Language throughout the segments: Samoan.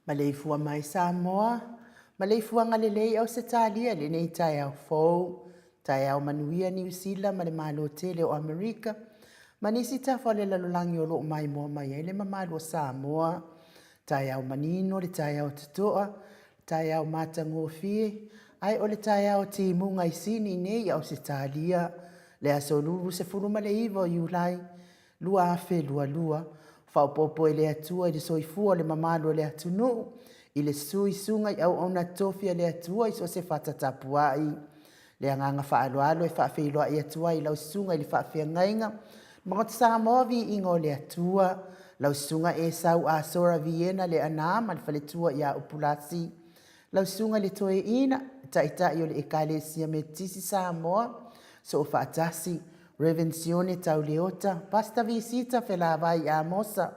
Maleifua mai Samoa, maleifuaga lelei Ausetalia i lenei taeao fou. Taeao manuia Niu Sila ma le Malo tele o Amerika ma nisi tafa o le lalolagi o lo o maimoa mai ai le mamalu o Samoa. Taeao manino le taeao totoa, le taeao matagofie, ae o le taeao timuga i Sini nei i Ausetalia, le aso 29 o Iulai 2022, faaopoopo e le Atua i le soifua o le mamalu o le atunuu, i le sui susuga i auauna tofi a le Atua i so o se fata tapuai. Le agaga faaaloalo e faafeiloai atu ai i lau susuga i le faafeagaiga, Maota Samoa Viiga o le Atua, lau susuga Esau Asora Viena Leaana ma le faletua ia Upulasi, Lau Susuga i le Toeaina, Taitai o le Ekalesia Metotisi Samoa, Soofaatasi, Rev. Sione Tauleota, Pastor Visita Felavai Amosa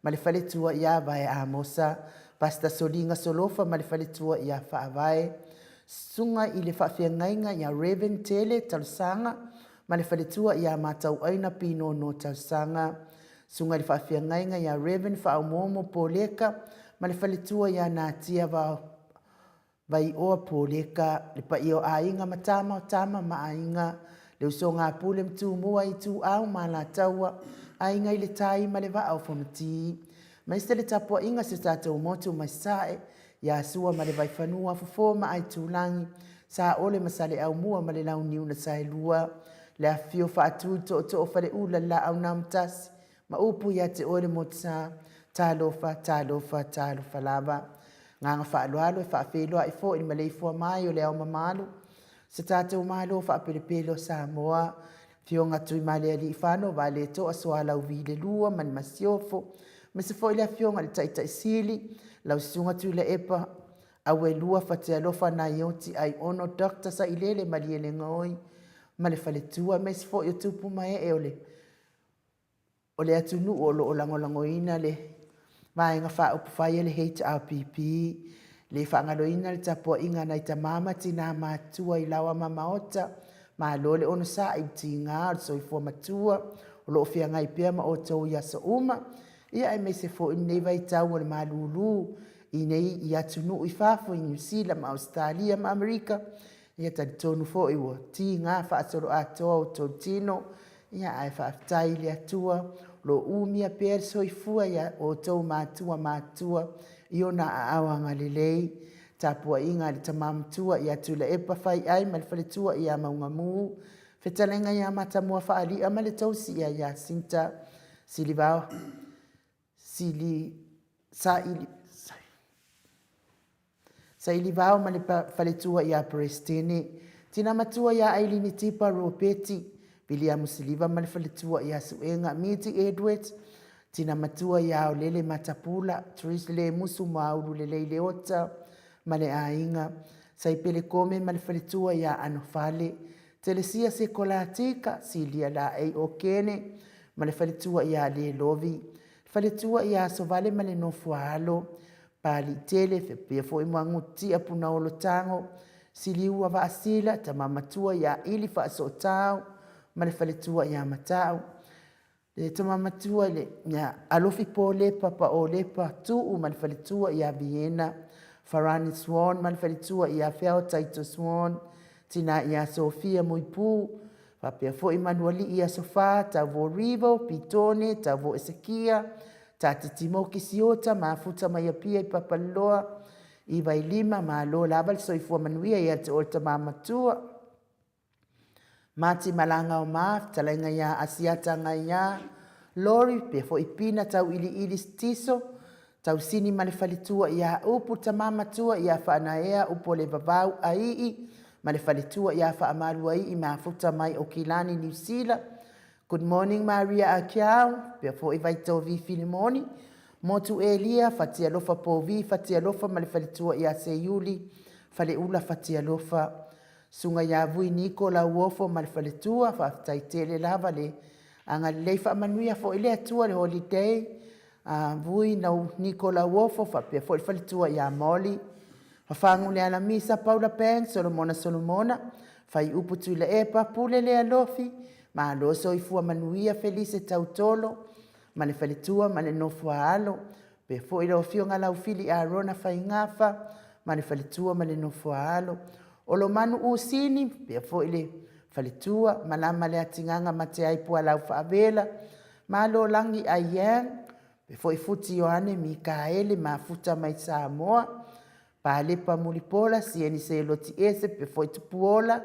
ma le faletua ia Vae Amosa, Pastor Soliga Solofa ma le faletua ia Faavae, Susuga i le Faafeagaiga ia Rev. Tele Talosaga ma le faletua ia Matauaina Pinono Talosaga, Susuga i le Faafeagaiga ia Rev. Faaomoomo Poleka ma le faletua ia Natia Vaioa Poleka, le paia o aiga ma tama o tama ma aiga, le usoga a Pule ma Tumua, Ituau ma Alataua, Aiga i le Tai ma le Vaa o Fonoti. Aemaise le tapuaiga a si o tatou motu mai Sasae, ia Sua ma le Vaifanua, Fofo ma Aitulagi, Saole ma Saleaaumua ma le Launiu na Saelua, le afifio faatu i tootoo o Faleula le Laau na Amotasi, ma upu ia te oe le Motusa, talofa, talofa, talofa lava. Agaga faaaloalo e faafeiloai foi i le maleifua mai o le Ao Mamalu, se tatou Malo faapelepele o Samoa, Afioga Tuimalealiifano Vaaletoa Sualauvi le Lua ma le Masiofo, aemaise foi le Afioga i le Taitai Sili, lau Susuga Tuilaepa Auelua Fatialofa Naioti Aiono Doctor Sailele Malielegaoi ma le faletua, aemaise foi o tupu ma ee o le o le atunuu o lo o lagolagoina le Vaega Faaupufai a le HRPP, le faagaloina le tapuaiga a nai tama ma tinā matutua i laoa ma maota, malo le onosai i le tiga o le soifua matua o lo o feagai pea ma outou i aso uma, ia aemaise foi lenei vaitau o le malulu i nei i atunuu i fafo i Niu Sila ma Ausetalia ma Amerika, ia talitonu foi ua tiga faasoloatoa outou tino. Ia, ae faafetai i le Atua, o lo o umia pea le soifua ia outou matua matutua i ona aao agalelei. Tapuaiga a le tama matua ia Tuilaepa Faiai ma le faletua ia Maugamu, fetalaiga ia Matamua Faali'a ma le tausi ia Jacinta Silivao Sili Saili Sailivao ma le faletua ia Peresetene, tina matua ia Ailini Tipa Ropeti, Viliamu Siliva ma le faletua ia Suega Miti Edwards, tina matua ia Aolele Matapula, Therese Lemusu Moaulu Lelei Leota ma le aiga, Saipele Kome ma le faletua ia Anofale, Telesia Sekolatika, Silia Laei Okene ma le faletua ia Lelovi, faletua ia Asovale ma le Nofoaalo, Paliitele, faapea foi Muagututia Punaolo Tago, Siliua Vaasila, tama matua ia Ili Faasootao ma le faletua ia Matau, le tama matua i le Alofi Polepa Paolepa Tuu ma le faletua ia Viena, Farani Swan ma le faletua ia Feao Taito Swan, tina ia Sofia Muipu, faapea foi Manualii Aso Fa, Tauvo Rivo, Pitone, Tauvo Esekia, Tati Timoki Siota, Mafuta mai Apia i Papaliloa, i Vailima, malo lava le soifua manuia ia te oe le tama matua. Mati Malanga o Ma, fetalaiga ia Asiata Ngaia, Lori, pea foi Pina Tauiliili Tiso, Tausini ma le faletua ia Upu, tama matua ia Faanaea Upolevavau Aii, ma le faletua ia Faamaluaii Mafuta mai Okilani, Niu Sila, Good morning Maria Akiau, pea foi Vaitovi Filimoni, Motu Elia, Fatialofa Povi, Fatialofa ma le faletua ia Seiuli, Faleula Fatialofa, Susuga ia Vui Niko Lauofo ma le faletua, faafetai tele lava le agalelei faamanuia foi le Atua le holiday a Vui Niko Lauofo faapea foi le faletua ia Molly, Fafagu le Alamisa, Paula Pen, Solomona Solomona, Faiupu Tuilaepa, Pule Lealofi, Malo soifua manuia Felise Tautolo ma le faletua ma le nofo a alo. Faapea foi lau Afioga Laufili Arona Faigafa ma le faletua ma le nofo a alo. Olomanu Usini, faapea foi le faletua, Malama Leatigaga Mateai Pualau Faavela, Malolagi Aiyang, faapea foi Futi Ioane Mikaele Mafuta mai Samoa, Palepa Mulipola Sieni Seloti Ese, faapea foi Tupuola,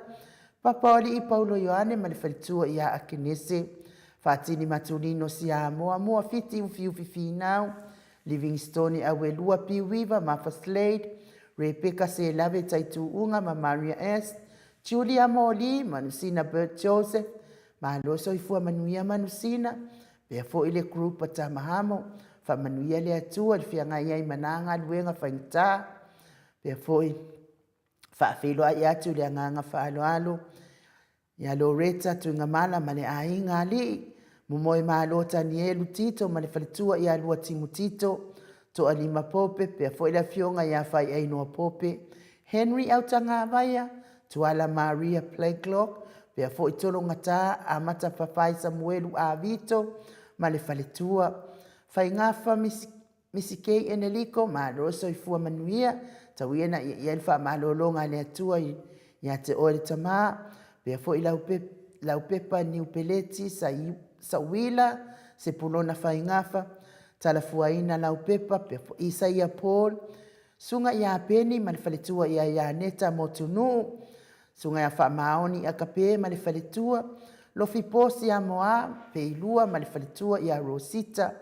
Papaoalii Paulo Ioane ma le faletua ia Akenese, Faatini Matulino Siamoa, Muafiti Ufiufi Finau, Livingstone Auelua Piuiva Mafa Slade, Rebecca Selave Taituuga ma Maria S, Julia Moli, Manusina Bert Joseph, Malo soifua manuia Manusina, pea foi le group a Tamahamo, faamanuia le Atua i le feagai ai ma na galuega faigata, pea foi faafeiloai atu i le agaga faaaloalo ia Loreta Tuigamala ma le aiga alii, Momoe Malo Tanielu Tito ma le faletua ia Lua Timu Tito, Toalima Pope, pea foi le afioga ia Faiainoa Pope, Henry Autagavaia, Tuala Maria Blakelock, pea foi Tologata Amata Fafai Samuelu Avito ma le faletua, Faigafa Misikei Eneliko, malo le soifua manuia, tau ia ina ia i ai le faamalologa a le Atua ia te oe le tama, pea foi Laupepa Niupeleti Sauila, Sepulona Faigafa, Talafuaina Laupepa, pea foi Isaia Paul, Susuga ia Peni ma le faletua ia Ianeta Motunuu, Susuga ia Faamaoni Akape ma le faletua, Lofi Posi Amoa Peilua ma le faletua ia Rosita,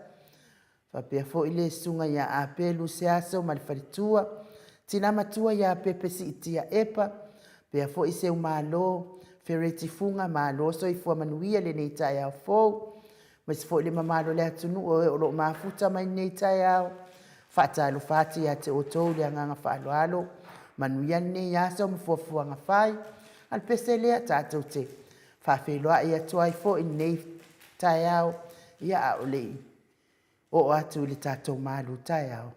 faapea foi le susuga ia Apelu Seaso ma le faletua, Tina Matua ia Pepe Siitia Epa, pea foi Seumalo Fereti Fuga, malo soifua manuia lenei taeao fou. Aemaise foi le mamalu o le atunuu o e o lo o mafuta mai lenei taeao. Faatalofa atu ia te outou i le agaga faaaloalo, manuia lenei aso ma fuafuaga fai. A o le pese lea tatou te faafeiloai atu ai foi i lenei taeao, ia a o le i oo atu i le tatou malu taeao.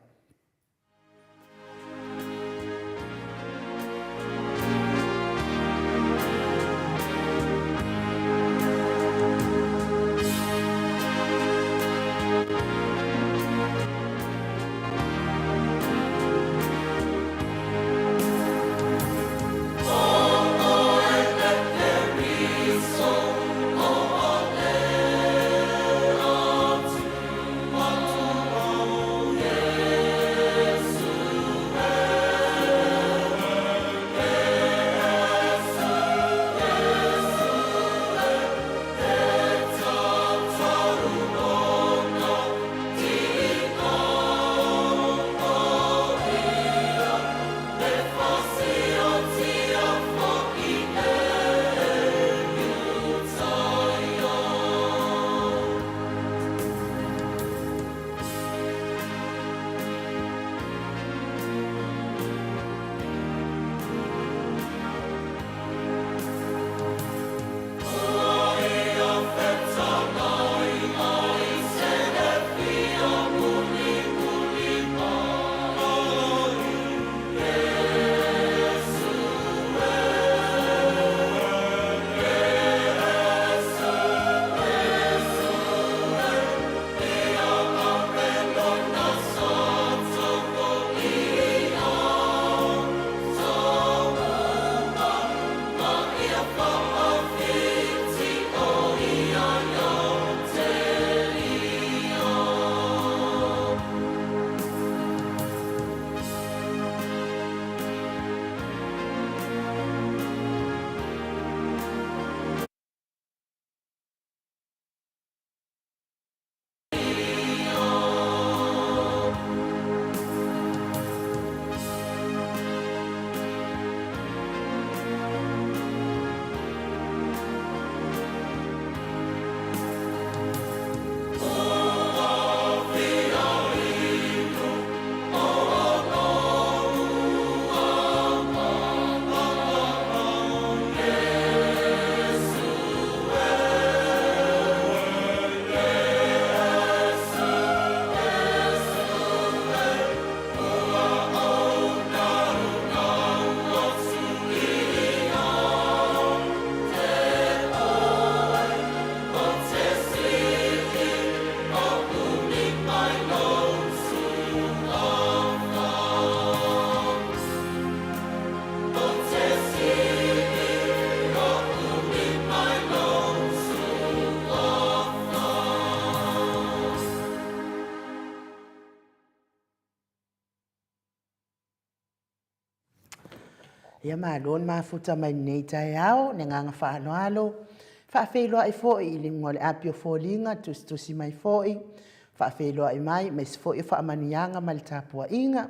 Ia malo le mafuta mai lenei taeao, le agaga faaaloalo. Faafeiloai foi i luga o le api o foliga, tusitusi mai foi, faafeiloai mai, aemaise foi o faamanuiaga ma le tapuaiga.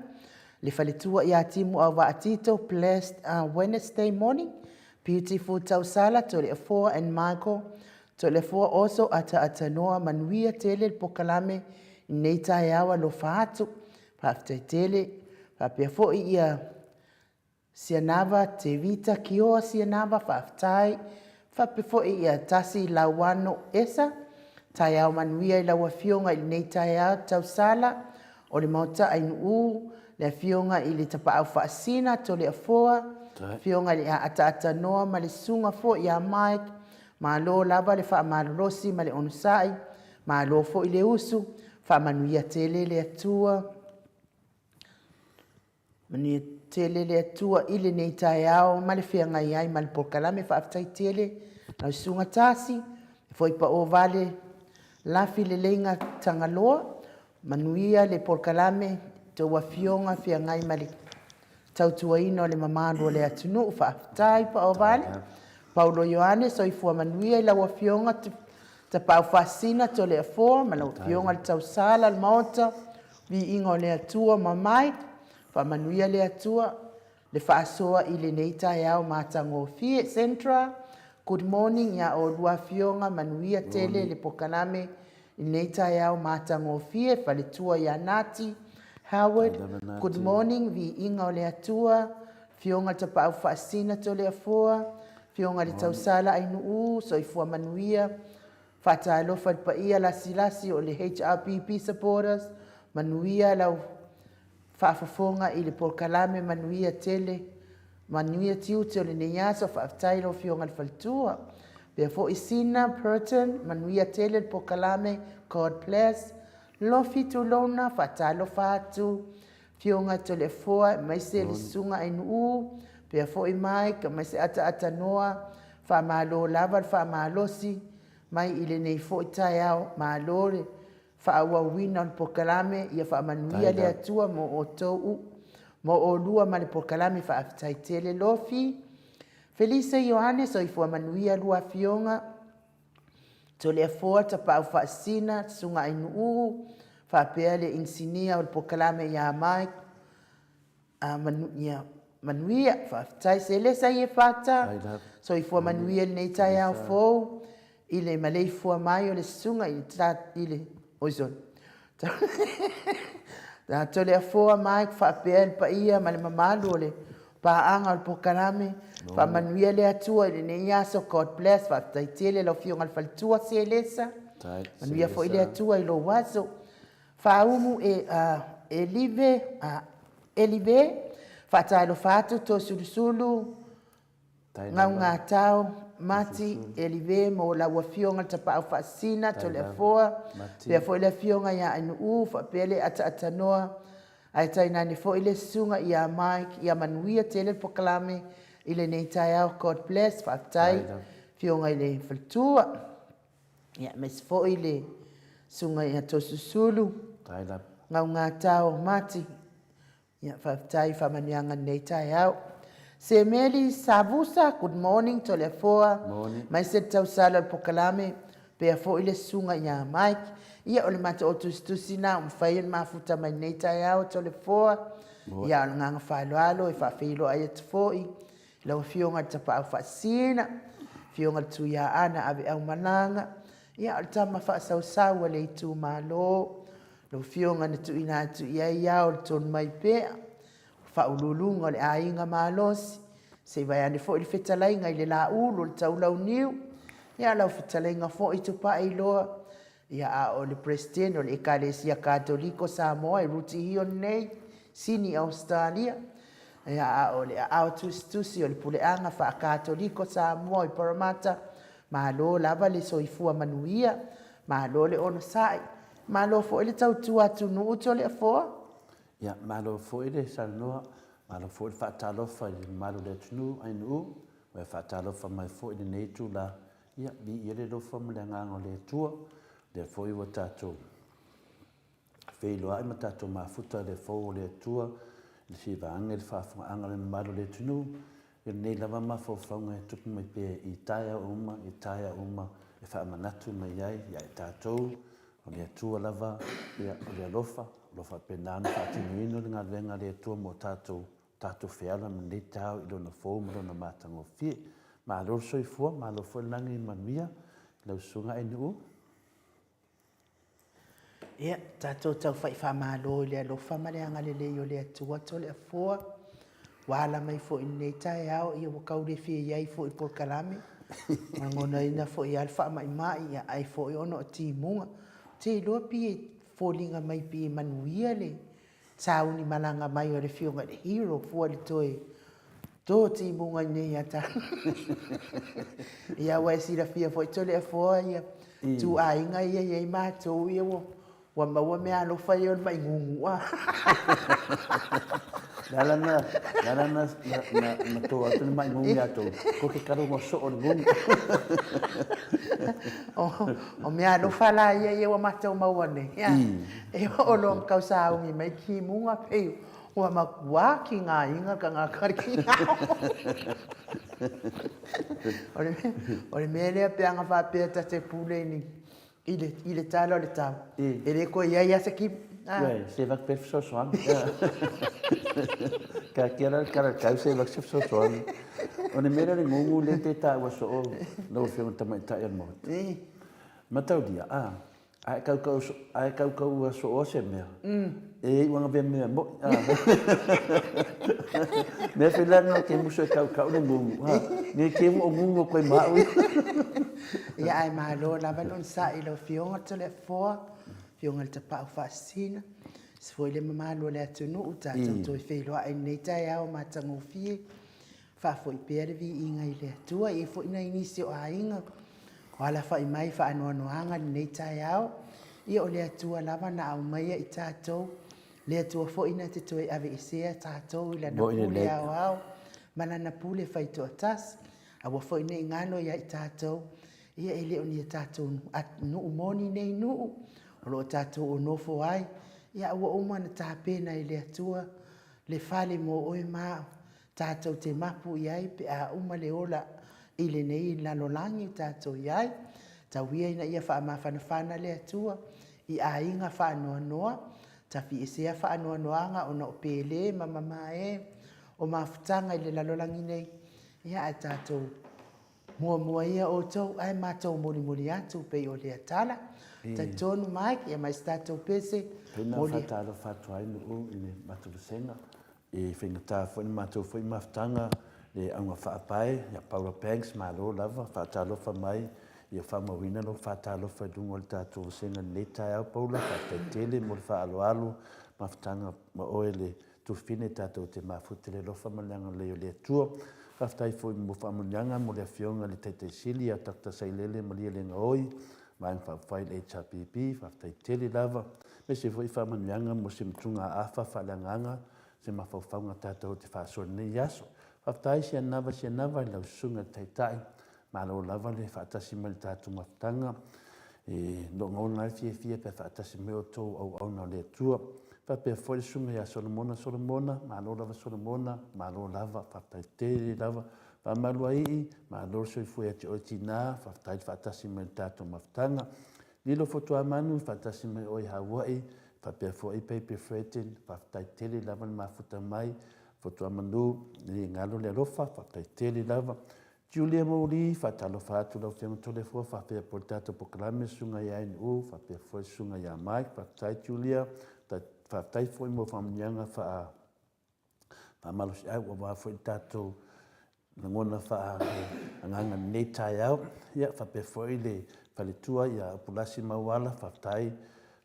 Le faletua ia Timu Auvaa Tito, blessed Wednesday morning, beautiful Tausala, Toleafoa and Michael, Toleafoa also ataatanoa, manuia tele le pokalame i lenei taeao alofa atu. Faafetai tele. Faapea foi ia Sianava Tevita Kioa Sianava, faafetai. Faapea foi ia Tasi Lauano Esa, taeao manuia i lau Afioga i lenei taeao Tausala o le Maota Ainuu, le Afioga i le Tapaau Faasina Toleafoa, Afioga i le Ataatanoa ma le Susuga foi ia Mike, malo lava le faamalolosi ma le onosai, malo foi le usu, faamanuia tele le Atua. Manuia tele le Atua i lenei taeao ma le feagai ai ma le polokalame. Faafetai tele lau Susuga Tasi, foi pao vale, lafi leleiga Tagaloa, manuia le polokalame, tou afioga feagai ma le tautuaina o le mamalu o le atunuu. Faafetai paovale. Paulo Ioane, soifua manuia i lau Afioga Tapaau Faasisina Toleafoa ma lau Afioga i le Tausala o le Maota, viiga o le Atua ma Mike, faamanuia le Atua le faasoa i lenei taeao matagofie. Centra, good morning ia oulua afioga, manuia tele le pokalame i lenei taeao matagofie. Faletua ia Nati, Howard, good morning, viiga o le Atua, Afioga Tapaau Faasisina Toleafoa, Afioga i le Tausala Ainuu, soifua manuia. Faatalofa i le paia lasilasi o le HRPP supporters, manuia lau faafofoga i le polokalame, manuia tele, manuia tiute o lenei aso. Faafetai lau Afioga i le Faletua. Faapea foi Sina Purton, manuia tele le polokalame, God bless. Lofi Tulona, faatalofa atu. Afioga Toleafoa aemaise le Susuga Ainuu, faapea foi Mike aemaise Ataata Noa, faamalo lava le faamalosi mai i lenei foi taeao. Malo le faaauauina o le polokalame, ia faamanuia le Atua mo outou mo oulua ma le polokalame. Faafetai tele Lofi. Felise Ioane, soifua manuia lua afioga. Toleafoa Tapaau Faasisina, Susuga Ainuu, faapea le inisinia o le polokalame ia Mike, ia manuia. Faafetai Selesa Iefata, soifua manuia i lenei taeao fou i le maleifua mai o le susuga i le, oi sorry, Toleafoa Mike faapea le paia ma le mamalu o le paaga o le polokalame. Faamanuia le Atua i lenei aso. God bless. Faafetai tele lau Afioga i le Faletua Selesa. Manuia foi le Atua i lou aso. Faaumu e Elive, Elive, faatalofa atu Tosulusulu, Gaugatao, Mati, Elive mo lau Afioga i le Tapaau Faasisina, Toleafoa, faapea foi le Afioga ia Ainuu, faapea le Ataatanoa, ae tainane foi le Susuga ia Mike. Ia manuia tele le polokalame i lenei taeao. God bless. Faafetai Afioga i le Faletua. Ia, aemaise foi le Susuga ia Tosulusulu, Gaugatao, Mati. Ia, faafetai i faamanuiaga i lenei taeao. Semeli Savusa, good morning Toleafoa, aemaise le tausala o le polokalame, pea foi le susuga ia Mike. Ia, o le matou tusitusi na ua mafai ona mafuta mai lenei taeao Toleafoa. Ia, o le agaga faaaloalo e faafeiloai atu foi i lau Afioga i le Tapaau Faasisina, Afioga i le Tuiaana Aveaumalaga, ia, o le tama faasausau a le itumalo, Lau Afioga na tuuina atu i ai ao le tonu mai pea, o faauluuluga o le aiga malosi, se i vaeane foi le fetalaiga i le Laulu o le Taulauniu, ia lau fetalaiga foi Tupailoa, ia a o le Peresetene o le Ekalesia Katoliko Samoa e Ruti Hion nei, Sini Ausetalia, ia a o le aao tusitusi o le Puleaga Faa-Katoliko Samoa i Parramatta, malo lava le soifua manuia, malo le onosai. Malo foi le tautua atunuu Toleafoa. Ia, malo foi le saunoa, malo foi le faatalofa i le mamalu o le atunuu, ainuu, ua e faatalofa mai foi i lenei itula. Ia, viia le alofa ma le agaga o le Atua, lea foi ua tatou feiloai ma tatou mafuta i le fou o le Atua, i le fia vaega i le faafofogaaga a le mamalu o le atunuu. Ia lenei lava mafaufauga e tupu mai pea i taeao uma, i taeao uma e faamanatu mai ai ia i tatou, o le Atua lava, ia, o le alofa, o lo o faapena ona faatinoina le galuega a le Atua mo tatou, tatou feala ma lenei taeao i Lona fou ma Lona matagofie. Malo le soifua, malo foi le lagi e manuia i lau Susuga Ainuu. Ia, tatou taufai faamalo i le alofa ma le agalelei o le Atua Toleafoa, ua ala mai foi i lenei taeao, ia ua tau le fia i ai foi i polokalame, lagonaina foi lava le faamaimai, ia ai foi ona o timuga. Ou te iloa pei e foliga mai pei e manuia le sauni malaga mai o le Afioga i le Hero fua i le toe to timuga i inei ia tatou. Ia aua e silafia foi Toleafoa ia ituaiga ia e i ai matou ia ua maua meaalofa ia o le mai gugu. Le ala na, le ala na, na, na to atu le mai gugu ia tou, ko ke kalo soo o le gugu. O meaalofa la ia ia ua matou maua nei. E oo loa ina tau sauni mai timuga pei ua matua tigaina le tagata i le tiga. O le mea lea pe ana faapea ta te pule i le, i le tala o le tau, e le toe i ai lava se timu. Ué, se vak pe fesoasoani. Ka kia la kara kau se vak se fesoasoani. O le mea lea o le gugu lea te taua soo lau Afioga i le Tamaitai o le Maota. Mataulia, a, A e kaukau, a e kaukau sooa se mea, e iu anga vea mea moi. Mea fe lana ke muso e kaukau le ngungu. Ha, ne ke mo ngungu koe ma ui. Ia ae malo lava le onosai i lau Afioga Toleafoa, Afioga i le Tapaau Faasisina, se foi le mamalu o le atunuu tatou toe feiloai i lenei taeao matagofie. Faafoi pea le viiga i le Atua. E i ai foi nai nisi o aiga o alafai mai i faanoanoaga i lenei taeao. Ia o le Atua lava na aumaia i tatou, le Atua foi na te toe aveesea tatou i Lana pule aoao ma Lana pule faitoatasi. Aua foi ne i galo ia i tatou, ia e le o ni a tatou nuu moni nei nuu o lo o tatou o nofo ai, ia a ua uma ona tapena e le Atua le fale mo oe ma au. Tatou te mapu i ai pe a uma le ola i lenei lalolagi o tatou i ai. Tau ia ina ia faamafanafana le Atua i aiga faanoanoa, tafiesea faanoanoaga ona o pele ma mamae o mafutaga i le lalolagi nei. Ia ae tatou muamua ia outou ae matou molimoli atu pei o lea tala. Talitonu Mike, ia mai se tatou pese. Pei na faatalofa atu ai Nuu i le matou vasega E faigata foi le matou foi mafutaga le auga faapae ia Paula Banks, malo lava, faatalofa mai, ia faamauina lou faatalofa i luga o le tatou vasega i lenei taeao Paula, faafetai tele mo le faaaloalo, mafutaga ma oe le Tufine tatou te mafuta i le alofa ma le agalelei o le Atua. Faafetai foi mo faamanuiaga mo le Afioga i le Taitai Sili ia Doctor Sailele Malielegaoi, Vaega Faaupufai i le HRPP, faafetai tele lava. Aemaise foi faamanuiaga mo se matugaafa faaleagaga, se mafaufauga tatou te faasoa i lenei aso. Faafetai Sianava Sianava i lau Susuga i le Taitai, malo lava le faatasi mai i le tatou mafutaga. E logona ai le fiafia pe a faatasi mai outou auauna o le Atua. Faapea foi le Susuga ia Solomona Solomona, malo lava Solomona, malo lava, faafetai tele lava. Faamaluaii, malo le soifua ia te oe tina, faafetai le faatasi mai i le tatou mafutaga. Lilo Fotuamanu, faatasi mai oe i Haua'i, faapea foi Paper Fredin, faafetai tele lava le mafuta mai, Fotuamanu, e galo le alofa, faafetai tele lava. Julia Mouli, faatalofa atu lau Afioga Toleafoa, faapea foi le tatou polokalame, Susuga ia NU, faapea foi le Susuga ia Mike, faafetai Julia, faafetai foi mo faamanuiaga faa faamalosiau aua foi le tatou lagona faaleagaga i lenei taeao. Ia, faapea foi le faletua ia Upulasi Mauala, faafetai,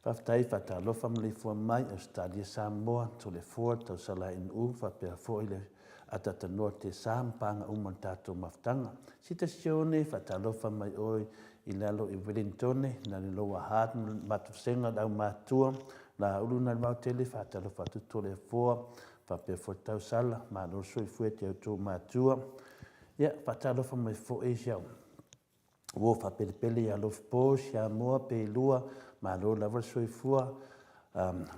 faafetai, faatalofa maleifua mai Ausetalia Samoa, Toleafoa, Tausala NU, faapea foi le Atatanoa Tesa ma paga uma o le tatou mafutaga. Sita Sione, faatalofa mai oe i lalo i Wellingtone, na le Lower Hutt, Matuvasega le aumatua, Laulu na le vaotele, faatalofa atu Toleafoa, faapea foi Tausala, malo le soifua ia te outou matua. Ia, faatalofa mai foi si au uo faapelepele ia Lofipo, Siamoa, Peilua, malo lava le soifua.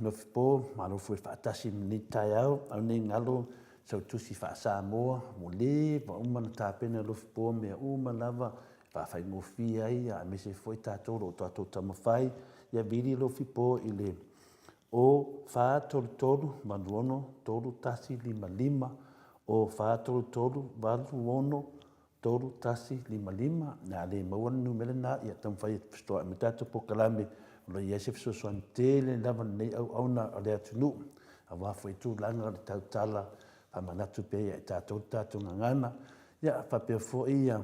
Lofipo, malo foi faatasi i lenei taeao, au nei galo sau tusi faa-Samoa ua leva uma ona tapena e Alofipoa mea uma lava e faafaigofie ai aemaise foi tatou o lo o tatou taumafai. Ia vili Alofipoa i le 0 4 3 3 8 6 3 1 5 5, 0 4 3 3 8 6 3 1 5 5. A le maua le numera lena, ia taumafai e fesoasoani mai tatou polokalame o lo o i ai se fesoasoani tele lava i lenei auauna a le atunuu, aua foi tulaga o le tautala faamanatu pea ia i tatou le tatou gagana. Ia faapea foi ia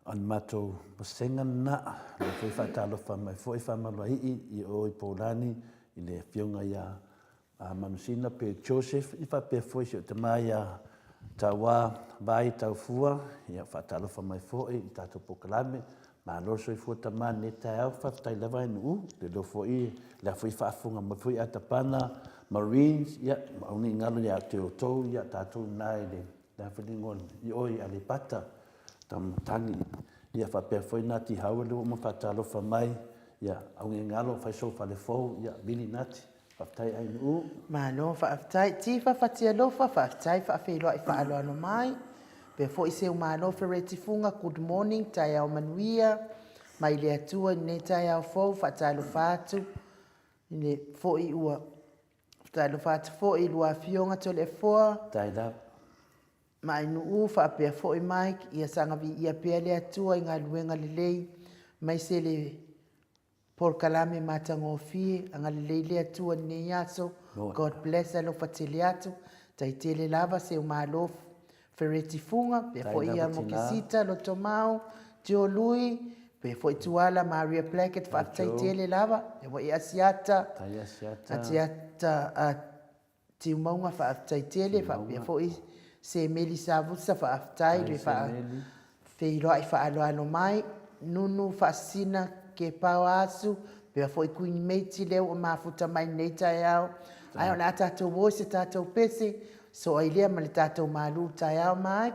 o le matou vasega lena. O lea foi e faatalofa mai foi Faamaluaii i o i Poulani i le Afioga ia Manusina pe Joseph, ia faapea foi si ou tama ia Tauā Vai Taufua, ia faatalofa mai foi i le tatou polokalame. Malo le soifua tama i lenei taeao, faafetai lava Ainuu, le iloa foi la foi faafofoga mai foi Atapana Marines, ia aua ne i galo ia te outou, ia tatou i ina i le le a foi le igoa i o i Aleipata, Tamatagi, ia faapea foi Nati Howard ua uma faatalofa mai, ia aua ne i galo fai sou fale fou, ia Vili Nati, faafetai Ainuu. Malo faafetai Tifa Fatialofa, faafetai faafeiloai faaaloalo mai. Faapea foi Seumalo Fereti Fuga, good morning, taeao manuia mai le Atua i lenei taeao fou, faatalofa atu i le foi ua Talofa atu foi i lua afioga Toleafoa. Faafetai lava. Ma Ainuu faapea foi Mike, ia saga viia pea le Atua i galuega lelei maise le polokalame matagofie, agalelei le Atua i lenei aso. God bless, alofa tele atu, tai tele lava seu malo Fereti Fuga, pea foi ia Mokisita, Lotomau, Tio Lui, pea foi Tuala, Maria Blackett, faafetai tele lava, pea foi Asiata, Asiata Tiumauga, faafetai tele, faapea foi Semeli Savusa, faafetai le feiloai faaaloalo mai, Nunu Faasisina Kepao Asu, pea foi Queen Mate lea ua mafuta mai lenei taeao, ae o le a tatou o i se tatou pese, Soo ai lea ma le tatou malu taeao mai.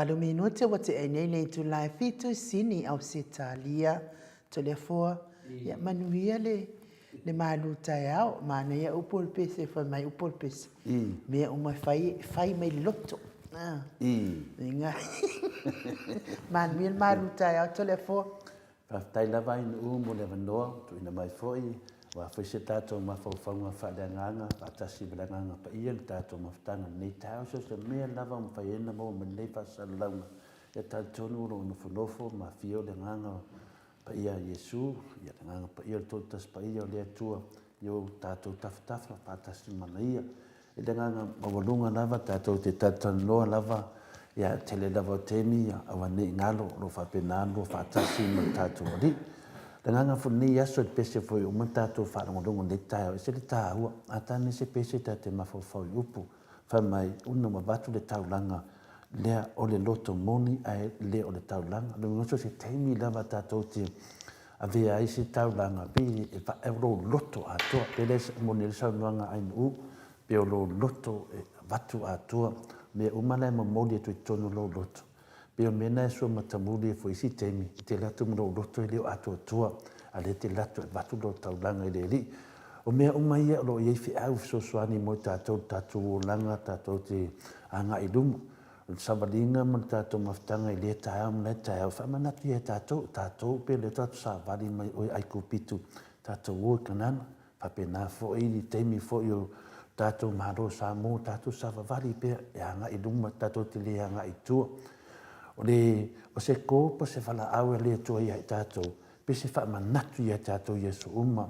Valu minute ua tea nei le itula e fitu i Sini, Ausetalia. Toleafoa, ia manuia le le malu taeao. Manaia upu o le pese, fai mai upu o le pese. Mea uma e fai, e fai mai le loto. Ah. Inga. Manuia le malu taeao, Toleafoa. Faafetai lava Ainuu mo le avanoa ua tuuina mai foi aua foi se tatou mafaufauga faaleagaga faatasi ma le Agaga Paia i le tatou mafutaga i lenei taeao. So o se mea lava ua mafai ai ona maua mai lenei faasalalauga, ia talitonu o lo o nofonofo ma afio le Agaga Paia a Iesu, ia le Agaga Paia o le Toatasi Paia o le Atua i o tatou tafatafa faatasi ma Ia. I le agaga maualuga lava, tatou te talatalanoa lava, ia, tele lava o taimi, ia, aua ne i galo, o lo o faapena ona lua faatasi ma le tatou Alii. O le agaga foi o lenei aso, i le pese foi ua uma ona tatou faalogologo i lenei taeao, e ese le taua. A ta nei se pese ta te mafaufau i upu, fai mai, una ua avatu le taulaga lea o le loto moni ae le o le taulaga. O lona uiga, so o se taimi lava tatou te avea ai se taulaga, pei e vae o lou loto atoa. Pei lea e moni ai le saunoaga a Ainuu, pei o lou loto e avatu atoa, mea uma la e momoli atu i totonu o lou loto. Pei o le mea lena e sua matamuli ai foi i isi taimi, e te alu atu ma lou loto e le o atoatoa, a o lea e te alu atu e avatu lau taulaga i le Alii. O mea uma ia o lo o i ai feau fesoasoani mo i tatou i le tatou olaga tatou te agai i luma. O le savaliga ma le tatou mafutaga i lea taeao ma lea taeao, e faamanatu ia tatou, o tatou pei o lea tatou savali mai oe Aikupitu, tatou o i Kanana. Faapena foi i taimi foi o tatou Malo o Samoa, tatou savavali pea e agai i luma, tatou te le agai i tua. O le, o se kō po o se valaau a le Atua ia i tatou, pe se faamanatu ia tatou i aso uma.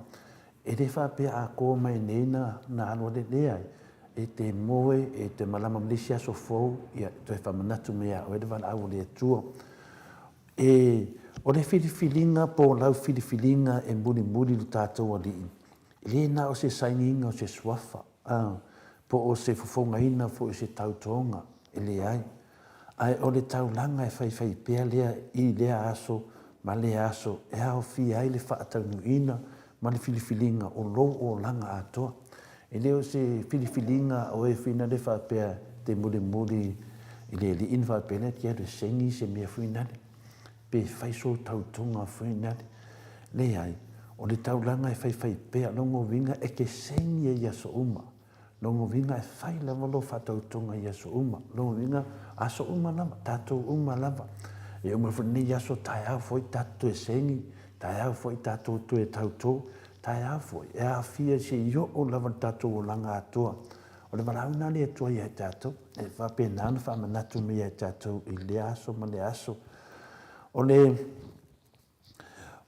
E le faapea a kō mai nei na, na alu ale, leai. E te moe, e te malama ma le isi aso fou, ia, toe faamanatu mai ia oe le valaau a le Atua. E, o le filifiliga po o lau filifiliga e mulimuli lo tatou Alii, e le na o se sainiga o se suafa, a, po o se fofogaina foi o se tautoga, e leai. Ae o le taulaga e faifai pea lea i lea aso ma lea aso e aofia ai le faataunuuina ma le filifiliga o lou olaga atoa. E le o se filifiliga o e fuinale faapea te mulimuli i le alii na faapea lea te alu e sengi se mea fuinale, pe fai sou tautoga fuinale. Leai, o le taulaga e faifai pea, lona uiga e te sengi ai i aso uma. Lona uiga e fai lava lou faatautoga i aso uma. Lona uiga, aso uma lava, tatou uma lava. E uma foi lenei aso, taeao foi tatou toe sengi, taeao foi tatou toe tautō, taeao foi e aafia se i oo lava le tatou olaga atoa. O le valaau lena a le Atua ia i tatou, e faapena ona faamanatu mai ia i tatou i lea aso ma lea aso. O le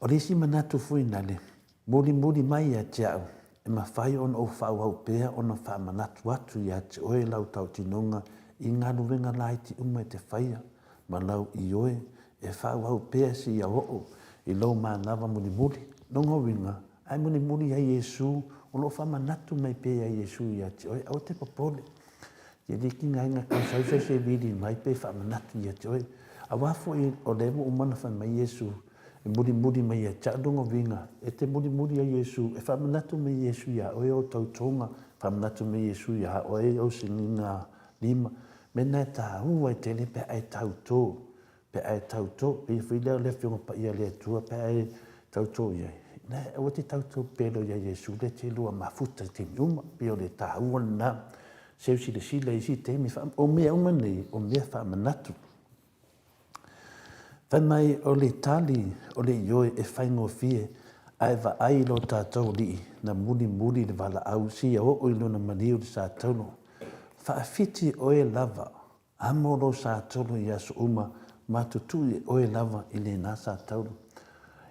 O le isi manatu foi nale, mulimuli mai ia te au, e mafai ona ou faaauau pea ona faamanatu atu ia te oe lau tautinoga i galuega laiti uma e te faia, ma lau ioe e faaauau pea seia oo i lou manava mulimuli. Lona uiga, ae mulimuli ia Iesu, o lo o faamanatu mai pea ia Iesu ia te oe, aua te popole. E le tigaina tau sau se isi e vili mai pe faamanatu ia te oe. Aua foi o lea ua uma ona fai mai Iesu, e mulimuli mai ia te au lona uiga, e te mulimuli ia Iesu, e faamanatu mai Iesu ia oe ou tautoga, faamanatu mai Iesu ia oe ou siniga lima. Mea na e taua ai tele pe a e tauto. Pe a e tautō, pei foi lea o le Afioga Paia a le Atua, pe a e tautō i ai, na, aua te tautō pelo ia Iesu lea te lua mafuta i taimi uma, pei o le tāua lena, seu silasila i isi taimi, o mea uma nei, o mea faamanatu. Fai mai o le tali o le ioe e faigofie, ae vaai i lo tatou Alii na mulimuli le valaau seia oo i lona maliu i le sa taulu. Faafiti oe lava Amo lou sa tolu i aso uma, ma tutui e oe lava i lena sa taulu.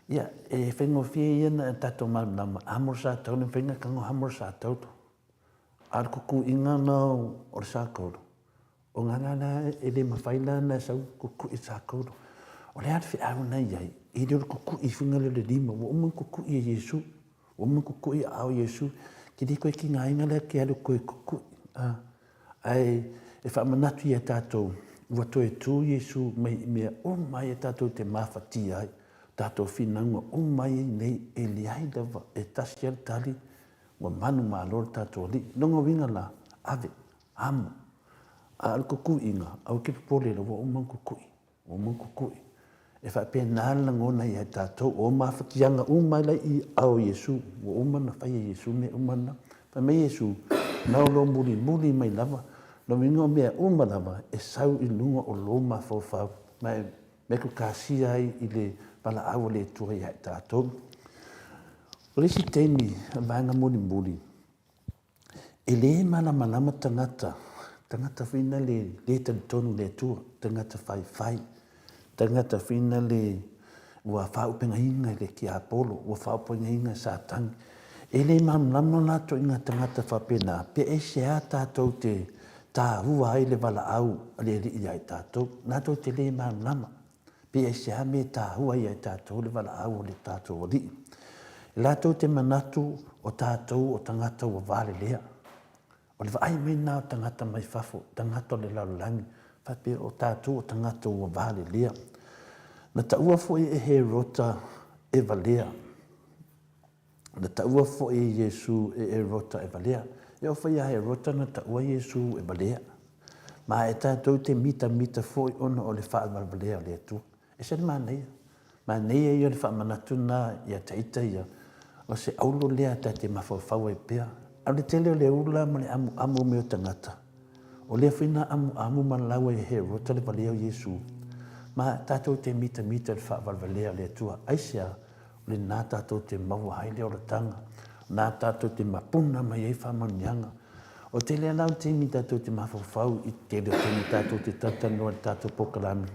Ia, e faigofie ia na tatou malamalama, amo le sa taulu, e mafai ona tago amo le sa taulu. A o le kukuiga na o le sa taulu, o ga la la e le mafai la ona sau kukui le sa taulu. O le a le feau na i ai, e le o le kukui fuiga lea o le lima, ua uma ona kukui e Iesu. Ua uma ona kukui aao o Iesu, ke le koe tigaina lea ke alu koe kukui. A. Ae e faamanatu ia tatou, ua toe tu Iesu mai i mea uma ai e tatou te mafatia ai, tatou finauga uma ai nei e leai lava e tasi a le tali, ua manumalo le tatou Alii. Lona uiga la, ave, amo. A o le kukuiga, aua e te popole ua uma ona kukui, ua uma ona kukui. E faapena le lagona ia i tatou, o mafatiaga uma la i aao o Iesu, ua uma ona fai e Iesu mea uma na. Fai mai Iesu, na o lou mulimuli mai lava, lona uiga o mea uma lava e sau i luga o lou mafaufau, ma e mekutasia ai i le valaau a le Atua ia i tatou. O le isi taimi, o le vaega mulimuli, E le malamalama tagata, tagata foi na le le talitonu i le Atua, tagata faifai, tagata foi na le ua faaupegaina e le tiapolo, ua faaupegaina e Satani. E le malamalama latou i ngā tagata faapena, pe aisea tatou te tāua ai le valaau a le Alii ia i tatou. Latou te le malamalama. Pe aisea mea e tāua ai ia i tatou le valaau a le tatou Alii. E latou te manatu o tatou o tagata ua valelea. O le vaai mai lena o tagata mai fafo, tagata o le lalolagi, faapea o tatou o tagata ua valelea. Na taua foi e Herota e valea. Na taua foi e Iesu e Herota e valea. E oo foi ia Herota na taua Iesu e valea. Ma e tatou te mitamita foi ona o le faavalevalea o le Atua. Ese le manaia. Manaia ia o le faamanatu lena ia te ita ia, o se auro lea ta te mafaufau ai pea. A o le tele o le ula ma le amuamu mai o tagata, o lea foi na amuamu ma lau ai e Herota le valea o Iesu. Ma tatou te mitamita i le faavalevalea o le Atua. Aisea? O lena tatou te maua ai le olataga, o lena tatou te mapuna mai ai faamanuiaga. O tele la o taimi tatou te mafaufau i tele o taimi tatou te talatalanoa i le tatou polokalame,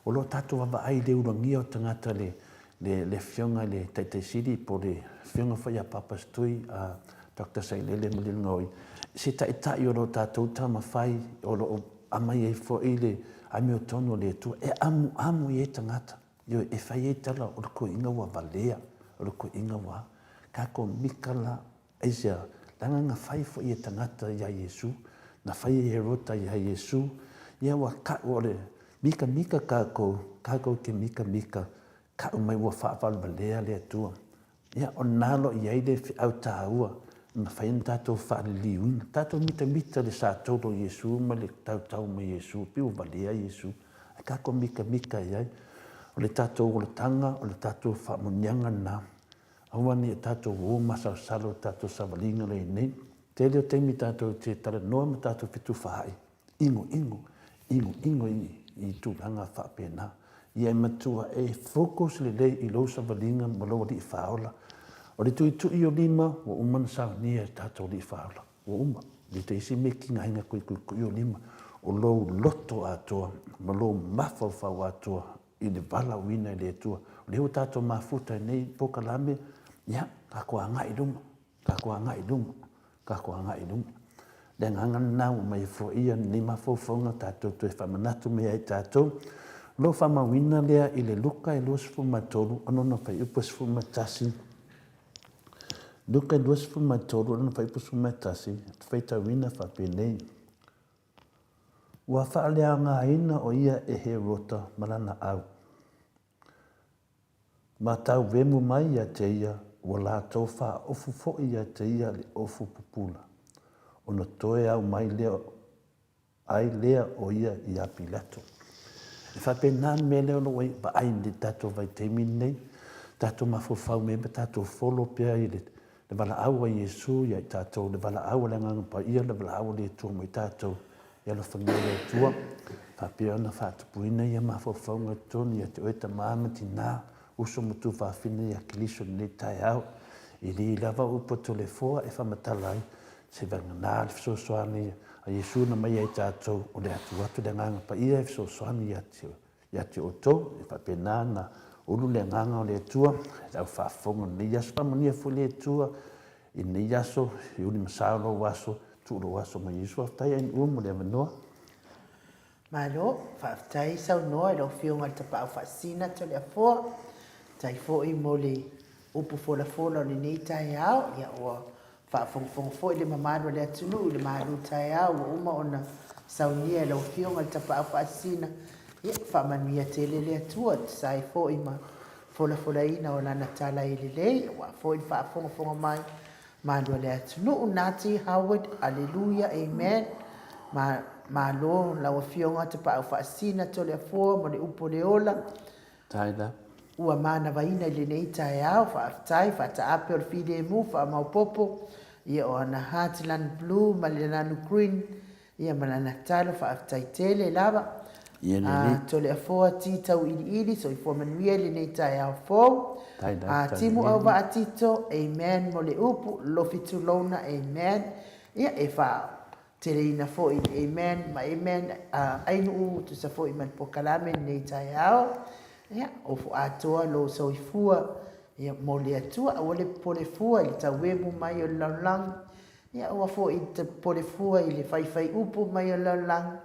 o lo o tatou vaavaai i le ulagia o tagata le, le, le Afioga i le Taitai Sili po o le Afioga foi ia Papa Setui, a Doctor Sailele Malielegaoi, se Taitai o lo o tatou taumafai, o lo o aumai ai foi le amiotonu a le Atua e amuamu i ai tagata. Ioe, e fai ai tala o le toeaina ua valea, o le toeaina ua tatou mika la, aisea, leaga na fai foi e tagata ia Iesu, na fai e Herota ia Iesu, ia ua tau o le mikamika tatou, tatou te mikamika, tau mai ua faavalevalea le Atua. Ia, o lena o lo o i ai le feau taua e mafai ona tatou faaliliuina. Tatou mitamita i le satolo o Iesu ma le tautau mai Iesu, pei ua valea Iesu, ae tatou mitamita i ai. O le tatou olataga, o le tatou faamanuiaga lena, aua ne i o tatou o masalosalo i le tatou savaliga lea i nei. Tele o taimi tatou te talanoa ma tatou fetufaai, inoino, inoino i tulaga faapena. Ia e matua e focus lelei i lou savaliga ma lou alii faaola. O le tuitui o lima ua uma ona saunia e tatou alii faaola. Ua uma. E le toe isi mea tigaina koe i tuitui o lima. O lou loto atoa ma lou mafaufau atoa i le valaauina i le Atua. O lea ua tatou mafuta i nei polokalame, ia, tatou agai i luma. Tatou agai i luma, tatou agai i luma. Le agaga lena ua aumai ai foi ia lenei mafaufauga tatou toe faamanatu mai ai tatou. O lou faamauina lea i le Luka e 23, o lona fuaiupu e 11. Luka 23, o lona fuaiupu 11, faitauina faapenei. Ua faaleaogaina o ia e Herota ma lana au. Ma tauemu mai ia te ia, ua latou faaofu foi ia te ia le ofu pupula, ona toe au mai lea ai lea o ia iā Pilato. E faapena le mea lea o lo o vaai i le tatou vaitaimi lenei, tatou mafaufau mai ma tatou follow pea i le valaau a Iesu ia i tatou, le valaau a le Agaga Paia, le valaau a le Atua mo i tatou. Ia alofagia e le Atua, faapea ona faatupuina ia mafaufauga i totonu ia te oe tama ma tina, uso ma tuafafine ia Keriso i lenei taeao. E le lava upu a Toleafoa e faamatala ai se vagana le fesoasoani a Iesu na mai ai tatou, o le atu atu le Agaga Paia e fesoasoani ia te ia te outou, e faapena ona ulu le agaga o le Atua i lau faafofoga i lenei aso. Faamanuia foi le Atua i lenei aso, e uli ma sao lou aso, tuu lou aso mai Iesu. Faafetai Ainuu mo le avanoa. Malo, faafetai saunoa i lau Afioga i le Tapaau Faasisina Toleafoa. Faafetai foi mo le upu folafola o lenei taeao. Ia ua Faafogafoga foi le mamalu o le atunuu i le malu taeao ua uma ona saunia e lau Afioga i le Tapaau Faasisina. Ia, faamanuia tele le Atua e tusa ai foi ma folafolaina o Lana tala e lelei, aua foi le faafogafoga mai malu a le atunuu. Nati Howard, Aleluia, Amen. Ma. Malo lau Afioga Tapaau Faasina Toleafoa mo le upu o le ola. Tyler. Ua manavaina i lenei taeao, faafetai, faataape o le filemu, faamaopopo, ia o ana heart lanu blue ma le lanu green, ia ma lana talo, faafetai tele lava. Ia lelei. Toleafoa T Tauiliili, soifua manuia i lenei taeao fou. Tyler Timu Auvaa Tito, amen mo le upu, Lofi Tulouna, amen. Ia e faa Teleina foi i le Amen ma Amen a Ainuu tusa foi ma le polokalame i lenei taeao. Ia, ofo atoa lou soifua, ia, mo le Atua. Aua le popole fua i le tauemu mai o le lalolagi. Ia, aua foi le popole fua i le faifai upu mai o le lalolagi.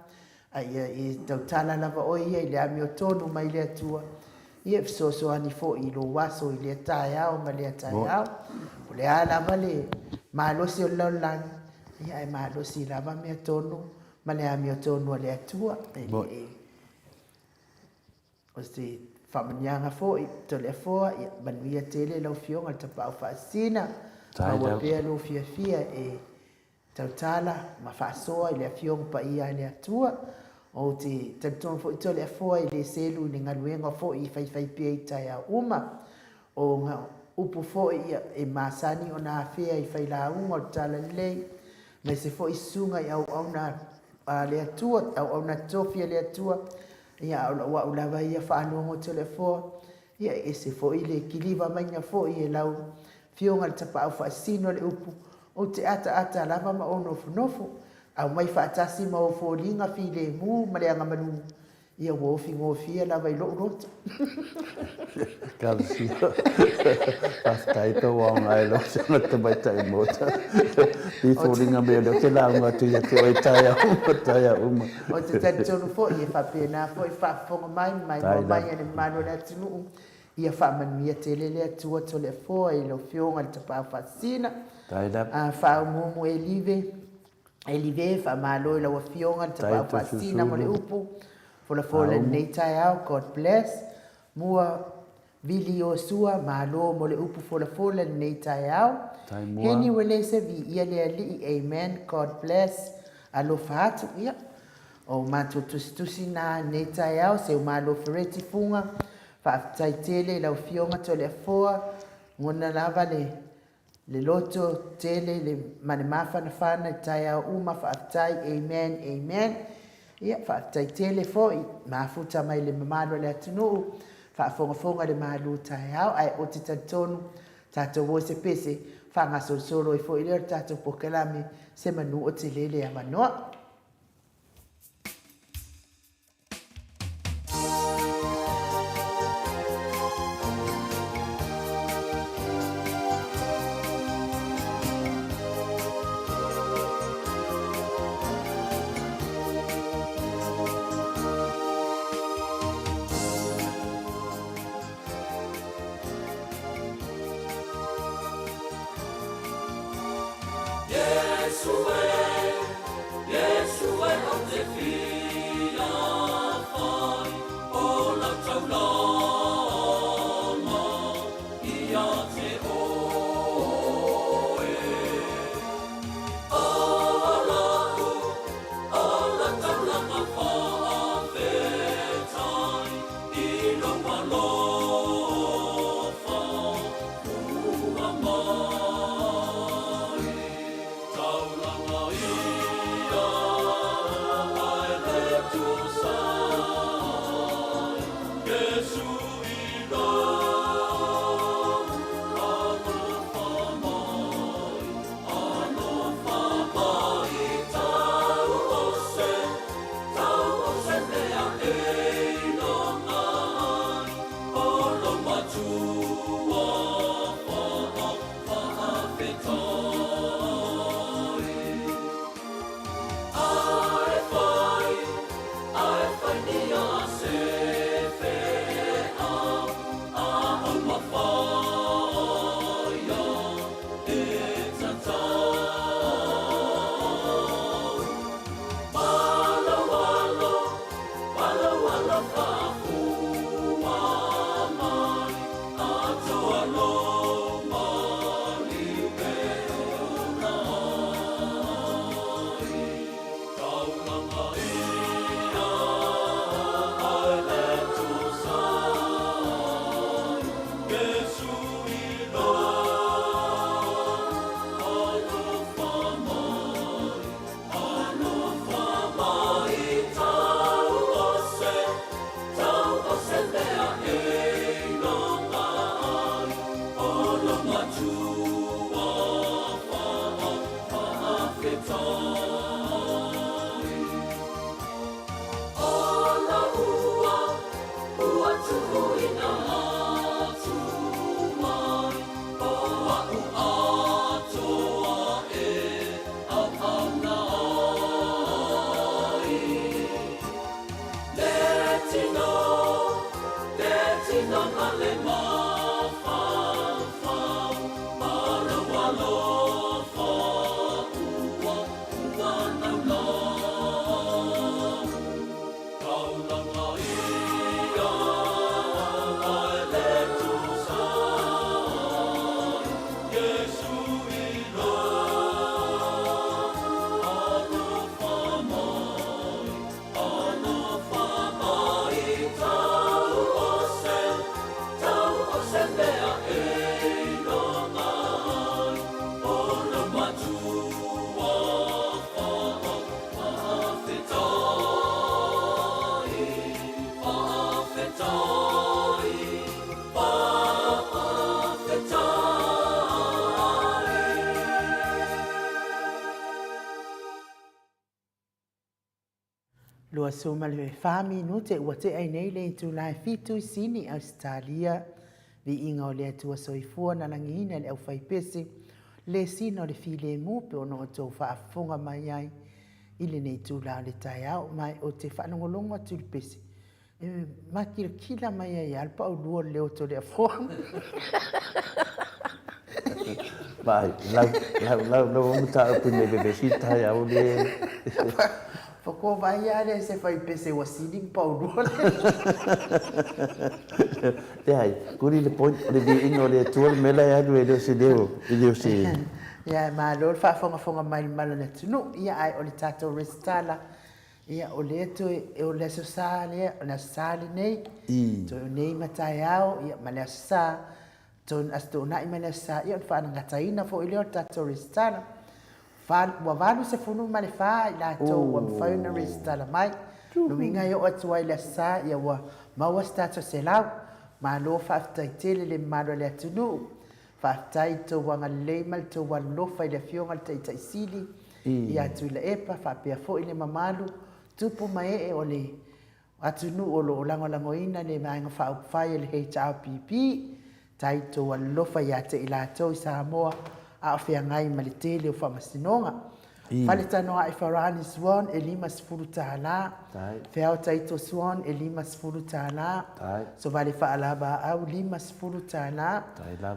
A ia e tautala lava oe ia i le amiotonu mai le Atua, ia e fesoasoani foi i lou aso i lea taeao ma lea taeao. O le a lava le malosi o le lalolagi, ia ae malosi lava mea tonu ma le amiotonu a le Atua. E le o se faamanuiaga foi, Toleafoa, ia manuia tele lau Afioga i le Tapaau Faasisina, maua pea lou fiafia e Tautala ma faasoa i le Afioga Paia a le Atua. Ou te talitonu foi Toleafoa e le selu i le galuega foi e faifai pea i taeao uma. O ga upu foi ia e masani ona afea i failauga o le Talalelei, aemaise foi susuga i auauna a le Atua, auauna tofi a le Atua, ia a o lau au lava ia faalogo Toleafoa, ia e ese foi le kiliva maiga foi e lau Afioga i le Tapaau Faasino le upu, Ou te ataata lava ma ou nofonofo, aumai faatasi ma ou foliga filemu ma le agamalu, ia ua ofi gofie lava i lou loto. Talosia. Faafetai tau aoga e lau Afioga i le Tamaitai Maota. I foliga mai o lea ou te lauga atu ia te oe i taeao uma, taeao uma. Ou te talitonu foi e faapena foi faafofoga mai ma maimoa mai a le mamalu o le atunuu. Ia faamanuia tele le Atua Toleafoa i lau Afioga i le Tapaau Faasisina. Faaumuumu Elive, Elive, faamalo i lau Afioga i le Tapaau Faasisina mo le upu folafola i lenei taeao. God bless. Mua Vili Iosua, malo mo le upu folafola i lenei taeao. Heni Uelese, viia le Alii, amen. God bless. Alofa atu. Ia, o matou tusitusi na i lenei taeao, Seumalo Fereti Fuga, Faafetai tele i lau Afioga Toleafoa, gona lava le le loto tele le ma le mafanafana i taeao uma, faafetai, amen, amen. Ia, faafetai tele foi, mafuta mai le mamalu o le atunuu, faafogafoga le malu taeao, ae ou te talitonu tatou o i se pese, faagasolosolo ai foi lea o le tatou polokalame, se manu o tele le avanoa. 24 minute ua tea ai nei le itula e fitu i Sini, Ausetalia. Viiga o le Atua Soifua na lagiina e le aufaipese le sina o le filemu pe ona outou faafofoga mai ai i lenei itula o le taeao. Ma ou te faalogologo atu i le pese, E makilikila mai ai lava le paulua o le leo o Toleafoa. Vaai, lau, lau, lau, lau o mataupu nei vevesi taeao le... Faatoa vaai lava lea i se faipese ua sili ma paulua le... Leai, kuli le point, o le viiga o le Atua le mea la e alu e le o se leo, e le o se... Ia, malo le faafogafoga mai i le mamalu o le atunuu. Ia, ae o le tatou resitala Ia, o lea toe, o le Aso Sa lea, o le Aso Sa lenei, toe o nei ma taeao, ia, ma le Aso Sa, toe Aso Toonai ma le Aso Sa, ia, o le faalagataina foi lea o le tatou resitala. Fa, ua 84 i latou ua mafai ona resitala mai. O le uiga e oo atu ai i le Aso Sa, ia ua maua se tatou 100. Malo faafetai tele le mamalu o le atunuu. Faafetai i le tou agalelei ma le tou alolofa i le Afioga i le Taitai Sili ia Tuilaepa faapea foi le mamalu tupu ma ee o le atunuu o lo o lagolagoina le Vaega Faaupufai a le HRPP. Tai i le tou alolofa ia te i latou i Samoa a o feagai ma le tele o faamasinoga. Faletanoa'i Farani Swan e $50. Feao Taito Swan e $50. Sovale Faalavaau $50.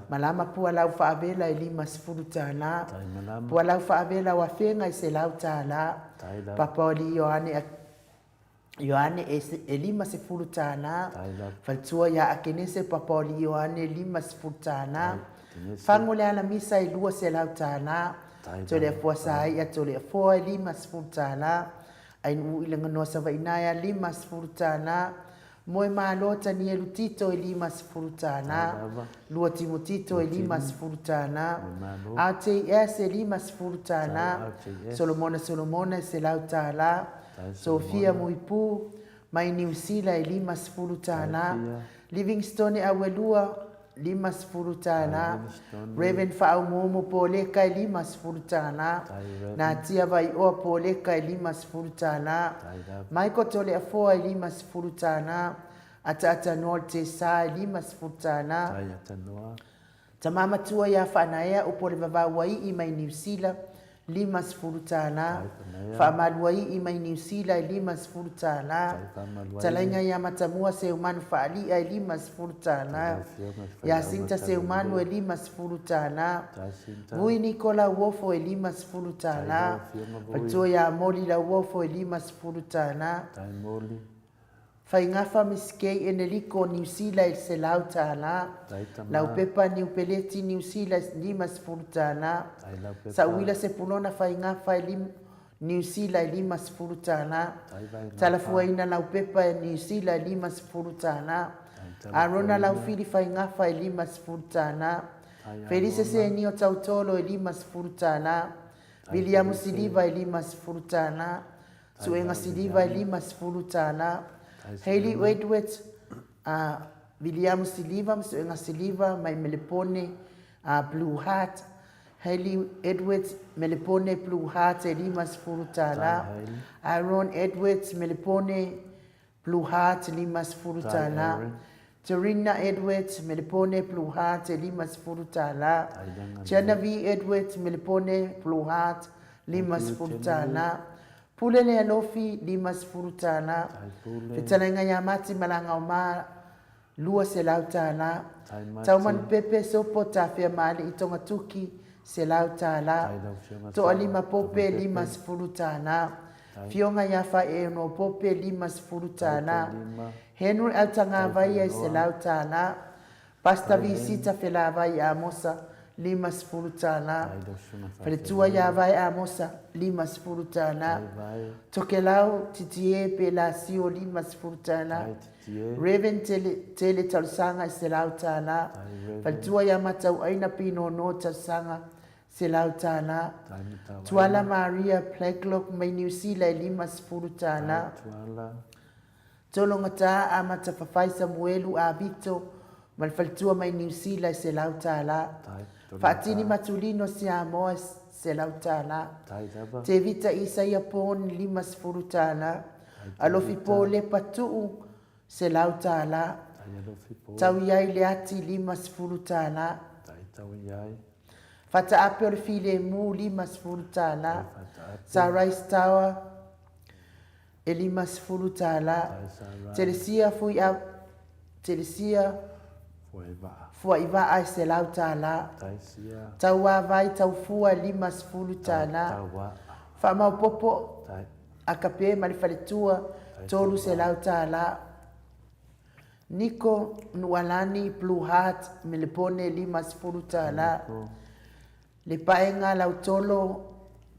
Malama Pualau Faavela e $50. Pualau Faavela o Afega e $100. Papaoli Ioane Ioane e $50. Faletua ia Akenese Papaoli Ioane e $50. Fagu le Alamisa e $200. Toleafoa Saia Toleafoa e $50. Ainu'u i Laganoa Savainaea $50. Moemalo Tanielu Tito e $50. Lua Timo Tito e $50. RTS e $50. Solomona Solomona e $100. Sofia Muipu mai Niu Sila e $50. Livingstone Auelua $50. Rev. Faaumuumu Poleka e $50. Natia Vaioa Poleka e $50. Michael Toleafoa e $50. Ataatanoa Tesa e $50. Tama matua ia Faanaea Upolevavauai'i mai Niu Sila, $50. Faamaluai'i mai Niu Sila e $50. Talaiga ia Matamua Seumanu Faali'a e $50. Iasinta Seumanu e $50. Vui Niko Lauofo e $50. Faletua ia Moli Lauofo e $50. Faigafa Misikei Eneliko Niu Sila e $100, Laupepa Niu Peleti Niu Sila e $50, Sauila Sepulona Faigafa e Niu Sila e $50, Talafuaina Laupepa e Niu Sila e $50, Arona Laufili Faigafa e $50, Felise Senio Tautolo e $50, Viliamu Siliva e $50, Suega siliva e $50. Hayley Edwards, a Viliamu Siliva ma Suega Siliva mai Melepone a Blue Heart. Hayley Edwards, Melepone Blue Heart e $50. Aaron Edwards, Melepone Blue Heart $50. Terina Edwards, Melepone Blue Heart e $50. Genevieve Edwards, Melepone Blue Heart $50. Pule Lealofi $50. Fetalaiga ia Mati Malagaoma $200. Taumanu Pepe Sopo Tafea Maali'i Togatuki $100. Toalima Pope, $50. Fioga ia Faeono Pope, $50. Henry Autagavaia, $100. Pastor Visita Felavai Amosa, $50. Faletua ia Vae Amosa, $50. Tokelau Titie Pelasio, $50. Rev. Tele, Tele Talosaga, $100. Faletua ia Matauaina Pinono Talosaga, $100. Tuala Maria Blacklock mai Niu Sila, e $50. Tologata Amata Fafai Samuelu Avito ma le faletua mai Niu Sila e $100. Faatini Matulino Siamoa e $100. Tevita Isaia Pon $50. Alofi Po Lepa Tuu $100. Tauiai Leati $50. Fataape o le Filemu $50. Sunrise Tower e $50. Telesia Fui a Telesia Fuaivaa e $100. Tauavai Taufua e $50. Faamaopopo Akape ma le faletua $300. Niko Nualani Blue Heart Melepone $50. Le paenga lautolo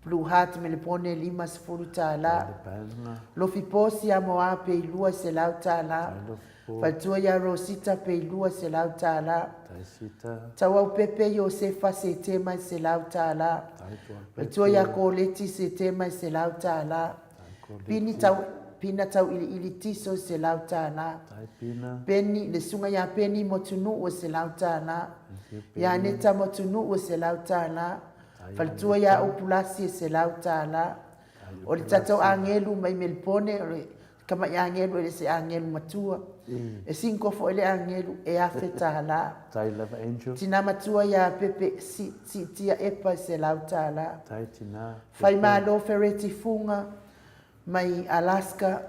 Blue Heart Melepone $50. Lofipo Siamoa Pei $200. Faletua ia Rosita Pei $200. Tauaupepe Iosefa Setema $100. Faletua ia Koleti Setema $100. Pini tau Pina Tauiliili Tiso $100. Peni, le susuga ia Peni Motunuu $100. Ia Aneta Motunuu $100. Faletua ia Upulasi $100. O le tatou agelu mai Melipone, o le tamai agelu e le se agelu matua. E single foi le agelu e $1,000. Tina matua ia Pepe Siitia Epa $100. Faimalo Fereti Fuga mai Alaska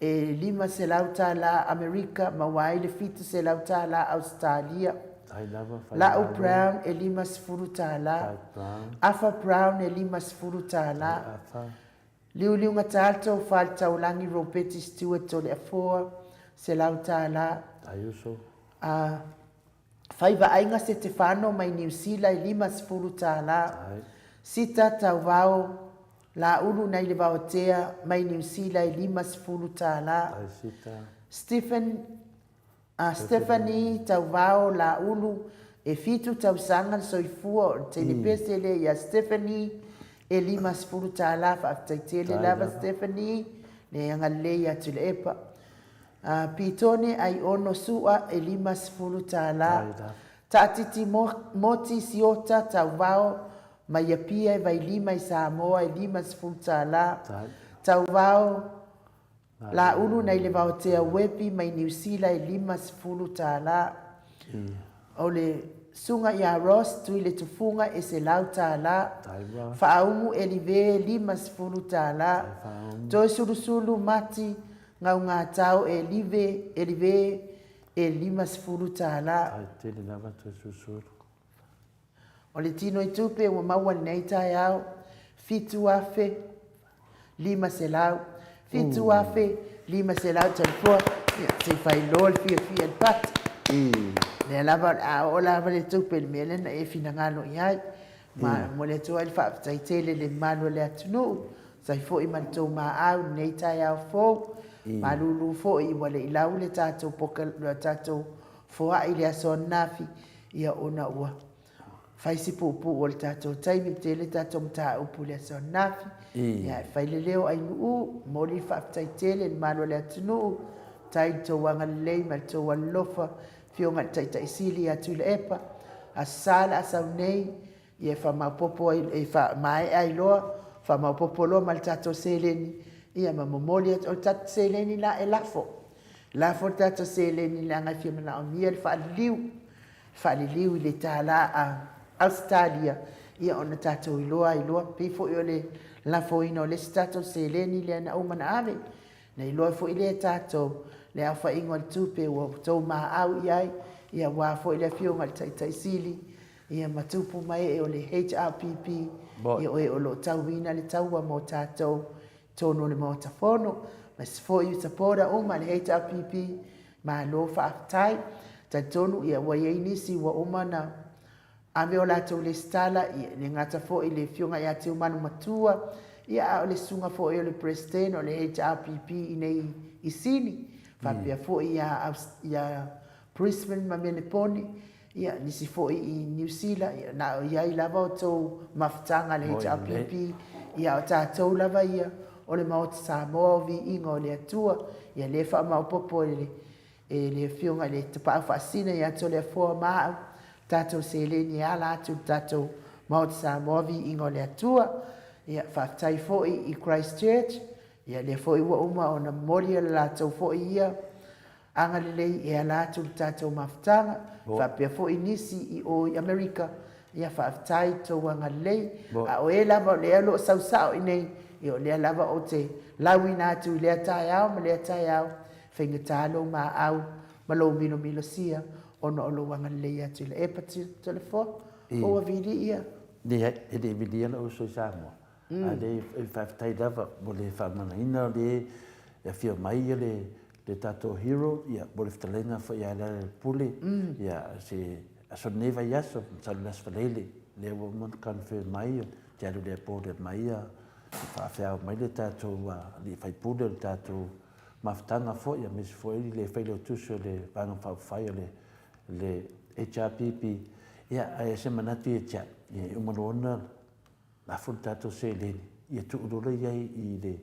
e $500 Amerika maua ai le $700 Ausetalia. La'u Brown e $50. Afa Brown e $50. Liuliuga Talto Faletaulagi Ropeti Stewart Toleafoa $100. A Faivaaiga Setefano mai Niu Sila e $50. Sita Tauvao Laulu nai le Vaotea mai Niu Sila e $50. Stephen a Stephanie Tauvao Laulu e 7 tausaga le soifua o le teine pese lea ia Stephanie e $50. Faafetai tele lava Stephanie le agalelei ia Tuilaepa. A Pitone Aiono Su'a e $50. Taatiti Moti Siota Tauvao mai Apia e Vailima i Samoa e $50. Tauvao Laulu nai le Vaotea Uepi mai Niu Sila e $50. O le Suga ia Ross Tui le Tufuga e $100. Faaumu Elive e $50. Toesulusulu Mati Gaugatao e Live, Elive e $50. Tai tele lava Toesulusulu. O le tino i tupe ua maua lenei taeao, 7,500, 7,500 talifoa, ia, se i fai loa le fiafia i le pati. Lea lava o le a oo lava le tupe i le mea lea na e finagalo i ai. Ma momoli atu ai le faafetai tele i le mamalu o le atunuu, sai foi ma le tou maau i lenei taeao fou. Malulu foi ua le i lau le tatou poka, le tatou foai i le aso ananafi, ia ona ua fai si puupuu o le tatou taimi, tele tatou mataupu i le aso ananafi. Ia e fai le leo Ainuu, momoli le faafetai tele i le mamalu o le atunuu, tai i le tou agalelei ma le tou alolofa, Afioga i le Taitai Sili ia Tuilaepa, Aso Sa le a sau nei, ia e faamaopopo ai, e faamaea ai loa, faamaopopo loa ma le tatou seleni, ia ma momoli atu. O le tatou seleni la e lafo, lafo le tatou seleni leaga e fia manaomia le faaliliu, faaliliu i le tala a Ausetalia, ia ona tatou iloa ai loa, pei foi o le lafoina o le isi tatou seleni lea na uma ona ave, Na iloa foi lea e tatou le aofaiga o le tupe ua outou maau i ai, ia aua foi le Afioga i le Taitai Sili. Ia ma tupu ma ee o le HRPP, ia o e o lo o tauina le taua mo tatou i totonu o le Maota Fono, aemaise foi o supporter uma a le HRPP, malo faafetai. Talitonu ia ua i ai nisi ua uma ona ave o latou lesitala, ia e le gata foi i le Afioga ia Tiumalu Matua, ia a o le susuga foi o le President o le HRPP i inei i Sini, faapea foi ia ia Brisbane ma Melepone, ia nisi foi i Niu Sila, ia na o i ai lava outou mafutaga a le HRPP, ia a o tatou lava ia o le Maota Samoa o Viiga o le Atua, ia lea e faamaopoopo e le e le Afioga i le Tapaau Faasisina ia Toleafoa ma au, tatou seleni e ala atu i le tatou Maota Samoa Viiga o le Atua. Ia faafetai foi i Christchurch, ia lea foi ua uma ona momoli le latou foi ia agalelei e ala atu i le tatou mafutaga, faapea foi nisi i o i Amerika, ia faafetai i tou agalelei, a o e lava o lea o lo o sau sao i inei, ia o lea lava ou te lauina atu i lea taeao ma lea taeao, faigata lou maau ma lou milomilosia ona o lou agalelei atu i le epa Toleafoa, po ua vili ia? Leai, e le i vilia lou uso i Samoa, a lea e faafetai lava mo le faamagaloina o lea e afio mai le le tatou hero ia mo le fetalaiga foi ia Lealailepule ia se aso lenei vaiaso masalo le aso Faraile lea ua uma ona confirm mai ou te alu i le airport e aumai ia faafeao mai le tatou alii faipule o le tatou mafutaga foi aemaise foi le failautusi o le Vaega Faaupufai o le HRPP ia ae se manatu ia te au ia e uma loa ona lafo le tatou seleni, ia tuu loa lea i ai i le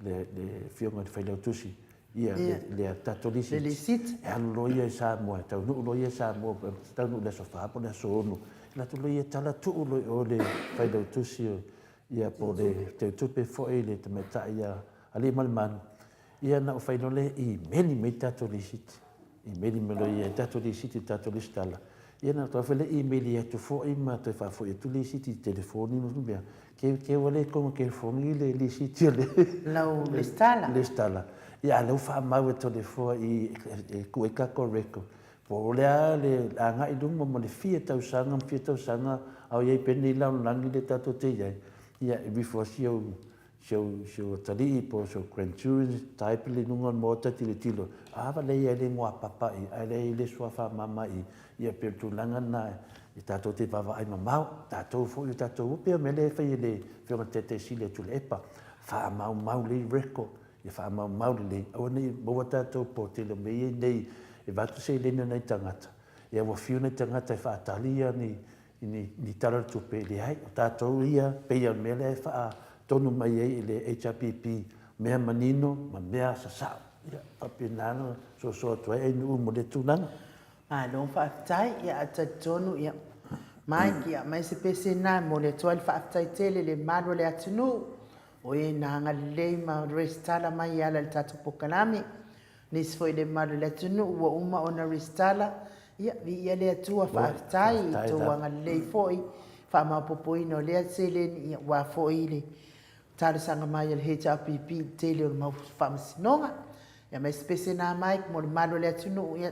le le Afioga i le Failautusi ia le le tatou lisiti, e alu loa ia i Samoa, e taunuu loa ia i Samoa, e taunuu i le aso 4 po o le aso 6, alu atu loa ia tala tuu loa i o i le Failautusi ia po o le Teutupe foi le tamaitai ia Aliimalemanu, ia ona fai loa lea imeli mai le tatou lisiti. Imeli mai loa ia tatou lisiti i le tatou lesitala, ia ona toe foi lea imeli atu foi ma toe faafoi atu lisiti i telefoni ma mea. Keu keu lea i totonu o telefoni le lisiti o le Lau lesitala. Lesitala. Ia a o lea ua faamau e Toleafoa i e tuu ai tatou record. Po o le a le agai i luma mo le fia tausaga ma fia tausaga a o i ai pea lenei lalolagi lea tatou te i ai, ia e alu ifo lava si ou Si ou, si ou atalii po o si ou grandchildren, type i luga o le maota tilotilo, a va lea i ai le igoa papa i, ae leai le suafa mama i, ia pei o le tulaga lena e tatou te vaavaai mamao, tatou foi o tatou upu, pei o le mea lea e fai e le Afioga i le Taitai Sili o Tuilaepa, faamaumau lelei record, ia faamaumau lelei, aua ne i maua tatou po o le tele o mea ia nei e avatu seleni a nai tagata, ia ua fiu nai tagata e faatali ia ni, i ni Tala o le Tupe, leai, o tatou ia, pei o le mea lea e faatonu mai ai e le HRPP, mea manino ma mea sasao. Ia, faapena ona sosoa atu ai Ainuu mo lea tulaga. Malo faafetai, ia ae talitonu ia Mike, ia aumai se pese lena e momoli atu ai le faafetai tele i le mamalu o le atunuu o e na agalelei ma resitala mai e ala i le tatou polokalame. Nisi foi le mamalu o le atunuu ua uma ona resitala, ia viia le Atua, faafetai i tou agalelei foi, faamaopoopoina o lea seleni, ia aua foi le talosaga mai a le HRPP i le tele o le mau faamasinoga. Ia ma espese na Mike mo le mamalu o le atunuu, ia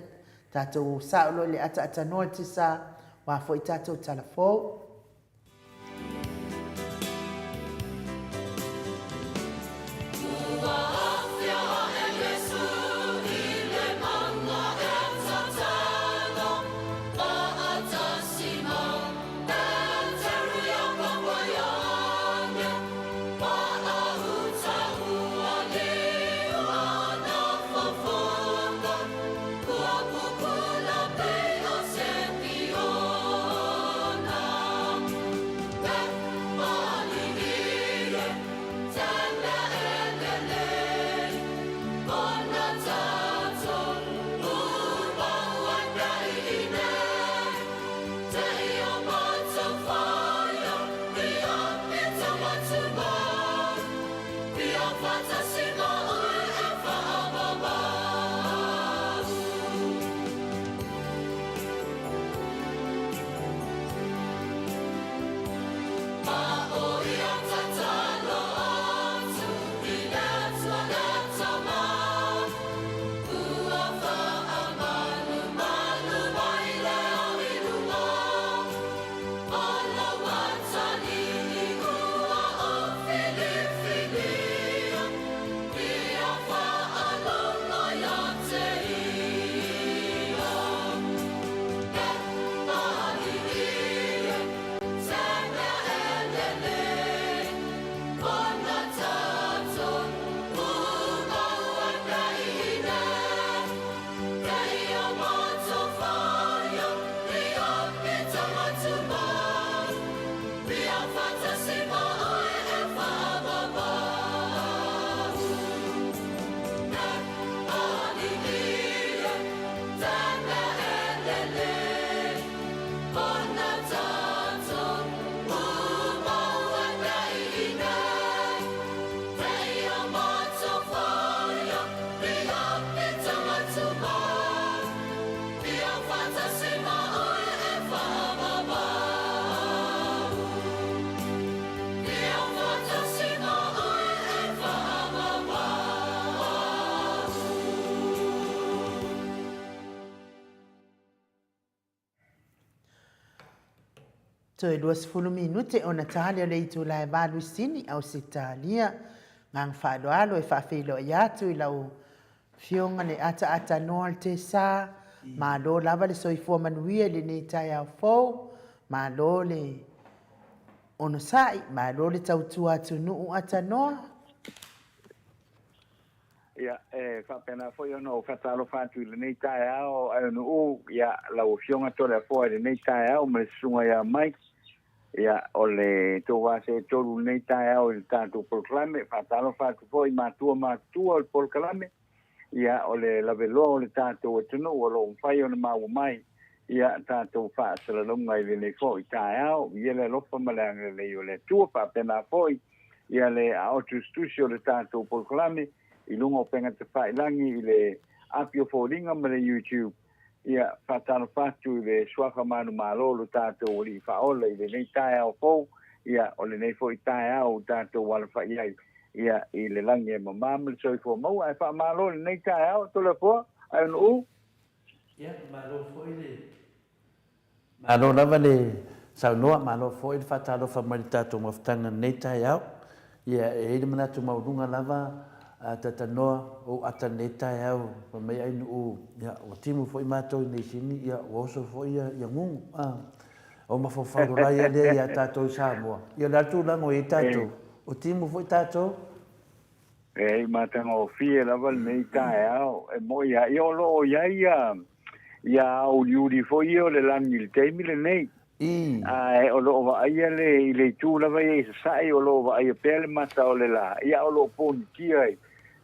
tatou o sao loa i le ataaatanoa i le tiasa, aua foi tatou tala fou. Toe 20 minute ona tali o le itula e 8 i Sini, Ausetalia. Agaga faaaloalo e faafeiloai atu i lau Afioga le ataatanoa o le Tesa. Malo lava le soifua manuia i lenei taeao fou. Malo le onosai, malo le tautua atunuu atanoa. Ia, e faapena foi ona ou faatalofa atu i lenei taeao Aeonuu, ia, lau Afioga Toleafoa i lenei taeao ma le Susuga ia Mike. Ia, o le 4 se 3 lenei taeao i le tatou polokalame. Faatalofa atu foi i matua matutua o le polokalame. Ia, o le laveloa o le tatou atunuu o lo o mafai ona maua mai ia tatou faasalalauga i lenei foi taeao. Ia le alofa ma le agalelei o le Atua. Faapena foi ia le aao tusitusi o le tatou polokalame i luga o upega tafailagi i le api o foliga ma le YouTube. Ia, faatalofa atu i le suafa manumalo o lo tatou Alii Faaola i lenei taeao fou. Ia, o lenei foi taeao ua tatou alafai ai ia i le lagi e mamā ma le soifua maua. Ae faamalo i lenei taeao Toleafoa Aeonuu. Ia, malo foi le Malo lava le saunoa, malo foi le faatalofa mai i le tatou mafutaga i lenei taeao. Ia, e i ai le manatu maualuga lava a Tatanoa, ou ata i lenei taeao, fai mai Ainuu, ia, ua timu foi matou i Neisini, ia, ua oso foi ia gugu, a. O mafaufau lola ia lea ia tatou i Samoa. Ia, o le a le tulaga o i ai tatou? O timu foi tatou? E matagofie lava lenei taeao e mo'i lava. Ia o lo o i ai ia ia aoaliuli foi ia o le lagi i le taimi lenei. Ae o lo o vaaia le i le itu lava ia i sasae o lo o vaaia pea le mata o le la, ia o lo o ponitia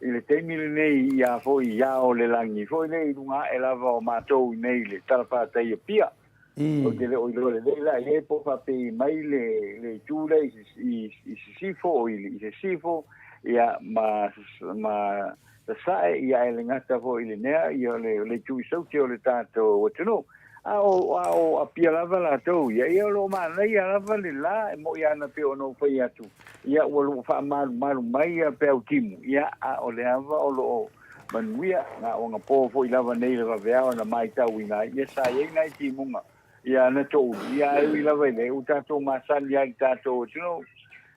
i le taimi lenei ia foi i ao o le lagi foi lea i luga ae lava o matou i nei i le talafatai i Apia. Ou te le o iloa lelei la i ai po o faapei mai le, le itu lea i, i, i sisifo o i, i sisifo, ia, ma, ma sasae, ia, ae le gata foi i lenea, ia, o le, o le itu i saute o le tatou atunuu. A o, a o Apia lava latou ia, ia, o lo o manaia lava le la, e mo'i ana pei ona ou fai atu, ia, ua lo o faamalumalu mai ia peau timu, ia, a o le ava o lo o Manuia, na o anapo foi lava nei le vaveao na maitauina ai, ia sa i ai nai timuga ia na toulu, ia ae ui lava i lea, ua tatou masani lava i le tatou atunuu,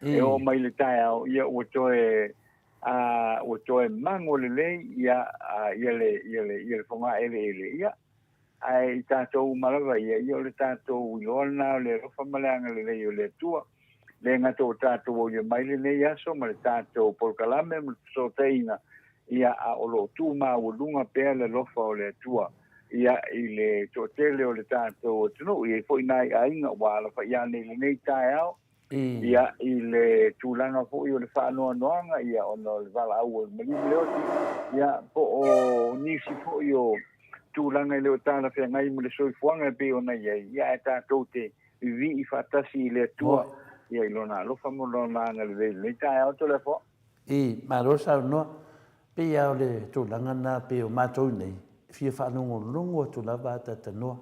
e oo mai le taeao, ia ua toe, a, ua toe mago lelei ia, a, ia le, ia le, ia le fogaeleele, ia, ae i tatou uma lava ia, ia o le tatou iloa lena o le alofa ma le agalelei o le Atua. Le gata ua tatou aulia mai lenei aso ma le tatou polokalame ma le fesootaiga, ia, a o lo o tu maualuga pea le alofa o le Atua, ia, i le toatele o le tatou atunuu. E i ai foi nai aiga ua alafai ane i lenei taeao, ia, i le tulaga foi o le faanoanoaga, ia, ona o le valaau o le maliu ma le oti, ia, po o nisi foi o tulaga e le o talafeagai ma le soifuaga e pei ona i ai, ia, ae tatou te vivii faatasi i le Atua, ia, i Lona alofa ma Lona agalelei i lenei taeao. Toleafoa. I, malo saunoa. Pei lava o le tulaga lena pei o matou nei, e fia faalogologo atu lava a Tatanoa.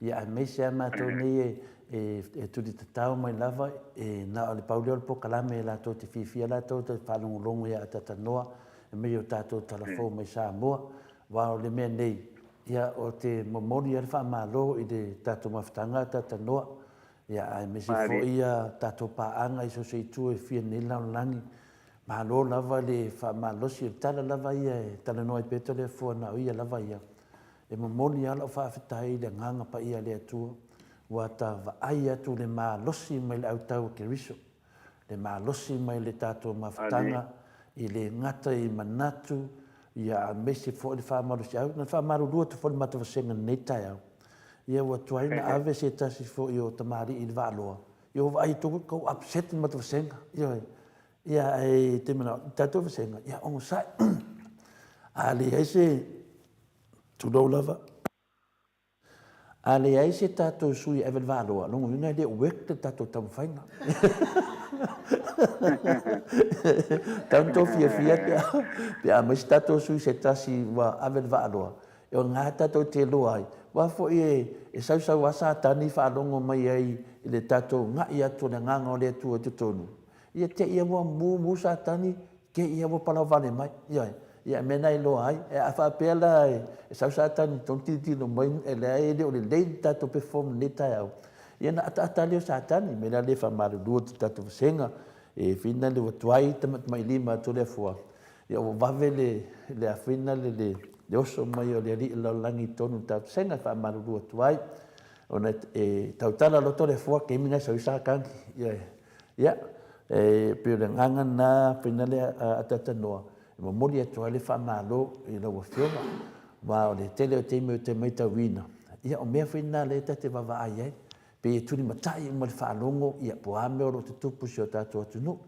Ia aemaise lava matou nei e, e, e tulitatao mai lava, e na o le pau lea o le polokalame latou te fiafia latou te faalogologo ia Tatanoa e mai o tatou talafou mai Samoa. Aua o le mea nei, ia o te momoli lava le faamalo i le tatou mafutaga a Tatanoa, ia aemaise foi ia tatou paaga i so o se itu e fia nei le lalolagi. Malo lava le faamalosi, o le tala lava ia e talanoa ai pea Toleafoa na o ia lava ia. E momoli lava lau faafetai i le Agaga Paia a le Atua, ua ta vaai atu le malosi mai le autau o Keriso, le malosi mai le tatou mafutaga i le gata i manatu, ia aemaise foi le faamalosiau. Na faamalulu atu foi le matou vasega i lenei taeao, ia ua tuai na ave se tasi foi o tamalii i le Vaaloa, Ia ua vaai atu kau upset le matou vasega. Ioe. Ia ae te manao, le tatou vasega, ia onosai. A leai se, tulou lava, a leai se tatou sui e ave le valoa, lona uiga e le o work le tatou taumafaiga. Tau na tou fiafia pe a, pe a aumai se tatou sui se tasi ua ave le vaaloa, E ona tatou te iloa ai, aua foi e sausau lava Satani faalogo mai ai i le tatou ga'i atu o le Agaga o le Atua i totonu, ia te i ua mumu Satani, te i ua palauvale mai. Ioe. Ia, mea na iloa ai. A faapea la e sau Satani i totonu tilotilo mai e leai e le o lelei le tatou perform i lenei taeao, ia ona ataata lea o Satani. Mea la lea e faamalulu atu i le tatou vasega, e whina le ua tuai tamatamailima atu le afua, Ia ua vave le le afina le le le oso mai o le Alii o le lalolagi i totonu o le tatou sega e faamalulu atu ai ona e tautala loto le afua taimi na e sau ai Satani. Ia ia e pei o le agaga lena fina le ataatanoa e momoli atu ai le faamalo i lau Afioga aua o le tele o taimi ou te maitauina ia o mea foi na lea ta te vaavaai ai pei e tulimatai uma i le faalogo ia po o a mea o lo o tutupu i si o tatou atunuu.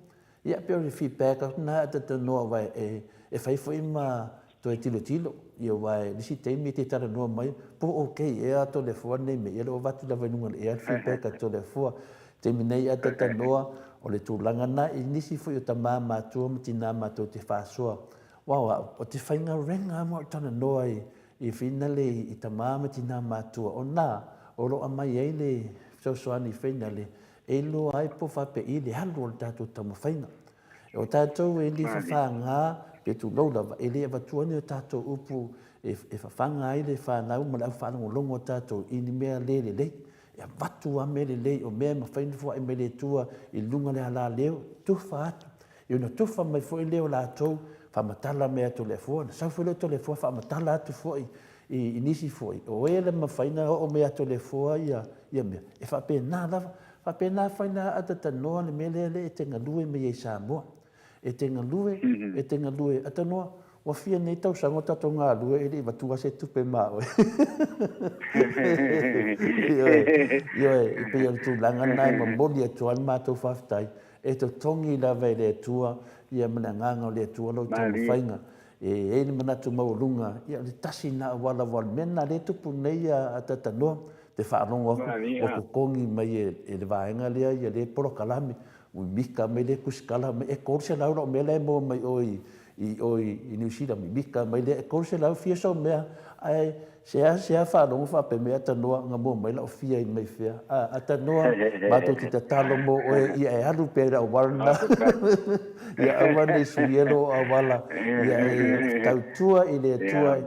Ia, pei o le feedback atu lena a talanoa aua e fai foi ma toe tilotilo, ia aua i le isi taimi e te talanoa mai po o ok ea a Toleafoa lenei mea, ia o lea ua avatu lava i luga o le ea le feedback a Toleafoa. Taimi nei a talanoa, o le tulaga lena i nisi foi o tama matua ma tina matou te faasoa, aua o au, ou te faigaluega lava ma ou talanoa i finale i tama ma tina matua, o na o lo o aumai ai le fesoasoani finale E iloa ai po faapei le alu o le tatou taumafaiga. O tatou e le fafaga pe tulou lava, e le avatua ni o tatou upu e fafaga ai le fanau ma le au faalogologo a tatou i ni mea le lelei. E avatu lava mea lelei, o mea e mafai ona foai mai le Atua i luga o le alaleo, tufa atu. Ia ona tufa mai foi lea o latou faamatala mai atu le afua, ona sau foi lea o Toleafoa faamatala atu foi i nisi foi, o e le mafai ona oo mai atu le afua ia mea. E faapena lava, faapena fai la atatanoa le mea lea e te galue mai ai i Samoa. E te galue, e te galue, atanoa, ua fia nei tausaga o tatou galue e le i avatua se tupe ma oe. Ioe, ioe, e pei o le tulaga lena e momoli atu ai le matou faafetai, E totogi lava e le Atua ia ma le Agaga o le Atua lou taumafaiga. E i ai le manatu maualuga, ia o le tasi lena auala aua o le mea lena lea e tupu nei a Tatanoa, te faalogo atu ua totogi mai e le vaega lea ia lea polokalame, ua mika mai lea tusikala mai, e 300 lau mea la e maua mai o i i o i Niu Sila, mimita mai lea, e 300 fia sau mea, ae seasea faalogo faapea mai Atanoa na mua mai lau fia i mai fea. A, Atanoa, matou te tatalo mo oe ia e alu pea i le auala lena. Ia aua ne i suia lou auala, ia e tautua i le Atua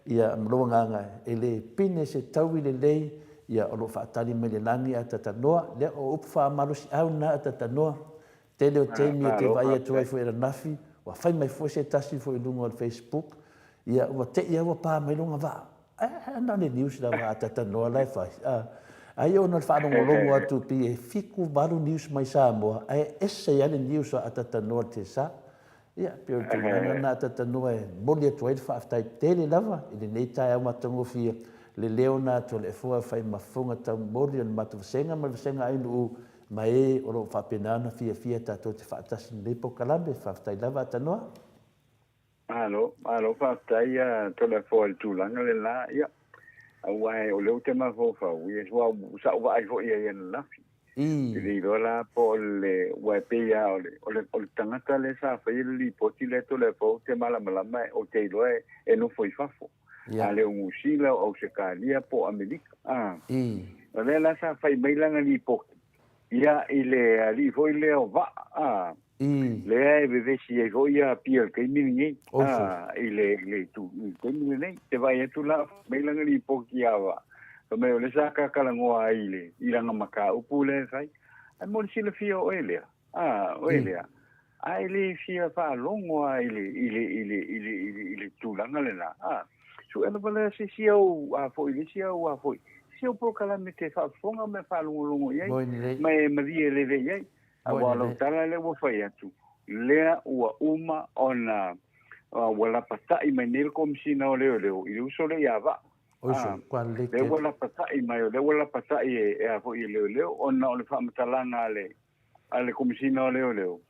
ia ma lou agaga e le pine se taui lelei, ia o lo o faatali mai le lagi a Tatanoa. Lea, o upu faamalosiau lena a Tatanoa. Tele o taimi e te vaai atu ai foi ananafi, ua fai mai foi se tasi foi i luga o le Facebook, ia ua te i lava ua pa mai lona vaa. Ae na o le news lava a Tatanoa la e fai. Ai ona o le faalogologo atu pei e fitu valu news mai Samoa, ae ese ai le news a Tatanoa i le Tesa. Ia, pei o le tulaga lena a Tatanoa e momoli atu ai le faafetai tele lava i lenei taeao matagofie, le leo na atu o le Afoa e fai ma fofoga taumoli o le matou vasega ma le vasega ainuu ma e o lo o faapena ona fiafia tatou te faatasi i lenei polokalame. Faafetai lava Atanoa. Malo, malo faafetai a Toleafoa i le tulaga lena, ia, aua o lea ou te mafaufau, ia, sa ou vaai foi i ai ananafi. I le iloa la po o le, ua e pei lava o le, o le, o le tagata lea sa faia le lipoti lea Toleafoa ou te malamalama, ou te iloa e nofo i fafo. A le o Niu Sila, o Ausetalia po o Amerika. A. O lea la sa fai mai lana lipoti, ia, i le alii foi lea o Vaa, a, lea e vevesi ai foi ia Apia i le taimi lenei, a, i le, i le, i le taimi lenei. Te vaai atu la, fai mai lana lipoti ia Vaa, fai mai o lea sa tatalanoa ai i le, i lana mataupu lea e fai. Ae mo le silafia o oe lea, A, oe lea, a e le fia faalogo lava i le, i le, i le, i le, i le, i le tulaga lena, a, suea lava lea se isi au, a foi, le isi au, a foi, se isi au polokalame te faafofoga ma e faalogologo i ai, ma e malie lelei i ai. Aua o lau tala lea ua fai atu, lea ua uma ona, ua lapatai mai nei le Komesina o Leoleo i le uso lea ia Vaa. Oi so, kua lelei Lea ua lapata'i mai, o lea ua lapata'i e, e a foi e leoleo, ona o le faamatalaga a le, a le Komesina o Leoleo,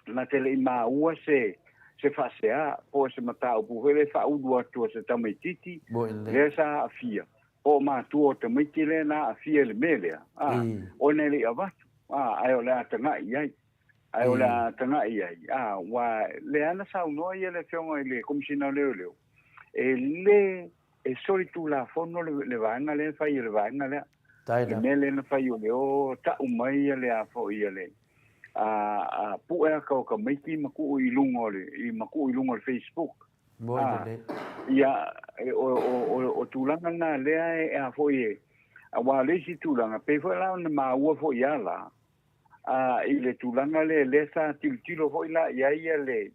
na te le i maua se, se faasea po o se mataupu foi lea e faaulu atu a se tamaitiiti lea sa aafia, po o matua o tamaiti lea na aafia i le mea lea, a, ona e le i avatu, a, ae o le a tagai i ai. Ae o le a tagai i ai, a, aua lea na saunoa ia le Afioga i le Komesina o Leoleo, e le e solitulafono le, le vaega lea na fai e le vaega lea. Le mea lea na fai o le o ta'u mai ia le a foi ia le a, a pu'e aka o tamaiti ma ku'u i luga o le i ma ku'u i luga o le Facebook. A, ia o, o, o, o tulaga na lea e a foi e aua o le isi tulaga pei foi la ona maua foi ia la a, i le tulaga lea lea sa tilotilo foi la i ai ia le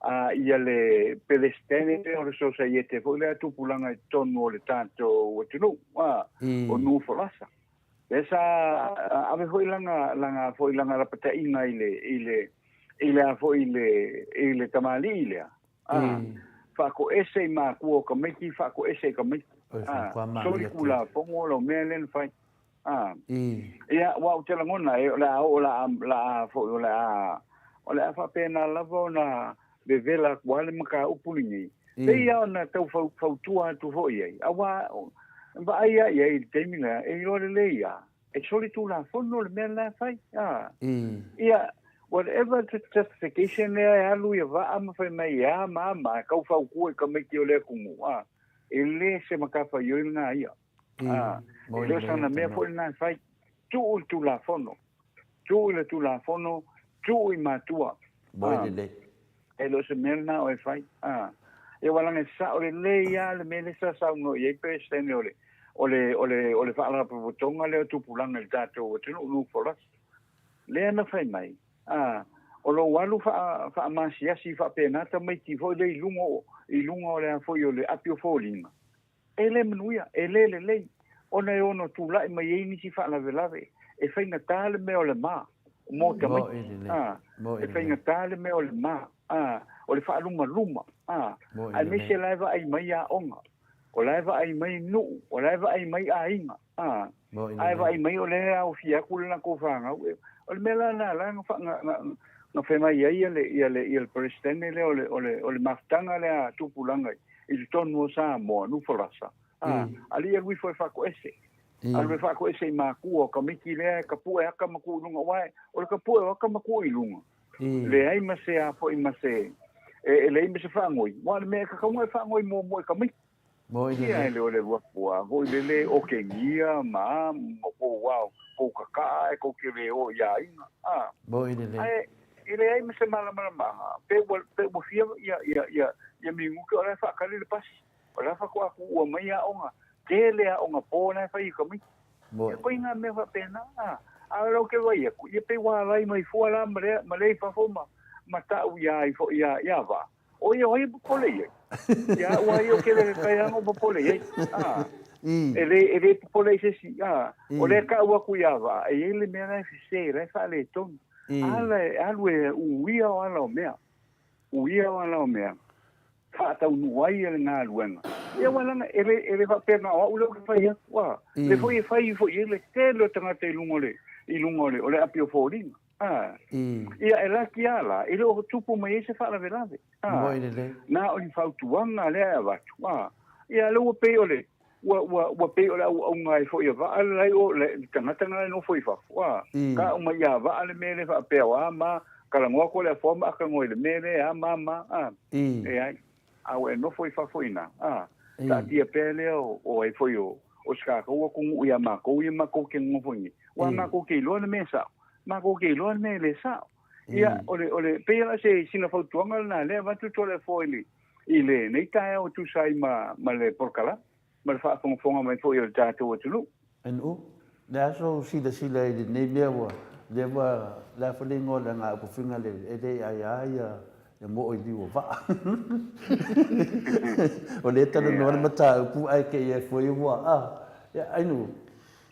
a, ia le Pelestene lea o le Sosaiete foi lea tupulaga i totonu o le tatou atunuu, a, o Nuufolasa. Lea sa ave foi lana, lana foi lana lapataiga i le, i le, i le a foi i le, i le tamalii lea, a, faatoese i matua o tamaiti, faatoese i tamaiti. A, soli Tulafono lau mea lea na fai. A, ia, aua ou te lagona e, o le a oo la, la a foi, o le a, o le a faapena lava ona vevela atu lava le mataupu lenei. Pei lava ona tau fautua atu foi i ai, aua vaai lava i ai i le taimi lea, e iloa lelei lava, e solitulafono le mea la e fai. A, ia, whatever the justification lea e alu ia vaa ma fai mai e a ma a ma, e tau fautua i tamaiti o le atunuu, a, e le se matafaioi lena ia. A, e le o sana mea foi lena e fai. Tuu i le Tulafono. Tuu i le Tulafono, tuu i matua. A, e le o se mea lena o e fai. A, ia ua laga e sao lelei lava le mea lea sa saunoa i ai Peresetene o le, o le, o le, o le Faalapotopotoga lea o Tupulaga i le tatou atunuu, Nufolasi. Lea na fai mai, a, o lou alu faa, faamasiasi faapena tamaiti foi lea i luga o, i luga o le a foi o le api o foliga, E le manuia, e le lelei, ona e ono tulai mai ai nisi faalavelave. E faigata le mea o le ma mo tamaiti, a, e faigata le mea o le ma, a, o le faalumaluma, a, aemaise la e vaai mai aoga, o la e vaai mai nuu, o la e vaai mai aiga, a, ae vaai mai o lea e aofia atu le latou fanau. O le mea la lena la na, na fai mai ai le, ia le, ia le Peresetene lea o le, o le, o le mafutaga lea a tupulaga i totonu o Samoa, Nufolasa, a, alii alu ifo e faatoese. Alu e faatoese i matua o tamaiti lea e tapue aka ma tuu i luga, aua o le tapue o aka ma tuu i luga, leai ma se a foi ma se, e leai ma se faanoi, aua o le mea e tatau ona e faanoi muamua i tamaiti. Ia e le o le alu atu lava foi lele okegia ma ma kou ao, kou kaka'a e kou te le o i aiga, a. Ae e leai ma se malamalamaaga, pe ua, pe ua fia ia, ia, ia, ia minute o la e faatali le pasi, o la e faatoa tuua mai aoga, tele aoga po la e fai i tamaiti. Ia koe ngā mea faapena, a. A o lau te vaai atu, ia pei ua alai mai fua la ma lea, ma lea i fafo ma, ma ta'u iā i fo, iā, iā Vaa. O ia, o ai e popole i ai? Ia au a ia o kele kai anga o popole i ai. Ah. E le, e le popole i se isi. Ah. O lea ka'u aku iā Vaa, e i ai le mea la e sese, la e faaletonu. Ala e alu e uia o ala o mea. Uia o ala o mea. Faataunuu ai le galuega. Ia aua leaga e le, e le faapea na o au lea ou te fai atu. Ah. Le foi e fai ifo i ai le tele o tagata i luga o le, i luga o le, o le api o foliga. A. Ia, e laki a la, e le o tupu mai ai se faalavelave. A. Na o ni fautuaga lea e avatu. A. Ia, lea ua pei o le, ua, ua, ua pei o le auauga ai foi a Vaa le lai o le tagata lena e nofo i fafo. A. Ka uma iā Vaa le mea lea faapea o a ma, talanoa atu le afoa ma akanoa i le mea lea, a ma ma. A. Leai. A ua e nofo i fafo i ina, a, taatia pea lea o, o ai foi o, o se tatou atunuu iā matou ia matou te nonofo i nei. Aua matou te iloa le mea sao, matou te iloa le mea e le sao. Ia, o le, o le, pei lava se, sina fautuaga lena lea avatu Toleafoa i le, i lenei taeao e tusa ai ma, ma le polokalame, ma le faafogafoga mai foi a le tatou atunuu. NU, Le aso silasila i lenei mea ua leva, le a foi le igoa o le agaupufiga le e le ai a ia ia moo i liu o vaa. O lea e talanoa le mataupu ae kei ai foi ua a. Ia, Ainu.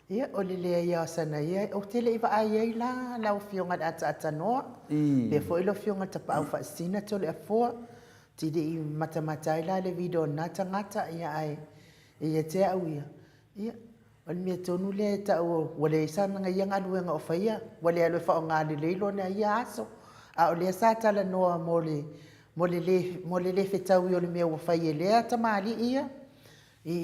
Ia, o le leai lava o sana ia, ou te le i vaai ai la lau Afioga i le Ataatanoa, pea foi lau Afioga i le Tapaau Faasisina Toleafoa, te le i matamata ai la le video o lena tagata, ia ae. E ia te au ia, ia, o le mea tonu lea e tau ua leai sana ia galuega o faia, ua le alu e faaaoga lelei lona ia aso. A o lea sa talanoa mo le, mo le le, mo le le fetaui o le mea ua fai e lea tamalii ia, i,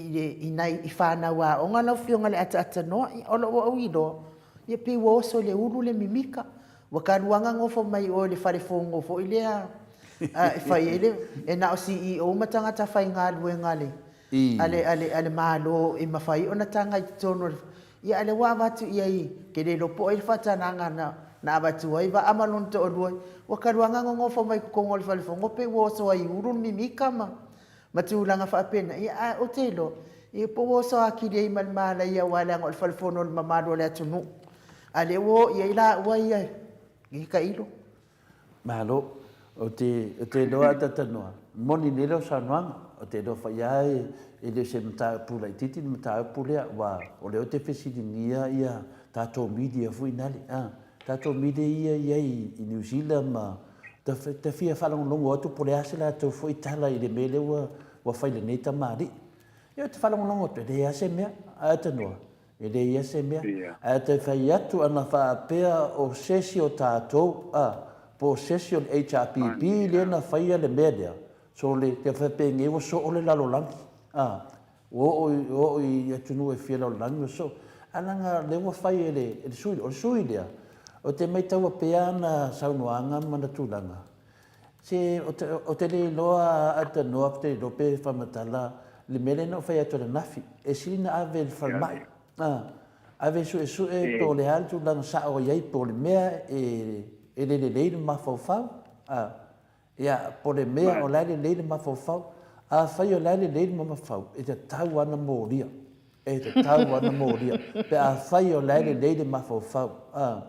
i, nai, i fanau aoga lau Afioga i le ataatanoa. Ia, o lou au iloa, ia pei ua oso i le ulu le mimika. Ua talu lava ona nofo mai o i le fale fono foi lea e fai ai le, e na o CEO ma tagata faigaluega a le, a le, a le, a le Malo e mafai ona taga i totonu o le, ia a o lea ua avatu i ai, ou te le iloa po o ai le faatagaga na, na avatu ai Vaa ma lona toalua, ua talu lava ona nonofo mai i totonu o le fale fono pei ua oso ai i ulu le mimika ma, ma tulaga faapena, ia ae ou te iloa, ia po ua oso atili ai ma le malaia aua leaga o le fale fono o le mamalu o le atunuu. A lea ua o i ai laua ia i tailo. Malo. Ou te, ou te iloa a talanoa, moni nei lau saunoaga. Ou te iloa foi lava e, e le o se mataupu laitiiti le mataupu lea, aua o lea ou te fesiligia ia tatou media foi nale, a, tatou media ia e i ai i New Zealand ma, ta, ta fia faalogologo atu po o le a se latou foi tala i le mea lea ua, ua fai i lenei tamalii. Ia ou te faalogologo atu, e leai lava se mea, ae talanoa, E leai ia se mea. Ae te fai atu ana faapea o sesi o tatou, a, po o sesi o le HRPP lea na faia le mea lea, so le, te faapenei ua soo le lalolagi, a, ua oo i, ua oo i atunuu e fia lalolagi ua soo. Ae leaga o lea ua fai e le, e le sui, o le sui lea, ou te maitaua pea ana saunoaga ma ana tulaga, se, ou te, ou te le iloa a talanoa ou te le iloa pe faamatala le mea lea na ou fai atu ananafi, e sili ona ave i le falemai, a, ave e suesue po o le a le tulaga sao o i ai, po o le mea e, e le lelei le mafaufau, a, ia, po o le mea o la e lelei le mafaufau. Afai o la e lelei le mafaufau, e tatau lava ona molia, e tatau lava ona molia, pe afai o la e lelei le mafaufau, a.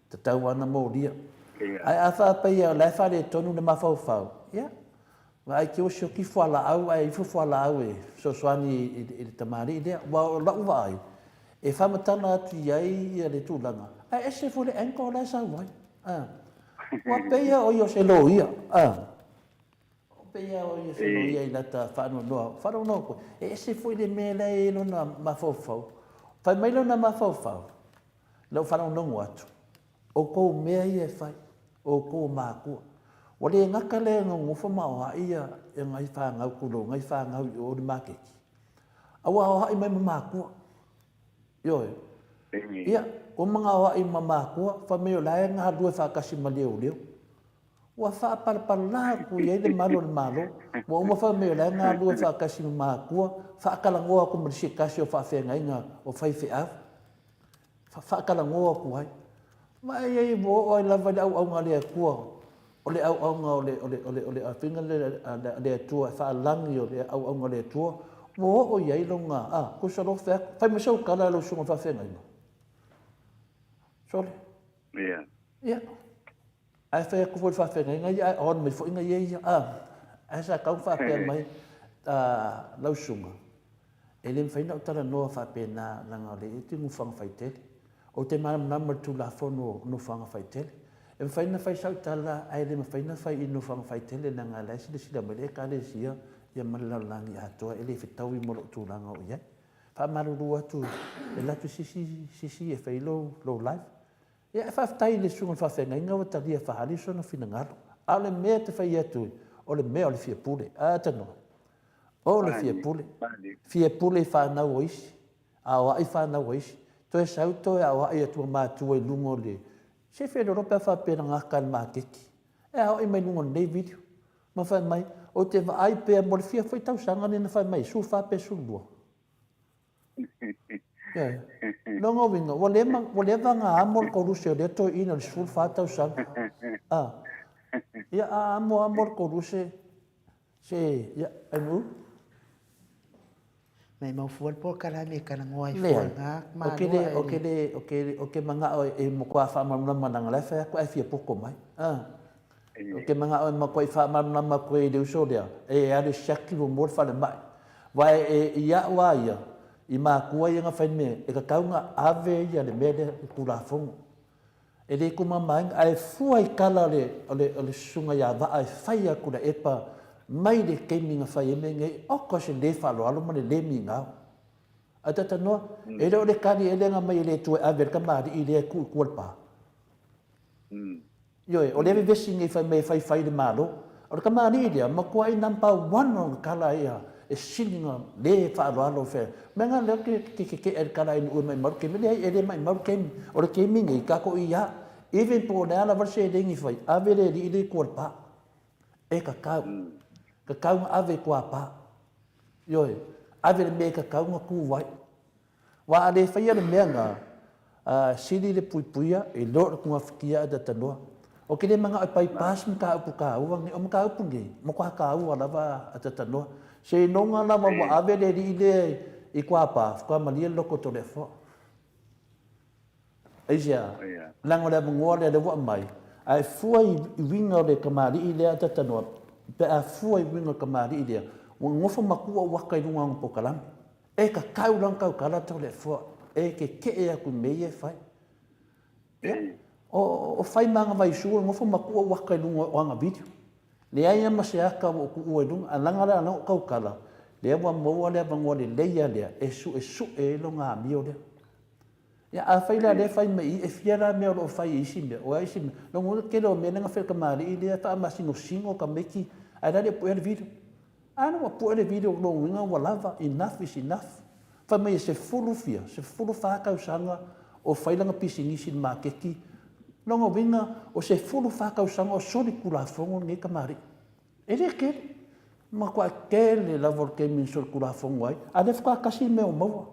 Tatau lava ona molia. Ae a faapaia o la e faaletonu le mafaufau, ia, vaai te ua sioki fualaau ae ifo fualaau e fesoasoani i le tamalii lea. Aua o lau vaai, e faamatala atu i ai ia le tulaga, ae ese foi le angle la e sau ai. Ua pei lava o ia o se loia. Ua pei lava o ia o se loia i lata faanoanoa. Faanoanoa koe, e ese foi le mea la e i ai lona mafaufau. Fai mai lona mafaufau, Lau faalogologo atu, o kou mea ia e fai, o kou makua. Ua le gata lea e nonofo ma aoai ia nai fanau, tulou, nai fanau i o i le maketi, a ua aoai mai ma makua. Ioe. Ia, ua uma aoai ma makua, fai mai o la e galulue faatasi ma leoleo. Ua faapalapala atu i ai le malu o le Malo. Ua uma fai mai o la e galulue faatasi ma makua, faatalanoa atu ma le se tasi o faafeagaiga o faifeau. Faatalanoa atu ai. Vaai ai ua oo ai lava i le auauna a le Atua, o le auauna o le, o le, o le, o le afiga lea a le Atua e faalagi o le auauna a le Atua, ua oo i ai lona, a, tusa loa fai atu, fai mai sau tala lau susuga i le faafeagaiga. Sole. Ia. Ia. Ae fai atu foi i le faafeagaiga ia, ae on mai foi ia ia, a. Ae sa tatau ona faapea mai, a, lau susuga, E le mafai ona ou talanoa faapena leaga o lea ou te i Nofoaga Faitele. Ou te malamalama i le Tulafono o Nofoaga Faitele. E mafai ona fai sau tala ae le mafai ona fai i Nofoaga Faitele leaga o la e silasila mai le Ekalesia ma le lalolagi atoa e le fetaui ma lou tulaga o i ai. Faamalulu atu e alu atu se isi e fai lou live. Ia e faafetai i le susuga i le faafeagaiga ua talia faaali sona finagalo. A o le mea e te fai atu, o le mea o le fia pule. A tanoa. O le fia pule. Fia pule i fanau o isi. Aoai fanau a isi. Toe sau toe aoai atu ma matua i luga o le se felolo pe a faapea na gata i le maketi. E aoai mai luga o lenei video. Ma fai mai, ou te vaai pea mo le fia foi tausaga lea na fai mai, 14 pe 12. Ioe. Lona uiga, ua leva, ua leva ona amo le koluse o lea toeaina i le 14 tausaga. A. Ia, a amo amo le koluse, se, ia, ainu. Maimau fua le polokalame e talanoa ai fua i ngā Leai, o ke le, o ke le, o ke, o ke manao e matua faamalamalama leaga la e fai atu ae fia poto mai. A. Ou te manao e matuai faamalamalama atu ai i le uso lea, e alu e siaki muamua le falemai. Aua e, i a'u a ia, i matua ia na fai mea, e tatau ona ave ia le mea lea i Tulafono. E le tumamaina, ae fua i tala o le, o le, o le susuga ia Vaa e fai atu le epa Mai le taimi na fai ai mea nei, oka o se le faaaloalo ma le le migao. Ae talanoa, e le o le tali ea lea na aumai e le Atua e ave ai le tamalii lea e tuu i tua i le pa. Ioe, o lea e vevesi nei fai mai e faifai i le Malo. O le tamalii lea, matuai number one ona tala ia e sili ona le faaaloalo fea. Mea na lea ou te tete'e ai i le tala a Ainuu e maimau le taimi. Leai, e le maimau le taimi. O le taimi nei, tatou i a, even po o le a lava le seleni e fai, ave le alii lea i tua i le pa. E tatau. Tatau ona ave i tua pa. Ioe, ave le mea e tatau ona tu ai. Aua a le faia le mea lena, sili le puipuia i lo le tugafitia ae talanoa. Ou te le manao e bypass mataupu taua nei. O mataupu nei, matua taua lava a talanoa. Seiloga lava ua ave le alii lea i tua pa, faatoa malie le loto o Toleafoa. Aisea? Leaga o le avanoa lea lea ua aumai, ae fua i uiga o le tamalii lea a talanoa, pe a fua i uiga o le tamalii lea, ua nofo matua ou ata i luga o ana polokalame. E tatau la ona tautala Toleafoa e tetee atu i mea ia e fai. Ia, o fai ma ana vaisu o le nofo matua ou ata i luga o ana video. Leai lava ma se ata ua ou tuua i luga, ae leaga la o lea ua ou tautala, lea ua maua le avanoa lelei lava lea e suesue ai lona amio lea. Ia, afai la o lea e fai mai i i, e fia la mea o lo o fai e isi mea, o a isi mea. Lona uiga o le tele o mea lea na fai e le kamali'i lea e faamasinosino tamaiti, ae la e le o puea le video. A lea ua pue le video, lona uiga ua lava, enough is enough. Fai mai e sefulu fia, 14 tausaga o fai lana pisinisi i le maketi, lona uiga o 14 tausaga o solitulafono lenei kamali'i. E le tele. Matuai tele lava o le taimi na solitulafono ai, a o lea faatoa tasi le mea ua maua.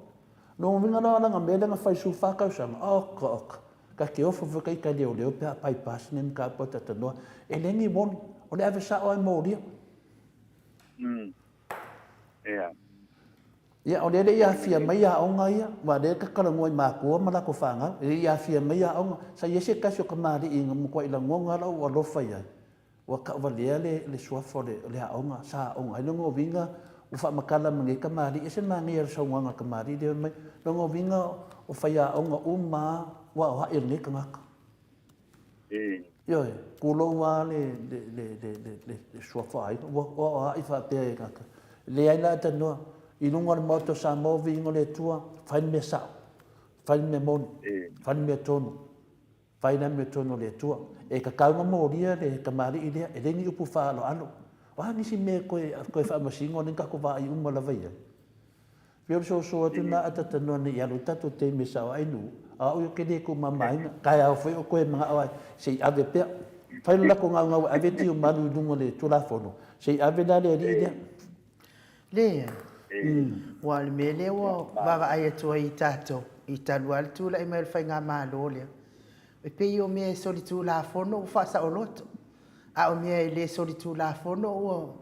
Lona uiga la o lana mea lea na fai i le 14 tausaga, oka oka, ta te ofo foi ita i leoleo pe a bypass lenei mataupu a talanoa. E leai ni warning, o le ave sao lava e molia. Ia, o lea e le i aafia mai aoga ia, aua o lea e talanoa i matua ma latou fanau, e le i aafia mai aoga. Sa i ai se tasi o kamali'i na matuai lagona lou alofa i ai, Ua tauvalea le suafa o le aoga sa aoga ai. Lona uiga ua faamatala ma nei tamalii, e ese le manaia o le saunoaga a le tamalii lea fai mai, lona uiga o faiaoga uma lava ua aoai e lenei tagata. Ioe, tulou lava le suafa o aiga, ua aoai faapea e tagata. Leai la talanoa, i luga o le Maota o Samoa, viiga o le Atua, fai le mea sao, fai le mea moni, fai le mea tonu. Fai le amiotonu o le Atua. E tatau ona molia le tamalii lea, e leai ni upu faaaloalo. O a nisi mea e toe faamasino lea na tatou vaai uma lava i ai? Pei o le soso atu lena a talanoa nei i alu ai tatou taimi e sao ai nuu, a o au ia ou te le tumamaina, taeao foi o toe manao ai se i ave pea. Fai le lako gaugau e ave tiumalu i luga o le Tulafono, se i ave la le alii lea. Leai. Aua o le mea lea ua vaavaai atu ai i tatou, i talu lava le tulai mai o le faigamalo lea, e pei o mea e solitulafono ua faasaoloto, a o mea e le solitulafono ua...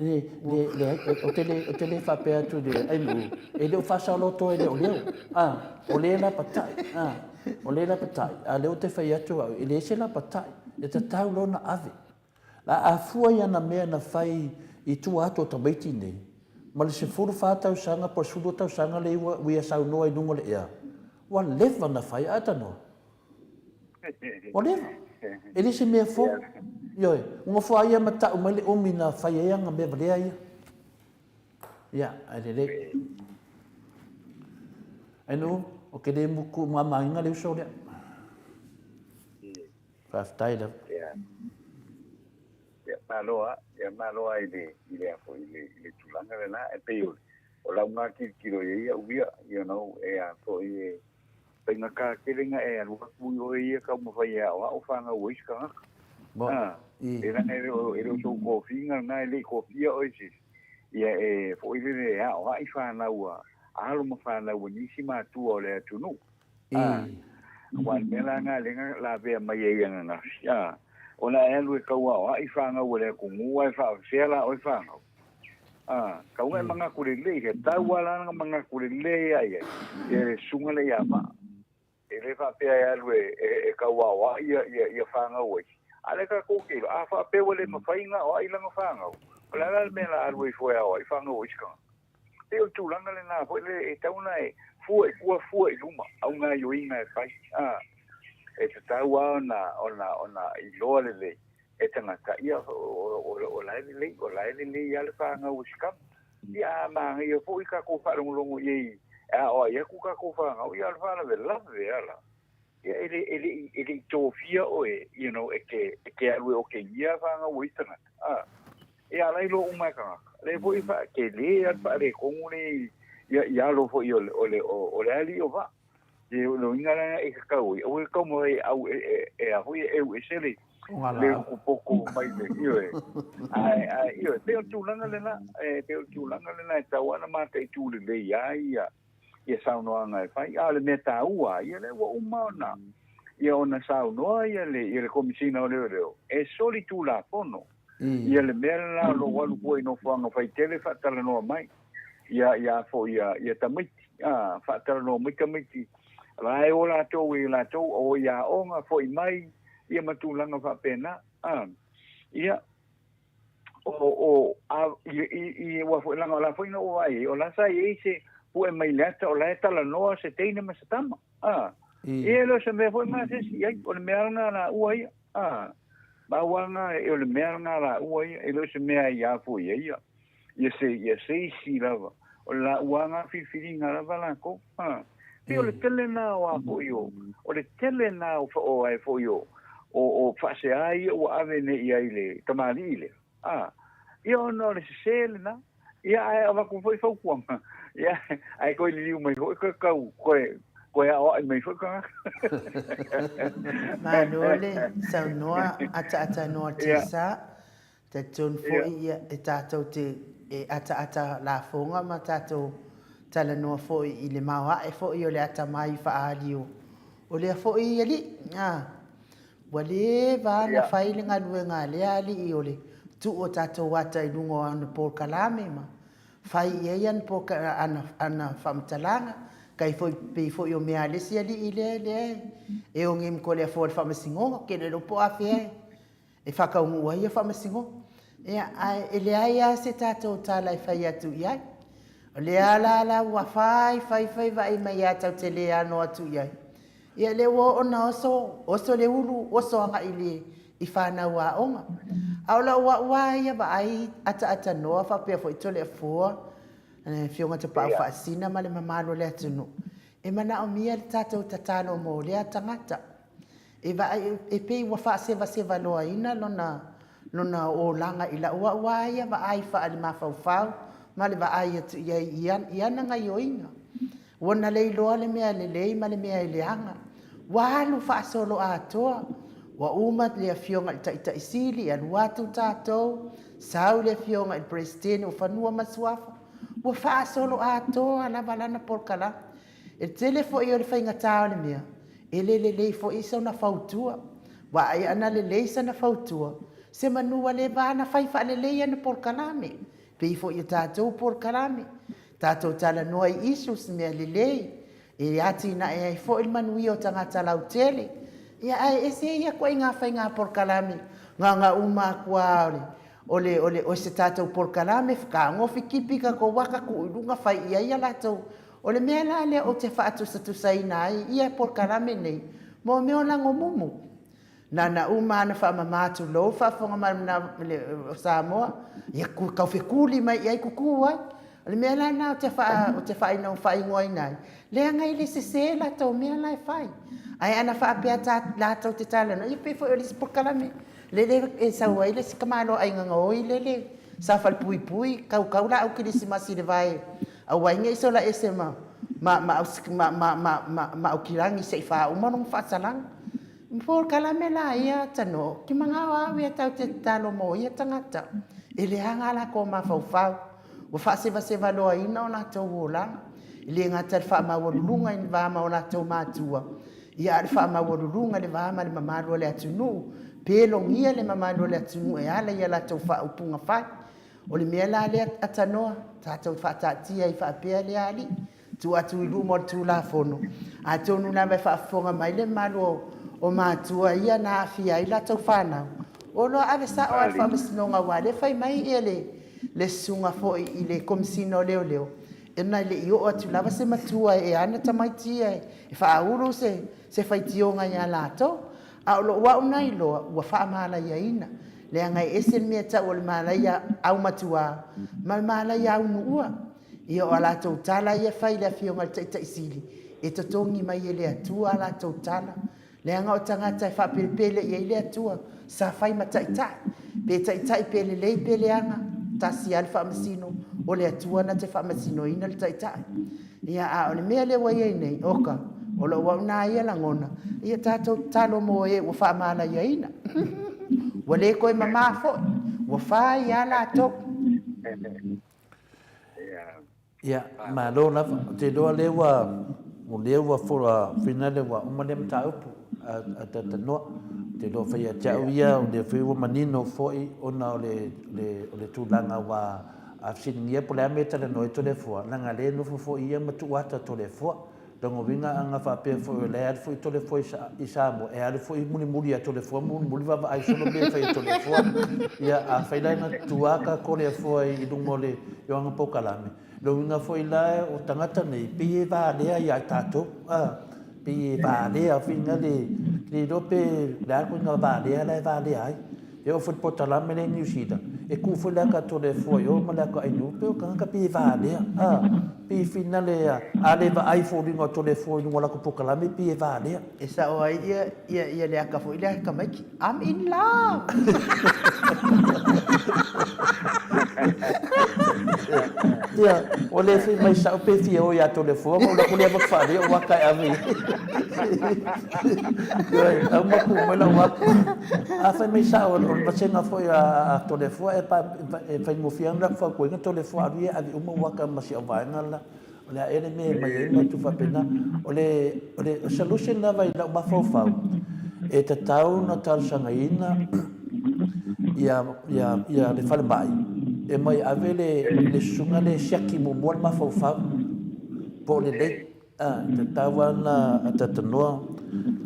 Leai, ou te le faapea atu i le ailuu, e le o faasaoloto e leoleo, o lea e lapatai, o lea e lapatai, a o lea ou te fai atu au, e leai se lapatai, e tatau loa ona ave. A afua i ana mea na fai i tua atu o tamaiti nei, ma le 14 tausaga po o le 12 tausaga lea ua ia saunoa i luga o le ea, ua leva na fai, a tanoa? Ua leva. E le se mea fou. Ioe, ua nofo lava ia ma tau mai le umi na fai ai ana mea valea ia. Ia, ae lelei. Ainu, o ke le muku mamaina le uso lea. Faafetai lava. Ia. Ia, malo lava. Ia, malo lava i le, i le a foi, i le, i le tulaga lena. E pei o, o lau gatilotilo i ai au ia, you know, e a foi, e faigata tele na e alu atu i oe ia taumafai e aoao fanau ai se tagata. Mo, Ah, i. e leaga e le o, e le o sou tofiga lena, e le i tofia oe e se isi. Ia e foi lele e aoai fanau a alo ma fanau a nisi matua o le atunuu. A, aua o le mea la lena lea na lavea mai ai ananafi, a, ona e alu e tau aoai fanau a le atunuu ae faafefea la oe fanau. A, tau na e manatu lelei, he tau lava la na manatu lelei lava i ai, ia le susuga lea ia Vaa. E le faapea e alu e, e, e tau aoai ia, ia, ia fanau ai. A lea tatou te iloa, a faapea ua le mafai ona aoai lana fanau, o le a la le mea la alu ai fua e aoai fanau ai isi tagata? Pei o le tulaga lena foi lele e tatau ona e fua i tua fua i luma au gaioiga e fai. A, e tatau lava ona, ona, ona iloa lelei e tagata, ia, o la e lelei, o la e lelei lava le fanau a si tama. Ia, a manaia foi tatou faalogologo i ai e aoai atu tatou fanau, ia o le faalavelave lava la. Ia, e le, e le i, e le i tofia oe, you know, e te, e te alu e otegia fanau a isi tagata. A, ia, a la e iloa uma e tagata. Lea foi e faatele lava le faaletonu lea i, ia, i alo foi o le, o le, o le alii o Vaa. E o le uiga lena e tatau ai, aua e taumafai e au e, e, e a foi e eu ese le, le utu poto mai le, ioe. Ae, ae, ioe, pei o le tulaga lena, e pei o le tulaga lena e tatau lava ona mataitu lelei ai ia, ia saunoaga e fai. A o le mea taua, ia lea ua uma ona, ia ona saunoa ia le, ia le Komesina o Leoleo, e solitulafono ia le mea lena o lo o alu fua i nofoaga faitele faatalanoa mai. Ia, ia foi, ia, ia tamaiti, a, faatalanoa mai tamaiti, la e o latou e latou, o i aoga, foi mai, ia ma tulaga faapena, a. Ia, o, o, a, i, i, i, ua foi, leaga o la foi na ou vaai ai, o la sa i ai se pue mai le ata, o la e talanoa se teine ma se tama, a. Ia, e le o se mea foi masesi i ai, o le mea lena a laua ia, a. Maua lena, o le mea lena a laua ia, e le o se mea e ia foi ai ia. Ia se, ia se isi lava, o le laua lava filifiliga lava lakou. Ha. Pei o le tele na o a foi o, o le tele na o, o ae foi o, o, o faasea ia ua ave nei i ai le tamalii lea. A, ia ona o le sese lena. Ia ae avatu foi fautuaga. Ia, ae toe liliu mai foi toe tau, toe, toe aoai mai foi tagata. Malo le saunoa ataatanoa Tessa. Talitonu foi ia e tatou te e ataata lafoga ma tatou talanoa foi i le maoae foi o le atamai faaali o o lea foi alii. A, ua leva ona fai le galuega a lea alii o le tuu o tatou ata i luga o ana polokalame ma fai i ai ana poloka ana ana faamatalaga, kai foi pei foi o mea a le isi alii lea lea e oge ma Toleafoa i le faamasinoga, ou te le iloa po o afea e e whakaunuu ai ia whamasinoga. Ia, ae e leai lava se tatou tala e fai atu i ai. O lea la la ua fai, fai, fai vaai mai ia tau te le ano atu i ai. Ia lea ua oo na oso, oso le ulu, oso agai i le i whanau aoga. A o lau au lava ia vaai ataatanoa faapea foi Toleafoa, le Afioga Tapaau Faasina ma le mamalu o le atunuu, e manaomia le tatou tatalo mo lea tagata. E vaai, e pei ua faasevasevaloaina lona, lona olaga i lau au a ia vaai faale-mafaufau ma le vaai atu i ai i, i ana gaioiga. Ua na le iloa le mea lelei ma le mea e leaga. Ua alu faasolo atoa. Ua uma le Afioga i le Taitai Sili, e alu atu tatou, sau le Afioga i le Peresetene o Fanua ma Suafa, ua faasolo atoa lava lana polokalame. E tele foi o le faigata o le mea, e le lelei foi sona fautua. Vaai ana lelei sana fautua, se manu ua leva ana fai faalelei ana polokalame. Pei foi o tatou polokalame, tatou talanoa i issues, mea lelei, e atinae ai foi le manuia o tagata lautele. Ia ae ese ia ituaiga faiga polokalame, gaga uma atu lava o le, o le, o le, o se tatou polokalame, fetagofi kipi tatou ata, tuu i luga, fai i ai a latou O le mea la lea ou te faatusatusaina ai ia polokalame nei mo mea o lagomumu. Na na uma ana faamama tulou faafofoga mai o Samoa, ia tau fekuli mai i ai kuku ai. O le mea la lena ou te faa ou te faaino faaigoaina ai, leaga e le sese latou mea la e fai. Ae ana faapea ta latou te talanoa, ia pei foi o le isi polokalame lele e sau ai le isi tamaloaiga gaoi lele sa falepuipui, kaukau laau kerisimasi i le vae Aua ai ne i sola ese ma ma ma ma ma ma ma ma Aukilagi se i faauma lona faasalaga. Polokalame la ia tano, ki mangao au ia tau te tatalo mo ia tagata, e leaga a latou mafaufau, ua faasevasevaloaina o latou olaga, e le gata i le faamaualuluga i le va ma o latou matua, ia a o le faamaualuluga i le va ma le mamalu o le atunuu, pelogia le mamalu o le atunuu e ala i a latou faaupuga fai. O le mea la lea a Tanoa, tatou faataatia ai faapea lea alii, tuu atu i luma o le Tulafono, atonu lava e faafofoga mai le mamalu o matua ia na aafia ai latou fanau, o loa ave sao lava i le Faamasinoga aua o lea e fai mai le susuga foi i le Komesina o Leoleo, ona e le i oo atu lava se matua e ana tamaiti ia e faaulu se faitioga ia latou. A o lou au na iloa, ua faamalaiaina, leaga e ese le mea tau o le malaia aumatuā ma le malaia aunuua. Ia o a latou tala ia fai i le Afioga i le Taitai Sili, e totogi mai e le Atua a latou tala, leaga o tagata e faapelepele i ai le Atua, sa fai ma taitai. Pe taitai pe lelei pe leaga, tasi lava le faamasino, o le Atua na te faamasinoina le taitai. Ia, a o le mea lea ua i ai nei, oka, o lou au na ia lagona, ia tatou tatalo mo e ua faamalaiaina. Ua le toe mamā foi, ua fai lava latou. Ia, malo lava. Ou te iloa lea ua, o lea ua finale ua uma lea mataupu a Talanoa. Ou te iloa foi ia te au ia, o lea foi ua manino foi ona o le, o le tulaga ua fesiligia po o le a le mea e talanoa ai Toleafoa, leaga o lea e nofo foi ia ma tuu ata Toleafoa. Lona uiga ana faapea foi o la e alu foi Toleafoa i Samoa, e alu foi mulimuli ia Toleafoa ma mulimuli vaavaai solo mea e fai e Toleafoa. Ia, afai la ina tutu ata Toleafoa i luga o le i ana polokalame, lona uiga foi la o tagata nei, pei e valea ia i tatou, a, pei e valea foi na le, le iloa pe o le a le ituaiga valea la e valea ai. E oo foi i le polokalame lea i Niu Sila, e tuu foi le ata Toleafoa i o ma le ata Ainuu, pei o tagata pei e valea, a, pei e finale a, a le vaai foliga o Toleafoa i luga o latou polokalame, pei e valea. E sao ai ia, ia, ia le ata foi lea a tamaiti, I'm in love! Ia, ua le fai mai sao pe fia o ia Toleafoa, ona ou alu atu lea avatu faalea ou ata e ave i ai. Ioe, auma tu mai lau ata. A fai mai sao, o le vasega foi a Toleafoa e faigofie lava ona latou fautuaina Toleafoa alu ia e ave uma ou ata ma si au vaega la. O le a ea le mea e aumai ai ma atu faapena. O le solution lava i lau mafaufau, e tatau ona talosagaina ia le falemai e omai e ave le susuga lea e siaki muamua le mafaufau po o lelei. E tatau lava ona talanoa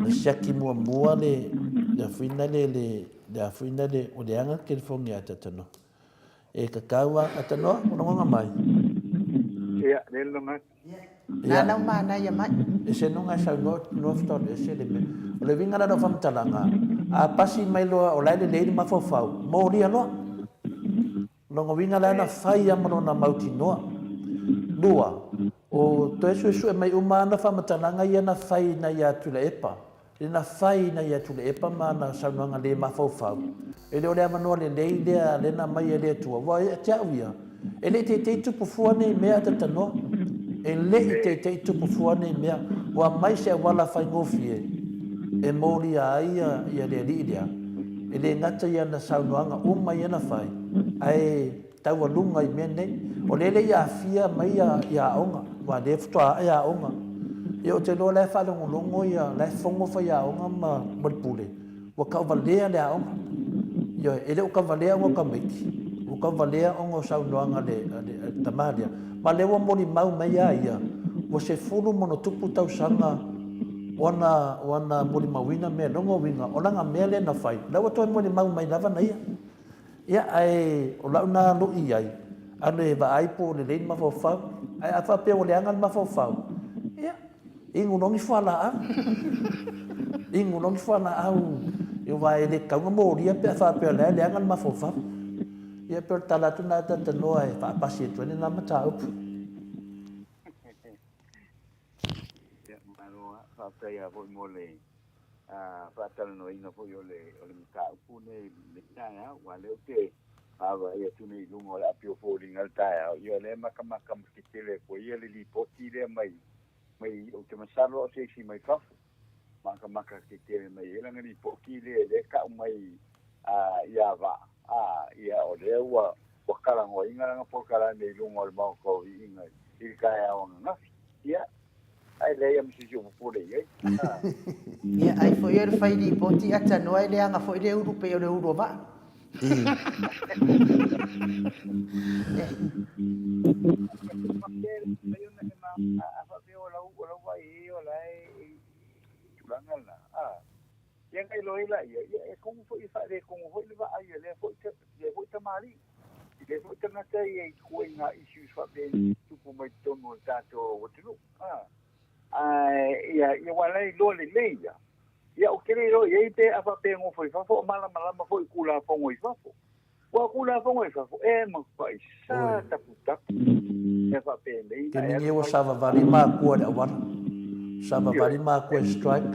ona siaki muamua le afuina le, le afuina le, o leaga le telefoni ia Talanoa. E tatau lava, Talanoa, o logona mai. Ia, le logo atu. Ia. Nāna ua manaia mai. E se noga e saunoa noa faatoa ese le mea. O le uiga la o lau faamatalaga, a pasi mai loa o la e lelei le mafaufau, molia loa. Lona uiga la na fai lava ma lona mautinoa. Lua, o toe suesue mai uma ana faamatalaga ia na fai ina ia Tuilaepa, le na fai ina ia Tuilaepa ma ana saunoaga le mafaufau, e le o le avanoa lelei lea lea na aumai e le Atua. Ua ia te au ia, e le i teitei tupu fua nei mea a Talanoa. E le i teitei tupu fua nei mea. Ua aumai se auala faigofie e molia ai ia le alii lea. E le gata i ana saunoaga uma ia na fai, ae taualuga i mea nei. O lea e le i aafia mai ia aoga, aua o lea faatoa ae aoga. Ia ou te iloa o la e faalogologo ia, o la e fono faiaoga ma le pule, ua tauvalea le aoga. Ioe, e le o tauvalea ona o tamaiti, ua tauvalea ona o saunoaga a le tama lea. Ma o lea ua molimau mai a ia, ua 10+ tausaga o ana, o ana molimauina mea, lona uiga, o lana mea lea na fai, la ua toe molimau mai lava na ia. Ia, ae o lau na loi i ai, alu e vaai po o lelei le mafaufau. Ae a faapea ua leaga le mafaufau, ia, inu loa ni fualaau. Inu loa ni fualaau, aua e le tatau ona molia pe a faapea o la e leaga le mafaufau. Ia, pei o le tala atu lena a Talanoa e faapasi atu ai lena mataupu. Ia, malo lava. Faafetai lava foi mo le faatalanoaina foi o le mataupu lenei i lenei taeao, aua o lea ou te vaavaai atu nei i luga o le api o foliga o le taeao, ia o lea e matamata tetele atu ai le lipoti lea mai, mai, ou te masalo o se isi mai fafo, matamata tetele mai ai lana lipoti lea, lea e tau mai ia Vaa, ia o lea ua talanoaina lana polokalame i luga o le Maota o Viiga i le taeao ananafi. Ia, ae leai lava ma se isi o popole i ai. Ia, ai foi o le fai lipoti a tanoa e leaga foi le ulu pei o le ulu o vaa. A faapea o lau vaai i ai o la e i tulaga lena, ia ona iloa ai laia, ia e kogo foi e faaletonu foi le vaai a lea foi tamalii, i lea foi tagata ia i ituaiga issues faapea e tutupu mai totonu o le tatou atunuu. Ae ia, aua o la e iloa lelei ia, Ia, ou te le iloa i ai pe a faapea e nofo i fafo o malamalama foi i Tulafono i fafo. Aua o Tulafono i fafo, e matuai sa taputapu mea faapenei na e alu fai. Ua savavali makua i le auala. Savavali makua i strike.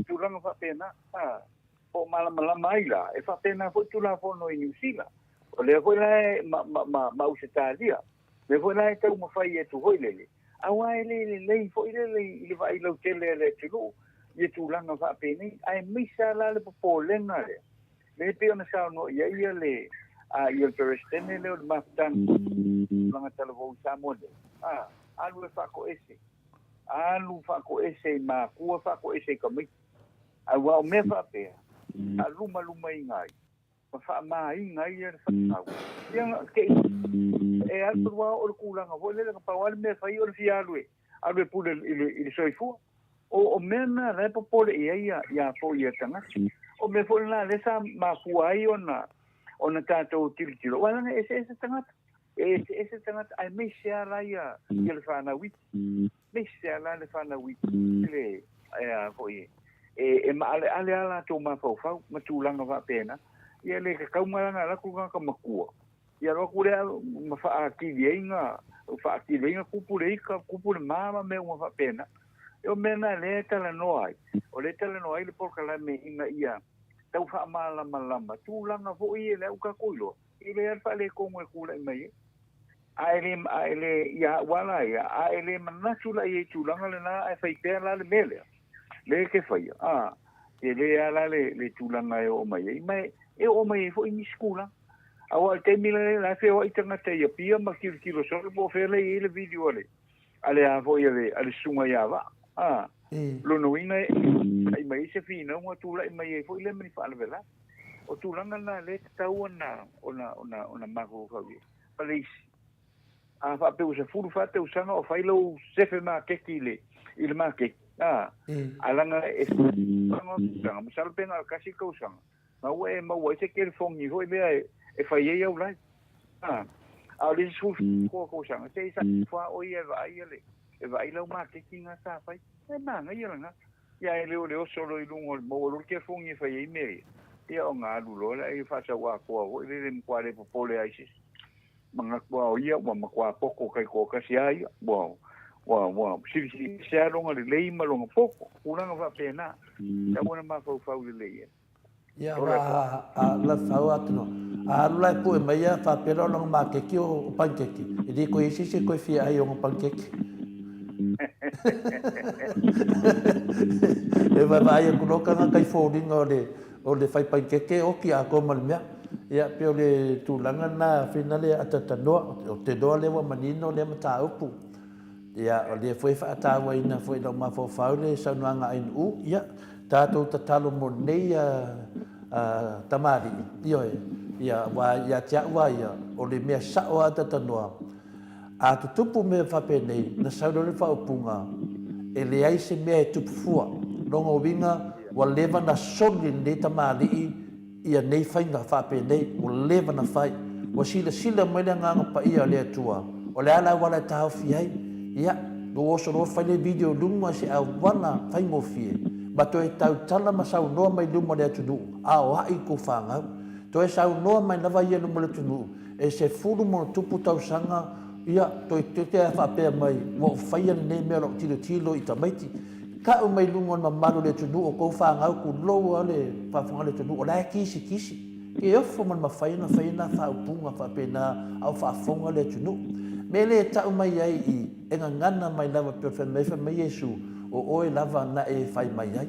Tulaga faapena, a, po o malamalama ai la, e faapena foi Tulafono i Niu Sila. O lea foi la e, ma, ma, ma, ma Ausetalia. O lea foi la e taumafai atu foi lele, aua e le lelei foi lele i le vaai lautele a le atunuu ia tulaga faapenei, aemaise lava la le popolega lea, lea e pei ona saunoa i ai le a ia le Peresetene lea o le mafutaga tulaga talavou i Samoa nei, a, alu e faatoese, alu faatoese i makua, faatoese i tamaiti. Aua o mea faapea, faalumalumaina ai ma faamāina ai le fanau. Ia, te i e alu lava oo i le tulaga foi lele, na pau lava le mea e fai o le fia alu e alu e pule i le, i le soifua. O, o mea na la e popole i ai ia, ia foi ia tagata. O mea foi na lea sa mafua ai ona, ona tatou tilotilo. Aua leaga e eseese tagata. E eseese tagata, aemaise lava la ia, ia le fanau iti. Aemaise lava la le fanau iti, le, e a foi e, e, e maaleale lava latou mafaufau ma tulaga faapena. Ia e le tatau ma lana alu atu le tagata matua, ia alu atu lea ma faatili ai na, faatili ai na tupu le ika, tupu le ma ma mea uma faapena. O mea na lea e talanoa ai, o lea e talanoa ai le polokalame ina ia tau faamalamalama tulaga foi ia lea ua tatou iloa, e le lava le faaletonu e tulai mai ai. A e le, a e le, ia au lava la ia, a e le manatu la i ai i tulaga lena ae fai pea la le mea lea, lea e te faia, a, tele lava la le, le tulaga e oo mai ai, ma e, e oo mai ai foi nisi tulaga. Aua o le taimi lenei, la e feoai tagata i Apia ma tilotilo solo po o fea la e i ai le video a le, a le a foi a le, a le susuga ia Vaa. A, lona uiga e tulai mai ai se finauga, tulai mai ai foi lea ma ni faalavelave. O tulaga na lea e tatau ona, ona, ona, ona mafaufau i ai. Ma le isi, a faapea ua 14 tausaga o fai lou sefe maketi i le, i le maketi, a, a leaga e tausaga, masalo pe na o le tasi le tausaga, na ua e maua ai se telefoni foi lea e, e fai ai au live. A, a o le isi 14 tausaga, se i sa oe ia e vaai le, e vaai lau maketi na sa fai. E manaia lena. Ia ae le o le oso loa i luga o le maua loa le telefoni e fai ai mea ia, ia ona alu loa lea ia faasau atoa foi lele matua le popole ai se isi. Manatu lava o ia ua matua poto taitoatasi lava ia, ua, ua, ua silisili ese lava lona lelei ma lona poto, tulaga faapena, tatau ona mafaufau lelei ai. Ia wa a la fau atu no. A alu la e pue mai ia faapea la o lona makeki o pankeki. E le koe isi se koe fia ai o pankeki. E vaavaai atu loa tagata i foliga o le o le fai pankeke oki atoa ma le mea. Ia pei o le tulaga lena finale atatanoa o te iloa lea ua manino lea mataupu. Ia, o lea foi e faatauaina foi i lou mafaufau le saunoaga a Ainuu, ia, tatou tatalo mo lenei tamalii, ioe, ia, aua ia te au lava ia, o le mea sao lava tatanoa, a tutupu mea faapenei, na sau loa le faaupuga, e leai se mea e tupu fua. Lona uiga, ua leva na soli lenei tamalii ia nei faiga faapenei ua leva na fai. Ua silasila mai le Agaga Paia o le Atua, o le a le auala e taofi ai? Ia, lou oso loa fai le video i luma se auala faigofie, ma toe tautala ma saunoa mai luma o le atunuu, a o aʻi kou fanau. Toe saunoa mai lava ia luma o le atunuu, e 10+ tausaga, ia, toeitiiti a faapea mai, ua ou faia lenei mea o lau tilotilo i tamaiti. Tau mai luga o le mamalu o le atunuu o tou fanau tulou lava le faafofoga a le atunuu o la e kisikisi. Ke ofo ma le mafai ona fai na faaupuga faapena a o faafofoga le atunuu. Mea lea e tau mai ai i e gagana mai lava pei o le fai mai fai mai Iesu o oe lava na e fai mai ai.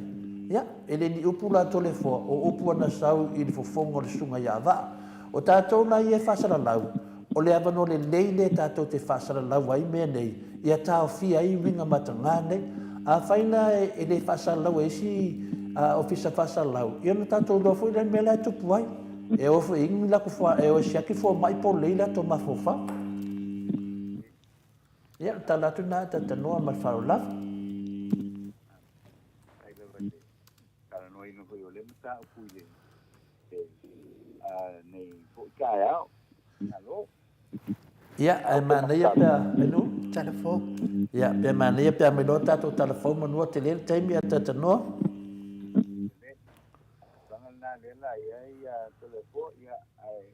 Ia, e le ni upu la Toleafoa o upu ana sau i le fofoga o le susuga ia Vaa. O tatou la ia e faasalalau, o le avanoa lelei lea tatou te faasalalau ai mea nei, ia taofia ai uiga mataga nei. Afai la e le faasalalau e isi ofisa faasalalau, ia ona tatou iloa foi lea i le mea la e tupu ai. E o foi i latou e o e siaki fomai po o lelei latou mafaufau. Ia, o le tala atu lena e talatalanoa ma le faaaloalo lava. Talanoaina foi o lea mataupu i le nei foi taeao. Malo. Ia, ae manaia pe a, Enu? Tala fou. Ia, pe manaia pe a mai loa tatou tala fou manua tele le taimi a talatalanoa. lena lea la i ai Toleafoa, ia, ae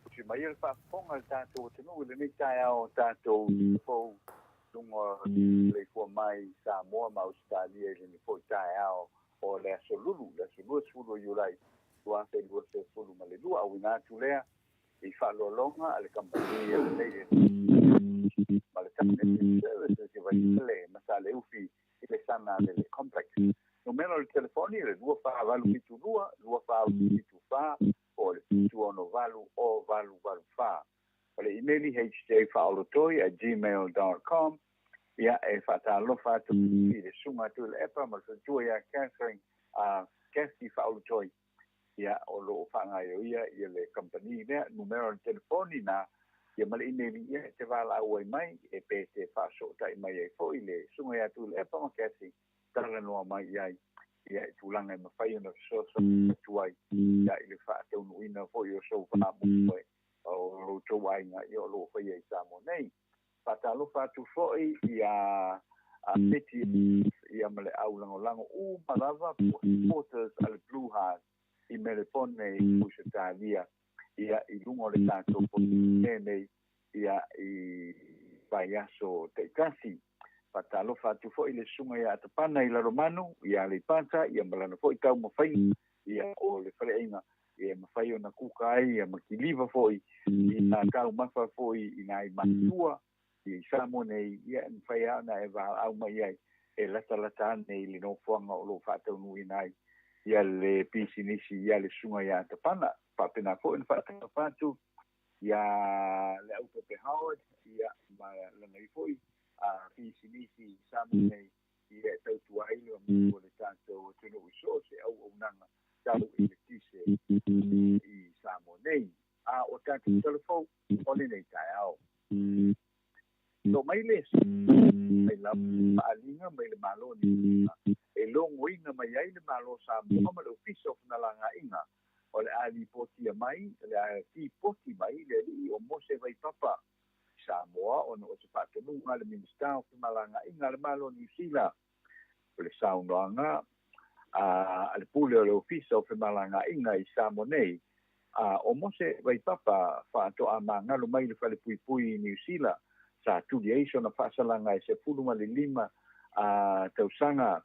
tusi mai le faafofoga a le tatou atunuu i lenei taeao o tatou fou luga o le ifua mai Samoa ma Ausetalia i lenei foi taeao o le aso Lulu, le aso 20 o Iulai 2022. Auina atu lea i faaaloaloga a le kamupani a lenei ma le Technical Services i Vaitele ma Saleufi i le Sana Lele Complex. Numera o le telefoni le 2472 2474 po o le 768 0884. O le imeli hjfaaolotoi@gmail.com. Ia, e faatalofa atu i le susuga a Tuilaepa ma le faletua ia Catherine, Kathy Faaolotoi, ia, o lo o faagaioia ia le kamupani lea. Numera o le telefoni na ia ma le imeli ia e te valaau ai mai e pe te faasootai mai ai foi le susuga ia Tuilaepa ma Kathy, talanoa mai i ai ia i tulaga e mafai ona fesoasoani atu ai ia i le faataunuuina foi o sou faamoemoe o lo outou aiga ia o lo o faia i Samoa nei. Faatalofa atu foi ia Peti ia ma le au lagolago uma lava po supporters a le Blue Heart i Melepone i Ausetalia ia i luga o le tatou nei ia i vaiaso taitasi. Faatalofa atu foi le susuga ia Atapana i Lalomanu ia Aleipata ia ma lana foi taumafaiga ia o le faleaiga ia mafai ona kuka ai ia ma kiliva foi i nā taumafa foi i nai matua i Samoa nei ia e mafai lava ona e valaau mai ai e latalata ane i le nofoaga o lo o faataunuuina ai ia le pisinisi ia le susuga ia Atapana. Faapena foi ona faatalofa atu ia le Aupepe Howard ia ma lana i foi pisinisi i Samoa nei ia e tautua ai le mamalu o le tatou atunuu i so o se auaunaga tau i eletise i Samoa nei. A o tatou tala fou o lenei taeao. To mai le mai lava faaaliga mai le Malo o Niu Sila e logoina mai ai le Malo o Samoa ma le Ofisa o Femalagaaiga o le a lipotia mai, o le a tipoti mai le alii o Mose Vaipapa i Samoa ona o se faatonuga a le Minisita o Femalagaaiga a le Malo o Niu Sila. O le saunoaga a le pule o le Ofisa o Femalagaaiga i Samoa nei, o Mose Vaipapa faatoa magalo mai le falepuipui i Niu Sila sa tuli ai sona faasalaga e 15 tausaga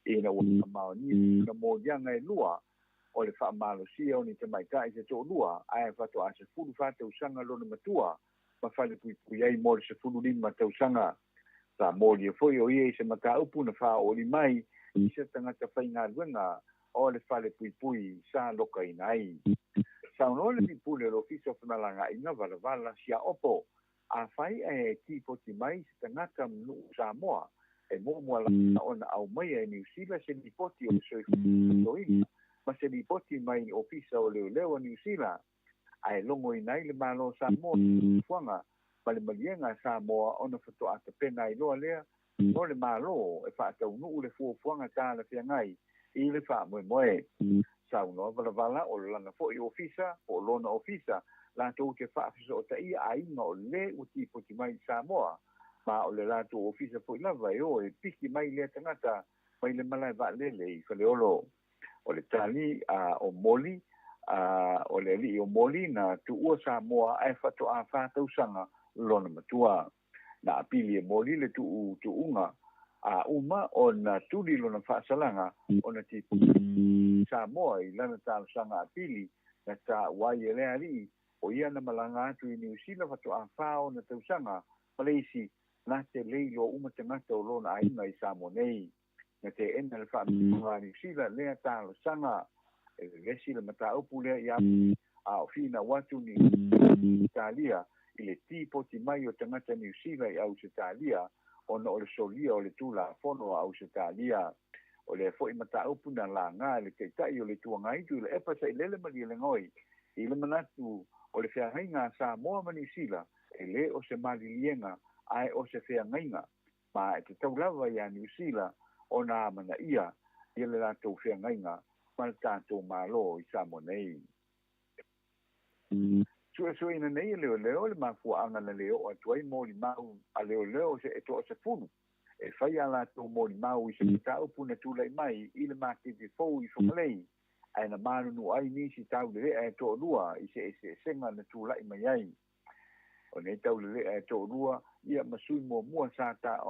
ina ua faamaonia ona moliaga e lua o le faamalosia o ni tamaitai se toalua ae faatoa 14 tausaga lona matua ma falepuipui ai mo le 15 tausaga. Sa molia foi o ia i se mataupu na faaoli mai i se tagata faigaluega o le falepuipui sa lokaina ai. Saunoa le pule o le Ofisa o Femalagaaiga Valavala Siaopo, afai ae tipoti mai se tagata ma nuu Samoa e muamua lava ona aumaia e Niu Sila se lipoti o le soifua ma se lipoti mai i Ofisa o Leoleo a Niu Sila ae logoina ai le Malo o Samoa i fuafuaga ma le maliega a Samoa ona faatoa tapena ai loa lea o le Malo e faataunuu le fuafuaga talafeagai i le faamoemoe. Saunoa Valavala o lana foi ofisa po o lona ofisa latou te faafesootaia aiga o le ua tipoti mai i Samoa ma o le latou ofisa foi lava e o e piki mai lea tagata mai le malae vaalele i Faleolo. O le tali o Moli, o le alii o Moli na tuua Samoa ae faatoa 4 tausaga lona matua. Na apili e Moli le tuutuuga a uma ona tuli lona faasalaga ona tipoti Samoa i lana talosaga apili na taua ai e le alii o ia na malaga atu i Niu Sila faatoa 4 ona tausaga ma le isi na te le iloa uma tagata o lona aiga i Samoa nei. Na teena le faamasinoga a Niu Sila lea talosaga e vevesi le mataupu lea ia a o finau atu ni Italia i le tipoti mai o tagata Niu Sila i Ausetalia ona o le solia o le Tulafono a Ausetalia. O lea foi mataupu na laga e le Taitai o le Itu Agai Tuilaepa Sailele Malielegaoi i le manatu o le feagaiga a Samoa ma Niu Sila e le o se maliliega ae o se feagaiga ma e tatau lava ia Niu Sila ona amanaia ia le latou feagaiga ma le tatou Malo i Samoa nei. Suesueina nei e leoleo le mafuaaga na le oo atu ai molimau a leoleo se e toasefulu e fai a latou molimau i se mataupu na tulai mai i le maketi fou i Fugalei. Ae na manunu ai nisi taulelea e toalua i se eseesega na tulai mai ai. O nei taulelea e toalua ia ma sui muamua sa ta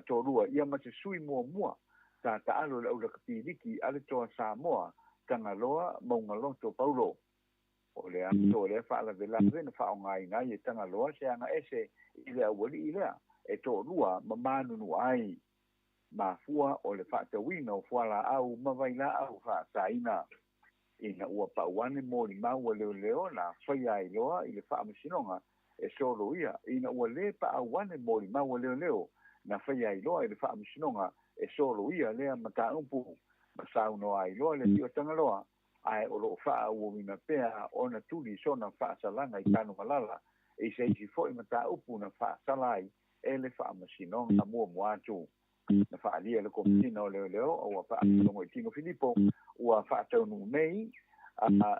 toalua ia ma se sui muamua sa taalo i le aulakapiliki a le Toa Samoa Tagaloa Maugaloto Paulo. O le aso lea faalavelave na faaaogaina ai e Tagaloa se aga ese i le aualii lea e toalua ma manunu ai. Mafua o le faatauina o fualaau ma vailaau faasaina. Ina ua pau ane molimau a leoleo na faia ai loa i le faamasinoga e soloia. Ina ua lē paau ane molimau a leoleo na faia ai loa i le faamasinoga e soloia lea mataupu ma saunoa ai loa le alii o Tagaloa, ae o loo faaauauina pea ona tuli sona faasalaga i Tanumalala i se isi foi mataupu na faasala ai e le faamasinoga muamua atu. Na faaalia e le Komesina o Leoleo a ua Faalogoitino Filipo ua faataunuu nei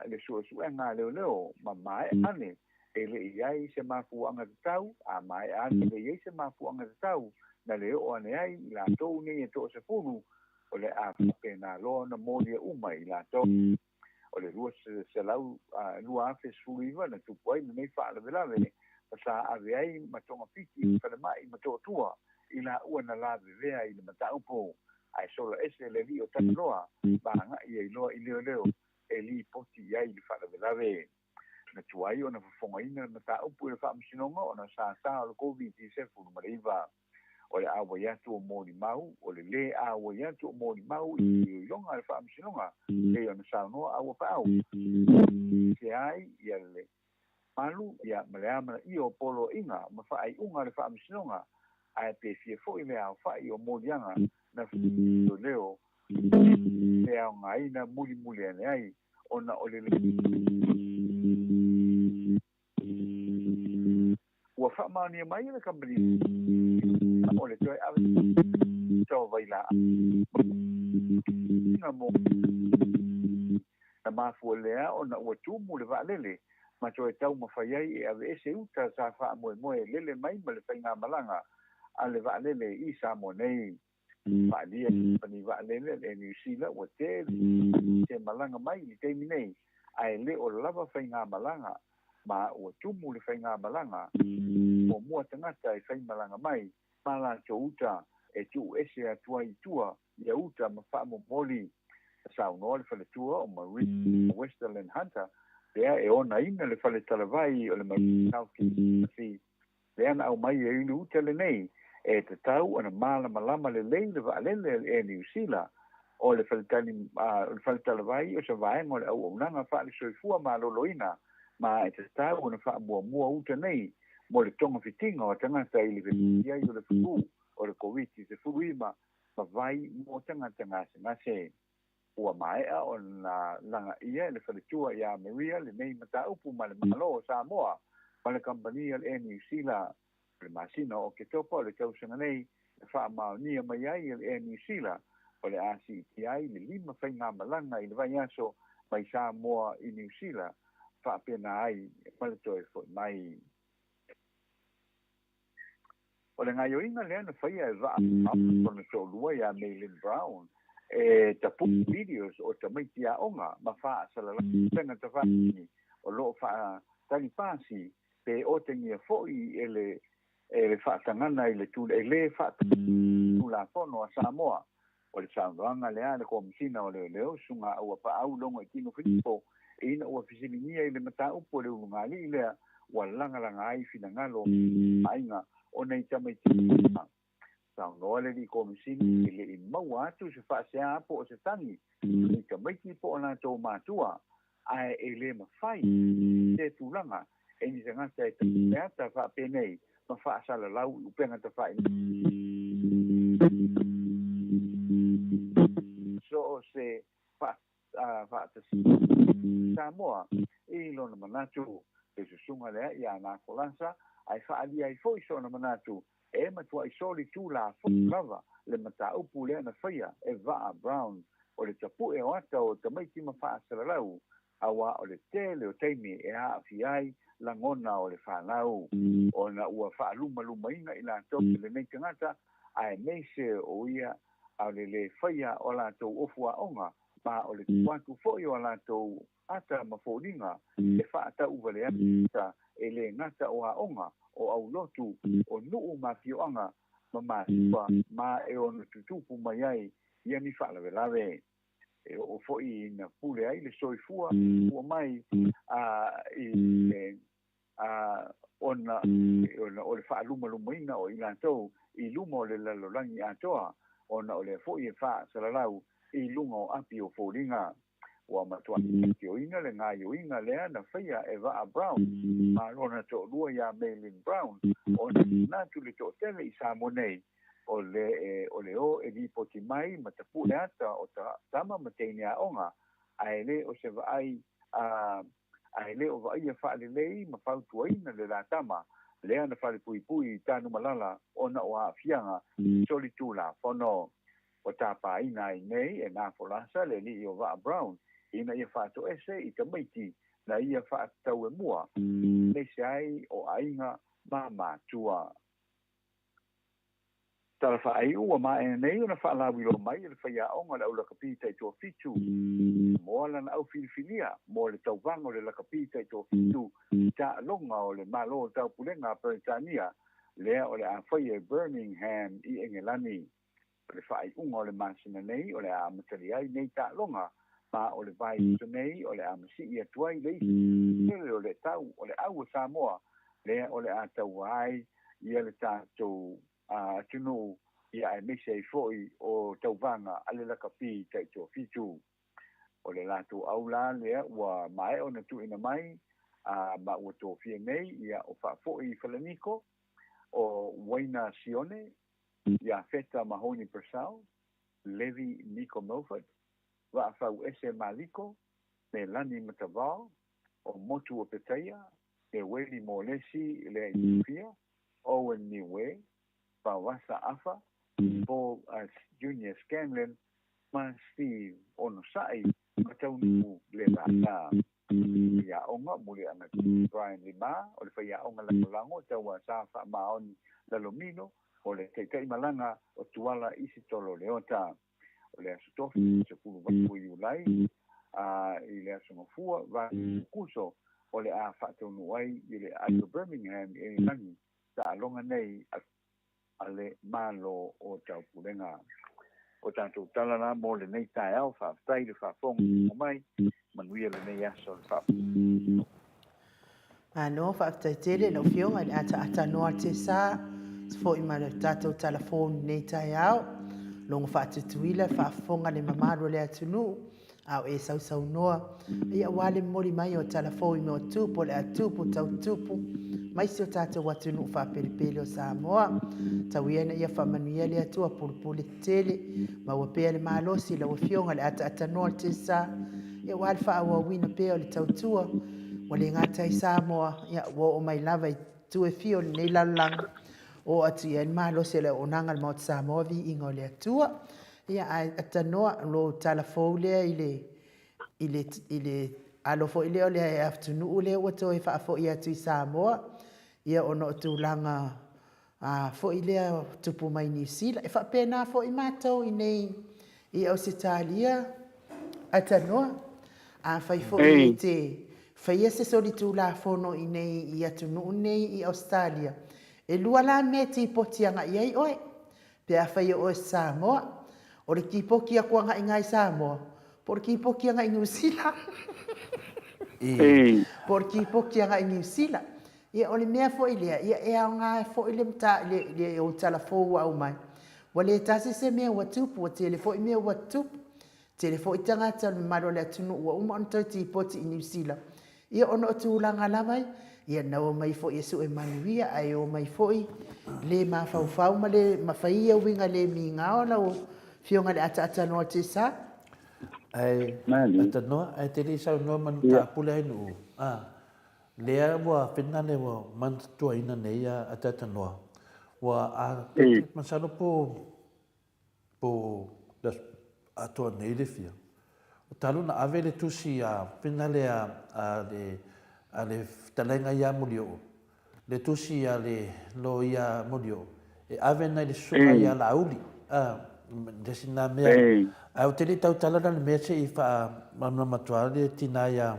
le suesuega a leoleo ma maea ane e le i ai se mafuaaga tatau, a maea ane e le i ai se mafuaaga tatau na le oo ane ai i latou nei e toasefulu, o le a faapena loa ona molia uma i latou. O le 2019 na tupu ai lenei faalavelave ma sa ave ai ma togafiti i le falemai ma Motootua i laua na lavevea i le mataupu. Ae sola ese le alii o Tagaloa ma agai ai loa i leoleo e lipoti i ai le faalavelave. Na tuai ona fofogaina le mataupu i le faamasinoga ona sa sa o le Koviti-19. O le auai atu o molimau, o le lē auai atu o molimau i le iloiloga a le faamasinoga, pei ona saunoa Auapaau, se ai ia le malu ia ma le amanaia o poloaiga ma faaiuga a le faamasinoga, ae pe fia foi le aofai o moliaga na leoleo le aogaina mulimuli ane ai ona o le Ua faamaonia mai e le kamupani o le toe ave o vailaau mo na mafua lea ona ua tumu le vaalele ma toe taumafai ai e aveese uta sa faamoemoe e lele mai ma le faigamalaga a le vaalele i Samoa nei. Faaalia e le kamupani vaalele a le Air New Zealand ua tele se malaga mai i le taimi nei, ae le o lava faigamalaga ma ua tumu le faigamalaga muamua tagata e faimalaga mai ma latou uta e tuu ese atu ai i tua ia uta ma faamomoli. Na saunoa le faletua o Marie Westerland Hunter lea e onaina le fale talavai o le Marine South Sea lea na aumai ai le uta lenei e tatau ona malamalama lelei le vaalele a le Air New Zealand o le faletalavai o se vaega o le auaunaga faale-soifua maloloina ma e tatau ona faamuamua uta nei mo le togafitiga o tagata i le fepipi ai o le flu o le Koviti-19 ma vai mo tagata gasegase. Ua maea ona lagaia e le faletua iā Maria lenei mataupu ma le Malo o Samoa ma le kamupani a le Air New Zealand. O le masina o Oketopa o le tausaga nei na faamaonia mai ai e le Air New Zealand o le a siitia ai le lima faigamalaga i le vaiaso mai Samoa i Niu Sila, faapena ai ma le toe foi mai. O le gaoioiga lea na faia e vaa lona toalua iā Maylin Brown e tapue videos o tamaiti aoga ma faasalalau upega tafailagi o lo o faatali pasi pe otegia foi e le e le faatagana i le e lē faatulafono a Samoa. O le saunoaga lea a le Komesina o Leoleo, Susuga Auapaau Logoitino Filipo, ina ua fesiligia i le mataupu a le ulugalii lea ua lagalaga ai finagalo o aiga o nei tamaiti. Saunoa le alii Komesina e le i maua atu se faasea po o se tagi i nei tamaiti po o latou matua, ae e le mafai se tulaga e ni tagata e tapeata faapenei ma faasalalau i upega tafailagi. So o se faatasiga Samoa i lona manatu, le susuga lea iā Nakolasa, ae faaalia ai foi sona manatu e matuai soli Tulafono lava le mataupu lea na faia e Vaa Brown o le tapue o ata o tamaiti ma faasalalau, auā o le tele o taimi e aafia ai lagona o le fanau, ona ua faalumalumaina i latou e lenei tagata, aemaise o ia a o le lē faia o latou ofu aoga Ma o le tuu atu foi o a latou ata ma foliga e faatauvalea ai e le gata o aoga, o aulotu, o nuu ma afioaga ma matua ma e ono tutupu mai ai ia ni faalavelave. E oo foi ina pule ai le soifua ua mai a i le a ona ona o le faalumalumaina o i latou i luma o le lalolagi atoa, ona o lea foi e faasalalau i luga o api o foliga. Ua matua faitioina le gaoioiga lea na faia e Vaa Brown ma lona toalua ia Maylin Brown, ona manatu le toatele i Samoa nei o le o le o e lipoti mai ma tapue ata o tama ma teine aoga, ae le o se vaai a ae le o vaaia faalelei ma fautuaina le la tama lea na falepuipui i Tanumalala ona o aafiaga solitulafono. Ua tapaina ai nei e Nafolasa le alii o Vaa Brown ina ia faatoese i tamaiti na ia faatatauemua, aemaise ai o aiga ma matua. Tala faaiu, ua maea nei ona faalauiloa mai e le faiaoga o le au lakapi taitoafitu Samoa lana au filifilia mo le tauvaga o le lakapi taitoafitu i taaloga o le Malo o Taupulega a Peretania lea o le a faia i Birmingham i Engelani. O le faaiuga o le masina nei o le a amatalia ai nei taaloga, ma o le vaiaso nei o le a masii atu ai le isi tele o le tau o le au a Samoa lea o le a taua ai ia le tatou atunuu ia aemaise ai foi o tauvaga a le lakapi taitoafitu. O le latou au la lea ua maea ona tuuina mai a ma ua tofia nei ia o Faafoi Falaniko, o Uaina Sione, Iafeta Mahoni Purcell, Levi Niko Milford, Vaafauese Maliko, Melani Matavao, o Motu Opetaia, Leweli Molesi Leaitofia, Owen Niue, Vaoasa Afa, Paul Junior Scanlon ma Steve Onosai ma Taunuu Lelala. Faiaoga, Muliaga Brian Lima, o le faiaoga lagolago tau sa faamaoni Lalomilo, o le taitaimalaga o Tuala Isitolo Leota. O le Aso Tofi 18 o Iulai a i le Aso Gafua 8 Kuso o le a faataunuu ai i le Aso Birmingham i Engelani taaloga nei a le Malo o Taupulega. O tatou tala la mo lenei taeao, faafetai le faafofoga mai, manuia lenei aso le faafofoga. Malo, faafetai tele lau Afioga i le ataata noa te sa foi ma le tatou tala fou i lenei taeao. Logo faatutuila faafofoga le mamalu o le atunuu a o e sausaunoa ia aua le momoli mai o tala fou i mea o tupu o le a tupu tau tupu mai si o tatou atunuu faapelepele o Samoa. Tau ia ina ia faamanuia le Atua pulupule tele maua pea le malosi i lau Afioga i le ataata noa te sa ia aua le faaauauina pea o le tautua ua le gata i Samoa, ia, ua oo mai lava i itu e fia o lenei lalolagi, oo atu i ai le malosi o le auaunaga a le Maota Samoa, viiga o le Atua. Ia, ae atanoa lou tala fou lea i le, i le, i le alo foi lea o le atunuu lea ua toe faafoi atu i Samoa, ia, ona o tulaga a foi lea tupu mai Niu Sila. E faapena foi matou i nei i Ausetalia, Atanoa. Afai foi e te faia se solitulafono i nei i atunuu nei i Ausetalia, e lua la mea e tipoti agai i ai oe, pe afai o oe Samoa. O le tipoti atu agai i Samoa, po o le tipoti agai i Niu Sila. Po o le tipoti agai i Niu Sila. Ia, o le mea foi lea, ia, e aoga foi le mata, le, le ou tala fou ua aumai. Ua le tasi se mea ua tupu, ua tele foi mea ua tupu. Tele foi tagata o le mamalu o le atunuu ua uma ona toe tipoti i Niu Sila. Ia, ona o tulaga lava ia, ia na omai foi e sue manuia, ae omai foi le mafaufau ma le ma fai ia uiga le migao lau Afioga i le Ataatanoa Tesa. Ae, Atanoa, ae te le i saunoa ma Tapule ai nuu, a. Lea ua finagale ua manatuaina nei a Atatanoa, ua a masalo po po le aso atoa nei le fia, o talu na ave le tusi a finagale a a le a le fetalaiga ia Molioo, le tusi a le loia Molioo e ave nai le susuga ia Laauli, a. le isi lena mea. Ae ou te le i tautala la i le mea se i faamalamalama atu lava le tina ia,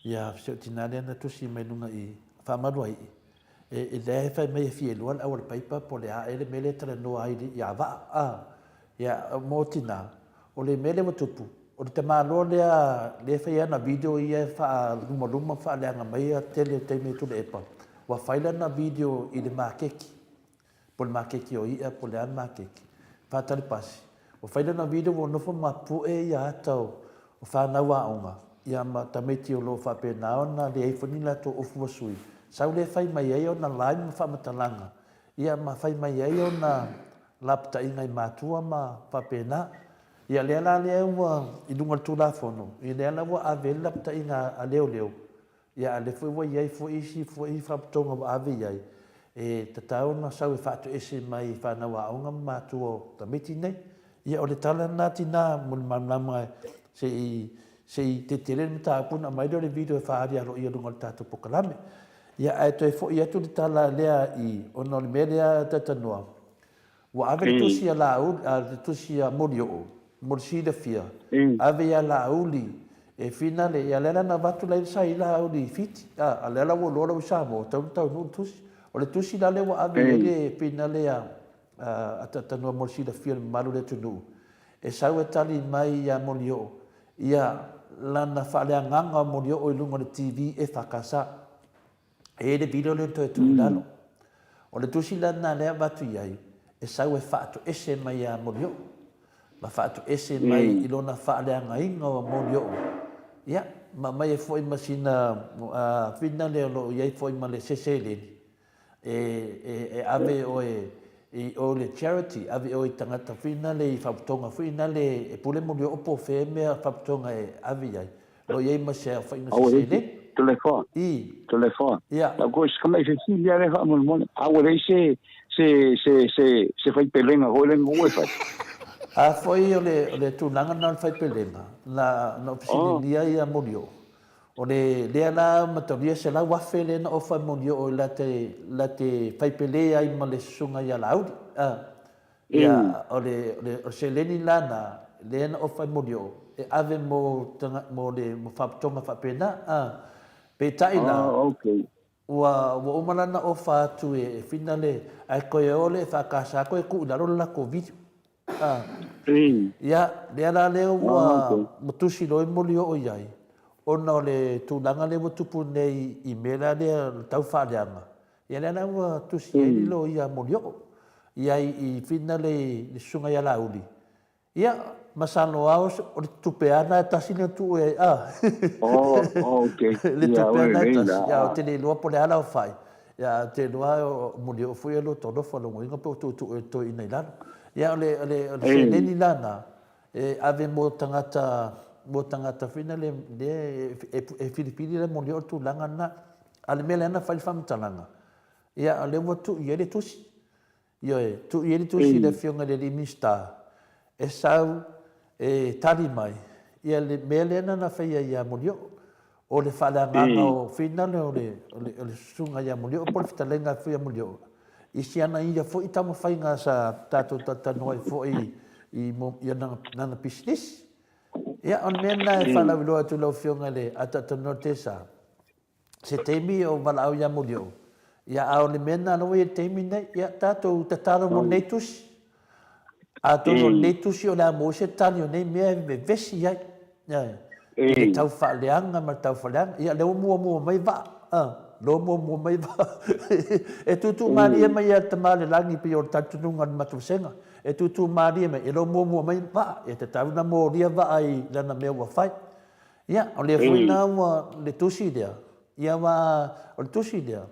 ia si ou tina lea na tusi mai luga i Faamaluaii, e, e lea e fai mai e fia iloa le auala paipa po o le a ea le mea lea e talanoa ai ia Vaa, a. Ia, mo tina, o le mea lea ua tupu, o le tamaloa lea lea e fai ana video ia e faalumaluma ma faaleaga mai le tele o taimi e Tuilaepa, ua fai lana video i le makeki, po o le makeki o i'a po o le a le makeki, faatali pasi. Ua fai lana video ua nofo ma pue ia ata o fanau aoga, ia ma tamaiti o lo o faapena ona leai foi ni latou ofu ua sui, sau lea fai mai ai ona live ma faamatalaga, ia ma fai mai ai ona lapataiga i matua ma faapena. Ia lea la lea ua i luga o le Tulafono, ia lea la ua ave ai le lapataiga a leoleo, ia a lea foi ua i ai foi isi foi faalapotopotoga ua ave i ai, e tatau ona sau e faatoese mai i fanau aoga ma matua o tamaiti nei. Ia o le tala lena tina mo le malamalama se i se i tetele le mataupu ona aumai lea o le video e faaali aloaia i luga o le tatou polokalame. Ia ae toe foi atu le tala lea i ona o le mea lea talatalanoa, ua ave le tusi a Laauli, a le tusi a Molioo mo le silafia, ave ia Laauli e finale, ia lea la na avatu la i sa i Laauli i Fiti, a, a lea la ua iloa la ua i Samoa, ua tatau ona taunuu le tusi. O le tusi la lea ua ave i ai le finale a a Talatalanoa mo le silafia e le mamalu o le atunuu, e sau e tali mai ia Molioo ia lana faaleagaga o Molioo i luga o le TV EFKS. E i ai le video lea na toe tuu i lalo. O le tusi la lena lea e avatu i ai, e sau e faatoese mai ia Molioo, ma faatoese mai i lona faaleagaina o Molioo, ia, ma aumai ai foi ma sina finale o lo o i ai foi ma le seleni, e ave oe i o le charity, ave oe i tagata foi nale i faapotoga foi nale e pule Molioo po o fea mea faapotoga e ave i ai, o lo o i ai ma se aofaiga o se seleni. Toleafoa, I. Toleafoa. Ia. Lau koe si tamai fesili lava lea faamolemole, a ua leai se, se, se, se, se faipelega foi lea na ua e fai? A foi o le, o le tulaga lena o le faipelega, na, na ou fesiligia ia Molioo, O le lea la mataulia 100,000 lea na ofa e Molioo la te la te fai pele ai ma le susuga ia Laauli. A, ia, o le, o le, o le seleni la na, lea na ofa e Molioo, e ave mo tanga, mo le mo faalapotopotoga faapena. A, peitai la, Oh, okay. ua, ua uma la na ofa atu e, e Whina le, ae koe o le EFKS koe tuu i lalo le latou video. A, ia, lea la lea ua ua tusi loa i Molioo i ai, ona o le tulaga lea ua tupu nei i mea la lea o le tau faaleaga, ia lea la ua tusi ai le loia a Molioo i ai i Whina le le susuga ia Laauli. Ia, masalo lava o le tupe lava lena e tasi lea na tuu i ai, a. Le tupe lava lena e tasi, ia ou te le iloa po o le a le aofai, Ia, ou te iloa o Molioo foi e loto alofa, lona uiga pe ua tuutuu e le toeaina i lalo. Ia, o le, o le, o le seleni la na, e ave mo tagata, mo tagata foi na le, lea e, e filifili le Molioo le tulaga lena. A o le mea lea na fai le faamatalaga, ia, o lea ua tuu i ai le tusi. Ioe, tuu i ai le tusi i le Afioga i le alii Minisita e sau e tali mai ia le mea lea na na faia ia Molioo, o le faaleagaga o Finale o le, o le, o le susuga ia Molioo po o le fetalaiga foi ia Molioo i si ana ia foi taumafaiga sa tatou talatalanoa ai foi i, i ana, lana pisinisi. Ia, o le mea lena e faalauiloa atu i lau Afioga i le Ataatanoa Tesa, se taimi o valaau ia Molioo, ia a o le mea lena lava ia i le taimi lenei, ia tatou tatalo mo lenei tusi. Atonu o lenei tusi o le a maua se tali o nei mea e vevesi ai, i le tau faaleaga ma le tau faaleaga. Ia lea ua muamua mai vaa, a, lea ua muamua mai vaa. E tūtū malie mai ia le Tama o le Lagi pei o le talitonuga o le matou vasega. E tūtū malie mai, e le o muamua mai vaa, e tatau ona molia vaa i lana mea ua fai. Ia, o lea foi la ua le tusi lea, ia aua o le tusi lea,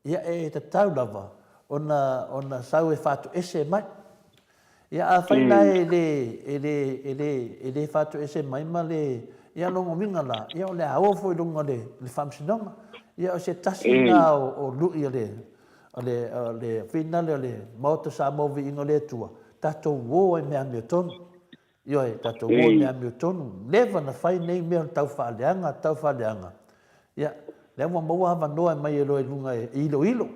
ia e tatau lava ona, ona sau e faatoese mai. Ia afai la e le, e le, e le, e le faatoese mai ma le, ia lona uiga la, ia o le a o foi i luga o le, le faamasinoga. Ia o se tasi lena o, o lui a le, a le, a le finale o le Maota Samoa Viiga o le Atua, tatou o ai mea amiotonu. Ioe, tatou o i mea amiotonu, leva na fai nei mea o le tau faaleaga, tau faaleaga. Ia, lea ua maua avanoa e mai e loa i luga e iloilo,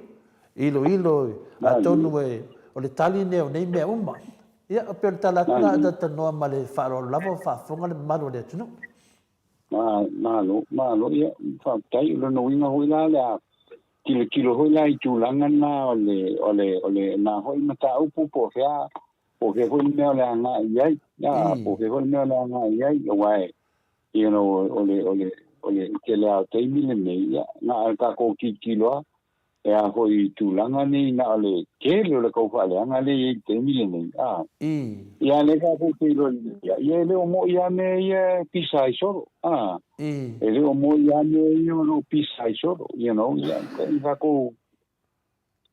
iloilo, atonu e, o le tali lenei o nei mea uma. Ia, e pei o le tala atu la a talanoa ma le faaaloalo lava o faafofoga le mamalu o le atunuu. Malo, malo, ia, faafetai. O lona uiga foi la o le a tilotilo foi la i tulaga na o le, o le, o le, na foi mataupu po o fea, po o fea foi le mea o le a agai i ai, a, po o fea foi le mea o le a agai i ai, aua e, you know, o le, o le, o le tele lava o taimi lenei, ia, na o le tatou tilotilo lava E a foi i tulaga nei na o le tele o le tau faaleaga lea e i ai i le taimi lenei, a. Ia lea tatou te iloa lelei lava, ia e le o moi lava mea ia e pisa ai solo, a. E le o moi lava mea ia o lo o pisa ai solo, you know, ia, tatou,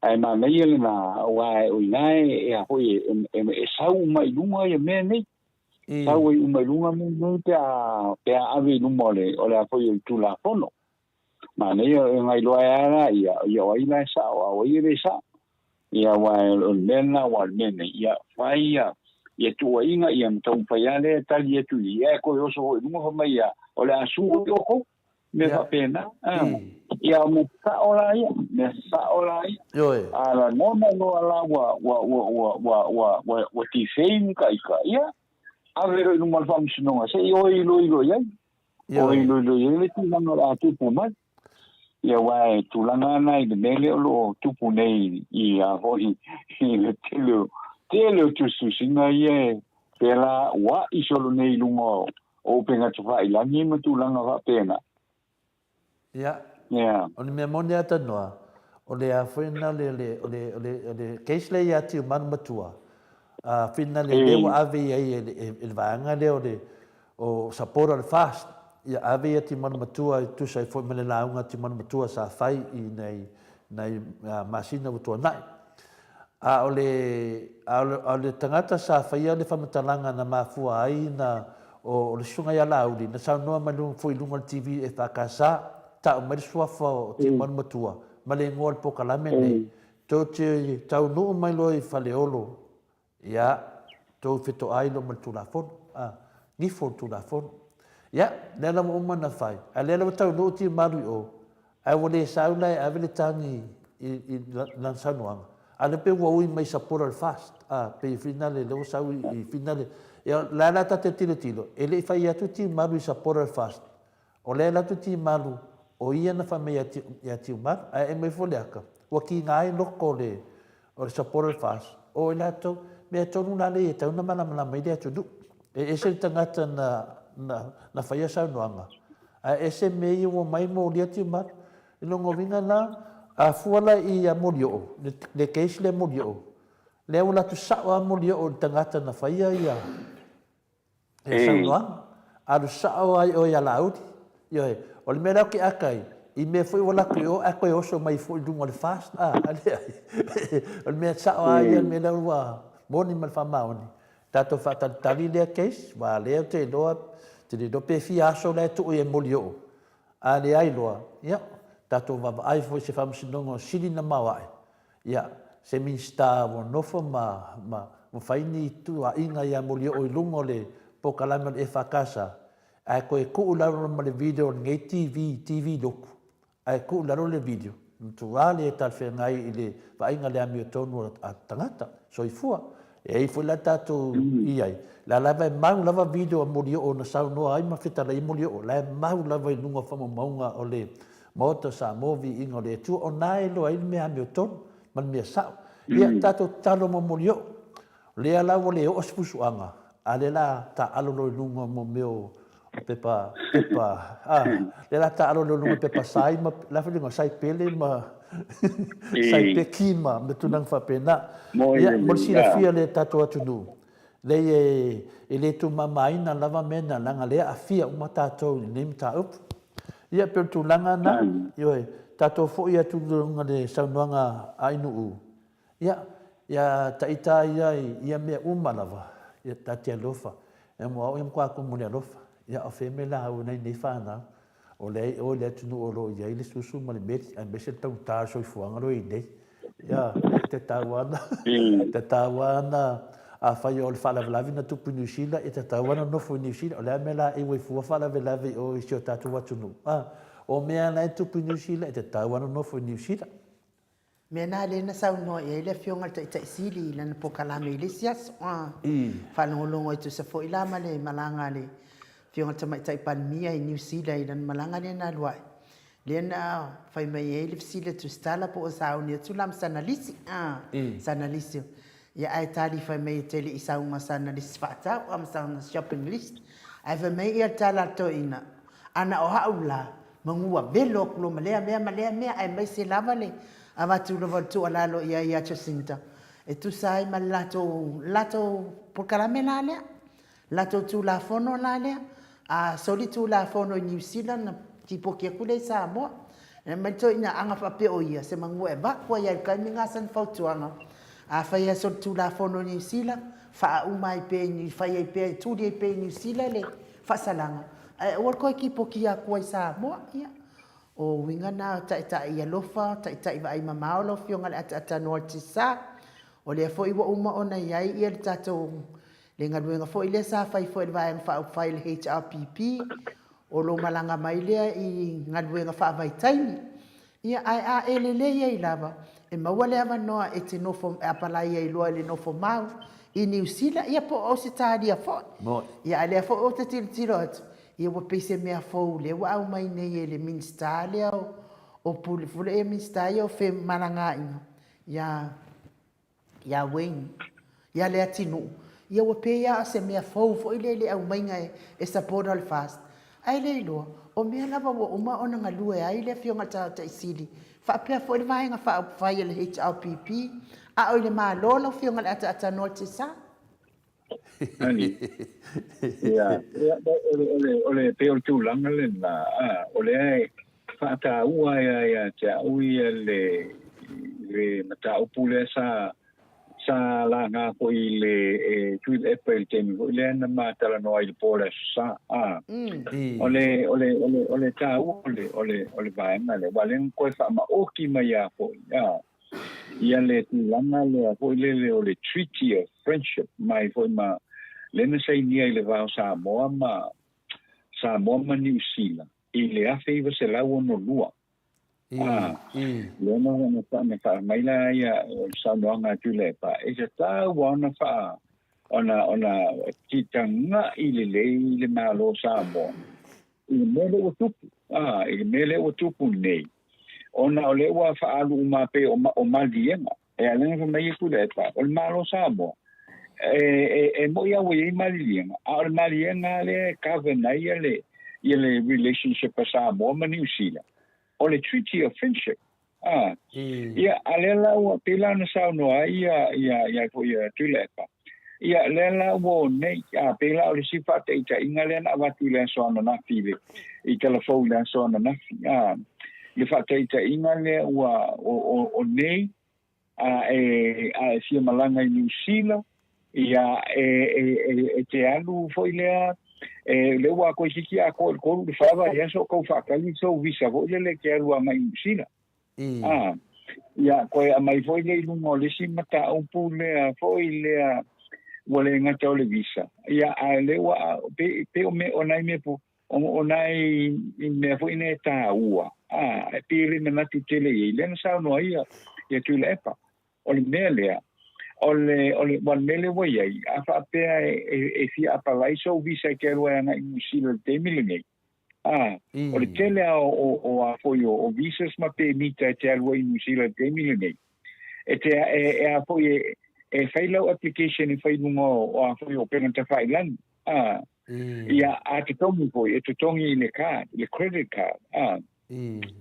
ae manaia lena, aua o i ina e, e a foi, e, e, e sau uma i luga ia mea nei. Sau ai uma i luga mea nei pe a, pe a ave i luma o le, o le a foi o le Tulafono. Manaia e ona iloa ai lava la ia, ia o ai la e sao a o ai e le sao. Ia aua o le mea lena aua o le mea nei, ia fai ia ia tuuaiga ia ma taumafai lava lea e tali atu i i, ae toe oso foi i luga fai mai ia, o le a sue outou. Mea faapena. Ia o mea sao la ia, mea sao la ia. A lagona loa la ua ua ua ua ua ua ua ua defame ka ika, ia ave loa i luma o le faamasinoga se i o e iloilo i ai. O iloilo i ai le tulaga o le a tupu mai. Ia aua e tulaga ana i le mea lea o lo o tupu nei i a foi i le tele o tele o tusitusiga ia e pēlā ua'i solo nei i luga o o upega tafailagi ma tulaga faapena. Ia. Ia. O le mea moni a Tanoa, o le a foi na le le o le o le o le case lea ia Tiumalu Matua, a whina le lea ua ave i ai e le e le vaega lea o le o support o le FAST, ia ave ia Tiumalu Matua e tusa ai foi ma le lauga a Tiumalu Matua sa fai i nai nai masina ua tuanai. A o le, a o le, a o le tagata sa faia le faamatalaga na mafua ai na, o, o le susuga ia Laauli, na saunoa mai luga, foi i luga o le TV EFKS, tau mai le suafa o Tiumalu Matua ma le igoa o le polokalame lenei, tou te taunuu mai loa i Faleolo, ia, tou fetoai loa ma le Tulafono, a, gifo le Tulafono. Ia, lea la ua uma ona fai, a lea la ua taunuu Tiumalu i o, Ae ua le sau la e ave le tagi i lana saunoaga, a o lea pei ua ui mai support o le FAST, a, pei finale lea ua sau i finale. Ia, o la e la ta te tilotilo, e le i fai atu Tiumalu i support o le FAST, o lea e alu atu Tiumalu, o ia na fai mai ia Tiumalu, ae aumai foi le aka, ua kiga ai loko o le O le support o le FAST, o i latou, mea tonu la lea e tatau ona malamalama ai le atunuu. E ese le tagata na, na, na faia saunoaga, ae ese mea ia ua omai molia Tiumalu. I lona uiga la, a fua la i a Molioo, le, le case lea Molioo, lea ua alu atu sao lava Molioo i le tagata na faia ia, Ia saunoaga, alu sao ai oe ia Laauli. Ioe, o le mea lea ou te aka ai, i mea foi ua latou i o ae toe oso mai foi i luga o le FAST, a, a leai. O le mea sao lava ia, le mea lea ua moni ma le faamaoni. Tatou faatalitali lea case, aua o lea ou te iloa, ou te le iloa pe fia aso la e tuu i ai Molioo. A leai loa, ia, tatou vaavaai foi i se faamasinoga sili ona maoae, Ia, se Minisita ua nofo ma, ma, ma fai ni tuuaiga ia Molioo i luga o le polokalame o le EFKS, ae toe tuu i lalo ma le video o lenei TV, TV loku, ae tuu i lalo le video, matua le talafeagai i le vaaiga le amiotonu a tagata. Soifua. E i ai foi la tatou i ai, la lava e mau lava video a Molioo na saunoa ai ma fetalai ai Molioo, la e mau lava i luga o faamaumauga o le Maota o Samoa, viiga o le Atua, o na e iloa ai le mea amiotonu ma le mea sao. Ia, tatou tatalo mo Molioo. O lea la ua le oo se fusuaga, a lea la taaalo loa i luga mo mea o pepa, pepa, a, lea la taaalo loa i luga o pepa sai ma, la foi le igoa, sai pele ma sai peki ma tulaga faapena. Ia, mo le silafia o le tatou atunuu, Leai e le tumamaina lava mea na, leaga lea e aafia uma tatou i lenei mataupu. Ia, pei o le tulaga lena, ioe, tatou foi atu i luga o le saunoaga a Ainuu, ia, ia taita ia i ia mea uma lava, ia ta te alofa, e mo au e matua tumu i le alofa, ia o fea mea la au nei nei whanau, o lea i o i le atunuu o lo o i ai le susu ma le meli, aemaise le taugata o le soifuaga lo i nei. Ia, e tatau ana, tatau ana, afai o le faalavelave na tupu i Niu Sila, e tatau ana nofo i Niu Sila. O le a mea la e ua fua faalavelave i o i si o tatou atunuu? A, o mea la e tupu i Niu Sila, e tatau ana nofo i Niu Sila. Mea na lea na saunoa i ai le Afioga i le Taitai Sili i lana polokalame i le isi aso. Faalogologo e tusa foi la ma le malaga a le Afioga i le Tamaitai Palemia i Niu Sila i lana malaga lea na alu ae, lea na fai mai ai le fesili a Tusitala po o sauni atu la ma sana lisi, sana lisi. Ia ae tali fai mai e te le i sau ma sana lisi faatau a ma sana shopping list. Ae fai mai ia le tala a le toeaina, Ana o a'u la, manu ua velo atu loa ma lea mea ma lea mea, aemaise lava le avatu lava o le tuualalo i ai ia Jacinta, e tusa ai ma le latou, le latou polokalame la lea, le latou Tulafono la lea. A soli Tulafono i Niu Sila ona tipoki atu lea i Samoa. Fai mai le toeaina, ana faapea o ia, se manu e avatu ai lava i le taimi lena sana fautuaga. Afai e soli Tulafono i Niu Sila, faauma ai pea i, fai ai pea, tuli ai pea i Niu Sila le faasalaga, ae aua le toe tipoki atu ai i Samoa. Ia, o uiga na o taitai alofa, taitai vaai mamao lau Afioga i le Ataatanoa o le Tiasa. O lea foi ua uma ona i ai ia le tatou, le galuega foi lea sa fai foi e le Vaega Faaupufai le HRPP, o lou malaga mai lea i galuega faavaitaimi. Ia, ae a e lelei ai lava, e maua le avanoa e te nofo, e apalai ai loa i le nofo mau i Niu Sila, ia po o Ausetalia foi. Ia, a lea foi ou te tilotilo atu, ia ua pei se mea fou lea ua aumai nei e le Minisita lea o Pule, Pule ia Minisita ia o Femalagaaiga, ia ia Wayne, ia Leatinuu, ia ua pei lava o se mea fou foi lea i le aumaiga e support o le FAST. Ae le iloa, o mea lava ua uma ona galue ai le Afioga i le Taitai Sili, faapea foi le Vaega Faaupufai a le HRPP, a o i le Malo lau Afioga i le Ataatanoa o le Tiasa. Ia, o le, pei o le tulaga lena, o lea e faataua ai ia te au ia le, le mataupu lea sa, sa laga foi i le e Tuilaepa i le taimi foi lea na ma talanoa ai i le po o le Aso Sa. O le, o le, o le, o le taua o le, o le, o le vaega lea, aua o lea na toe faamaoti mai lava foi, ia le tulaga lea foi lele o le Treaty of Friendship mai foi ma lea na sainia i le va o Samoa ma Samoa ma Niu Sila i le 1962. Lea na na faamai la ia o le saunoaga a Tuilaepa, e tatau lava ona faa ona ona tilatagai lelei le Malo o Samoa i le mea lea ua tupu, i le mea lea ua tupu nei, ona o lea ua faaalu uma pei o, o maliega. E ala ona fai mai e Tuilaepa, o le Malo o Samoa, e, e, e moi lava ua i ai maliliega, a o le maliega lea e govern ai ia le, ia le relationship a Samoa ma Niu Sila, o le Treaty of Friendship. Ah, ia, a lea la ua, pei la ona saunoa ai ia, ia, ia foi ia Tuilaepa, ia, lea la ua o nei, a, pei la o le isi faataitaiga lea na avatu i le aso ananafi, i le, i Talafou i le aso ananafi, a, le faataitaiga lea ua, o, o, o nei, a e, a e fia malaga i Niu Sila, ia, e, e, e, e te alu foi lea, e, lea ua toeitiiti atoa i le 3 i le 4 vaiaso o tau faatali sou visa foi lele e te alu agai i Niu Sila. A, ia, toe aumai foi lea i luga o le isi mataupu lea foi lea ua le gata o le visa, ia, a lea ua, pei, pei o mea, o nai mea po, o, o nai mea foi nei e tāua, a, e pei e le manatu tele i ai, lea na saunoa ai ia, ia Tuilaepa. O le mea lea, o le, o le, ua le mea lea ua i ai, a faapea e, e, e fia apalai sou visa e te alu ai agai i Niu Sila i le taimi lenei, A, o le tele a o, o, o a foi o, o visas ma pemita e te alu ai i Niu Sila i le taimi lenei. E te, e, e a foi e, e fai lau application e fai i luga o, o a foi o upega tafailagi. A, ia, a totogi foi, e totogi i le card, i le credit card. A,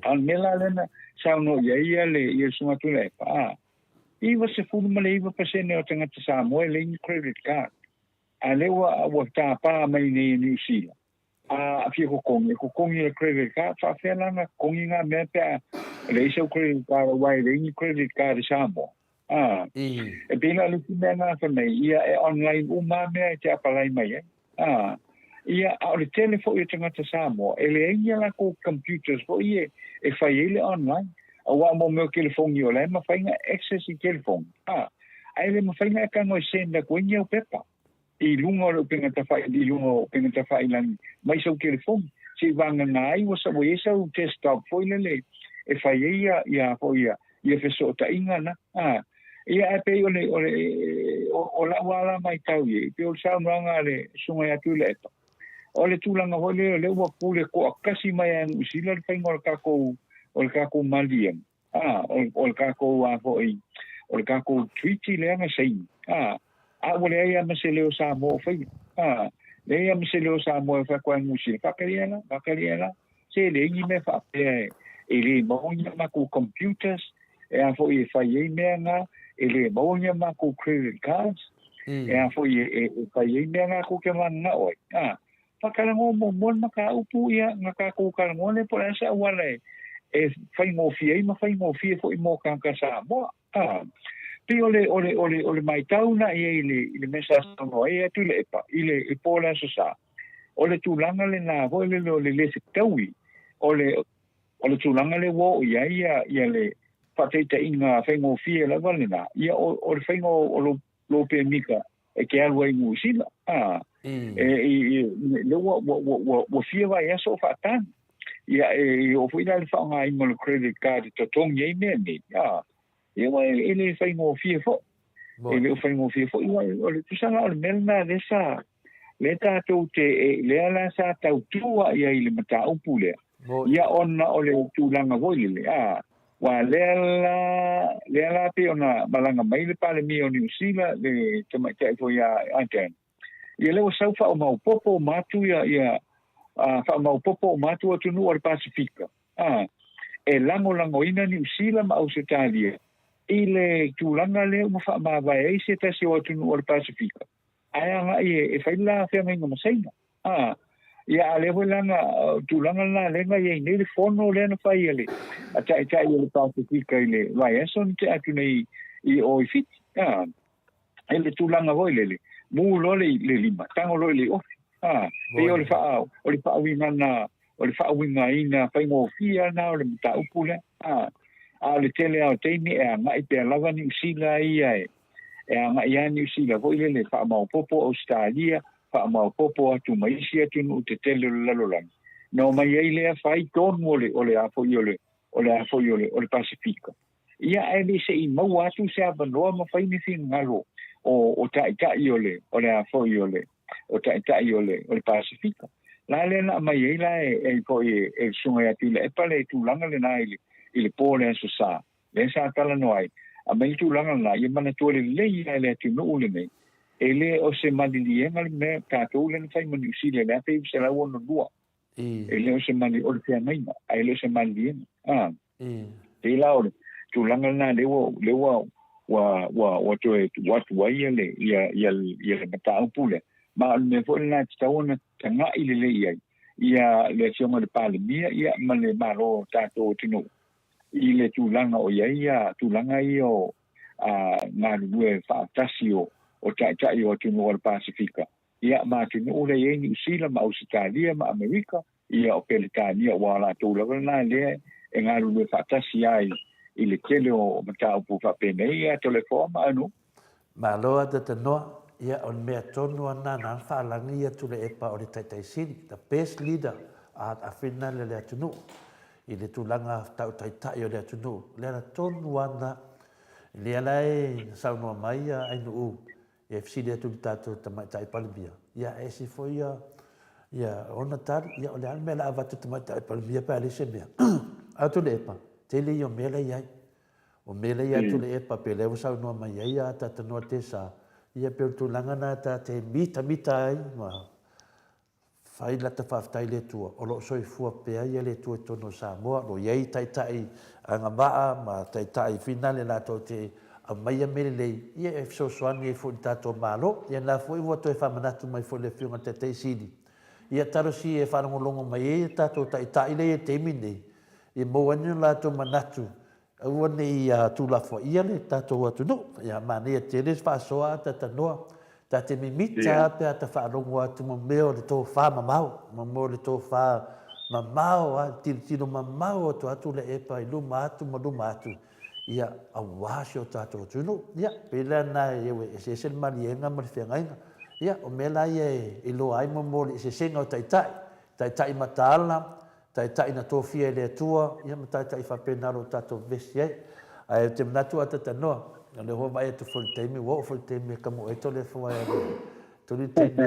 a o le mea la lea na saunoa i ai ia le, ia le Susuga Tuilaepa, a, 99% o tagata Samoa e leai ni credit card. A lea ua, ua tapa mai nei e Niu Sila. A fia totogi, e totogi e le credit card, faapefea la ona totogi ngā mea pe a leai sau credit card aua e leai ni credit card i Samoa. A, e pei la o le isi mea lena fai mai, ia e online uma lava mea e te apalai mai ai. A, ia, a o le tele foi o tagata Samoa, e leai ni a latou computers foi e, e fai ai le online. Aua mo mea o telefoni o la e mafai ona access i telefoni. A, ae le mafai ona e tago e send atu ai ni au pepa. i luga o le upega tafailagi, i luga o upega tafailagi mai sau telefoni, seivagana ai ua, ua i ai sau desktop foi lele e fai ai ia, ia foi ia. ia fesootaiga na, a. Ia ae pei o le, o le, o, o la'u lava la maitau i ai, pei o le saunoaga a le Susuga ia Tuilaepa, o le tulaga foi lea o lea ua pule toatasi mai lava e Niu Sila le faiga o le tatou, o le tatou maliega, a, o, o le tatou a foi, o le tatou treaty lea na saini, a, a ua leai lava ma se leo Samoa o faia, a, leai lava ma se leo Samoa e fai atu ai Niu Sila, faatalia la, faatalia la, se leai ni mea faapea e, e le maua ni a matou computers, e a foi e fai ai mea na, e le maua ni a matou credit cards, e a foi e, e, e fai ai mea na tou te mananao ai. A, faatalanoa muamua le mataupu, ia, na tatou talanoa lea po o le a se auala e, e faigofie ai ma faigofie foi mo tagata Samoa. A, pei o le, o le, o le, o le maitau na i ai i le, i le mea sa saunoa ai Tuilaepa i le, i po o le Aso Sa, o le tulaga lena foi lele o le le fetaui, o le, o le tulaga lea ua oo i ai ia, ia le faataitaiga faigofie lava lena, ia o, o le faiga o, o lou, lou pemita e te alu ai i Niu Sila, a, e, i, i, lea ua, ua, ua, ua, ua fia vaiaso o faatanu. Ia, e, i oo foi la i le faaaogaina o le credit card e totogi ai mea nei, a, ia ua e, e le faigofie foi. E le o faigofie foi, ua, o le tusa la o le mea lena lea sa, lea tatou te, e, lea la sa tautu ai i le mataupu lea. Ia ona o le tulaga foi lele, a, ua lea la, lea la pei ona malaga mai le Palemia o Niu Sila, le tamaitai foi ia Ardern. Ia lea ua sau faamaopoopo uma atu ia, ia, a, faamaopoopo uma atu atunuu o le Pasefika, a, e lagolagoina Niu Sila ma Ausetalia i le tulaga lea ua faamavae ai se tasi o atunuu o le Pasefika, ae agai e, e fai le la feagaiga ma Saina. A, ia, a lea foi la na, tulaga lena lea na i ai nei le fono lea na fai a le, a taitai o le Pasefika i le vaiaso na tea atu nei i o i Fiti. A, e le tulaga foi lele, mu loa le, le lima, tago loa i le ofi. A, pei o le faa, o le faauiga na, o le faauigaina faigofie lena o le mataupu lea. A, a o le tele lava o taimi e agai pea lava Niu Sila ia e, e agai lava Niu Sila foi lele e faamaopoopo Ausetalia, faamaopoopo atu ma isi atunuu tetele o le lalolagi, na omai ai lea fai tonu o le, o le a foi o le, o le a foi o le, o le Pasefika. Ia, ae le se i maua atu se avanoa ma fai ni finagalo o, o taitai o le, o le a foi o le, o taitai o le, o le Pasefika. La lea na aumai ai la e, e foi e, e le Susuga ia Tuilaepa le tulaga lena i le, i le po o le Aso Sa, lea sa talanoa ai, aumai le tulaga lena, ia manatua lelei lava e le atunuu lenei, e le o se maliliega le mea tatou lea na fai ma Niu Sila i le 1962. E le o se mali, o le feagaiga, ae le o se maliliega. A, pei la o le tulaga lena lea ua, lea ua, ua, ua, ua toe tuu atu ai ia le, ia, ia, ia le mataupu lea. Ma o le mea foi lena e tatau ona taga'i lelei i ai ia le Afioga i le Palemia ia ma le Malo o tatou atunuu i le tulaga o i ai ia tulaga ia o galulue faatasi o o taitai o atunuu o le Pasefika, ia ma atunuu lea e i ai Niu Sila ma Ausetalia ma Amerika, ia o Peretania, aua o latou lava lena lea e galulue faatasi ai i le tele o mataupu faapenei, ia Toleafoa ma Anu. Malo a Tatanoa, ia o le mea tonu a na na faalagi ia Tuleepa o le Taitai Sili, the best leader a a finale le atunuu i le tulaga tau taitai o le atunuu. O le ala tonu a na, lea la e saunoa mai ia Ainuu e fesili atu i le tatou Tamaitai Palemia, ia e ese foi ia ia ona tali, ia o le a le mea la avatu Tamaitai Palemia pe a leai se mea. A Tuleepa, tele ia o mea la i ai. O mea la ia Tuilaepa pe lea ua saunoa mai ai a Tatanoa Tesa, ia pei o le tulaga na ta te mitamita ai ma fai lata faafetai i le Atua, o lo o soifua pea ia le Atua i totonu o Samoa, o lo o i ai taitai agavaa ma taitai finale latou te aumaia mea lelei, ia e fesoasoani ai foi i le tatou Malo. Ia na foi ua toe faamanatu mai foi le Afioga i le Taitai Sili, ia talosia e faalogologo mai ai a tatou taitai lea i le taimi nei, ia maua ai ni o latou manatu Aua ne i tuulafoaia le tatou atunuu. Ia manaia tele le faasoa a tatanoa. Ta te mimita a pe a ta faalogo atu ma mea o le tofa mamao, ma mea o le tofa mamao a, tilotilo mamao atu atu le epa i luma atu ma luma atu, ia aua si o tatou atunuu. Ia, pei la na e eseese le maliega ma le feagaiga. Ia, o mea la ia e iloa ai mo mea o le eseesega o taitai, taitai mataala, Taitai na tofia e le Atua, ia ma taitai faapena lo tatou vevesi ai. Ae ou te manatu a tatanoa, o lea ua vaai atu foi i le taimi, ua oo foi i le taimi e kamuʻu ai Toleafoa e alu e tuli le taimi.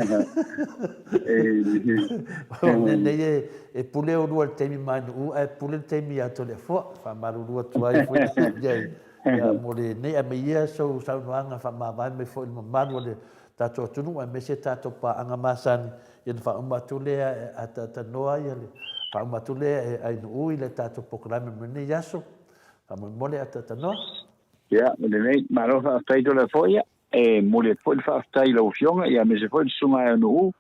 O le mea nei e pule olua i le taimi ma Ainuu ae pule le taimi ia Toleafoa. E faamalulu atu ai foi i ai mo lenei. Ae maia ia sou saunoaga faamavae mai foi i le mamalu o le tatou atunuu aemaise tatou paaga masani ia ona faauma atu lea e ataatanoa ia le faauma atu lea e Ainuu i le tatou polokalame mo lenei aso. Faamolemole ataatanoa. Ia, lelei, malo faafetai Toleafoa ia. E momoli atu foi le faafetai i lau Afioga ia aemaise foi le Susuga ia Nuu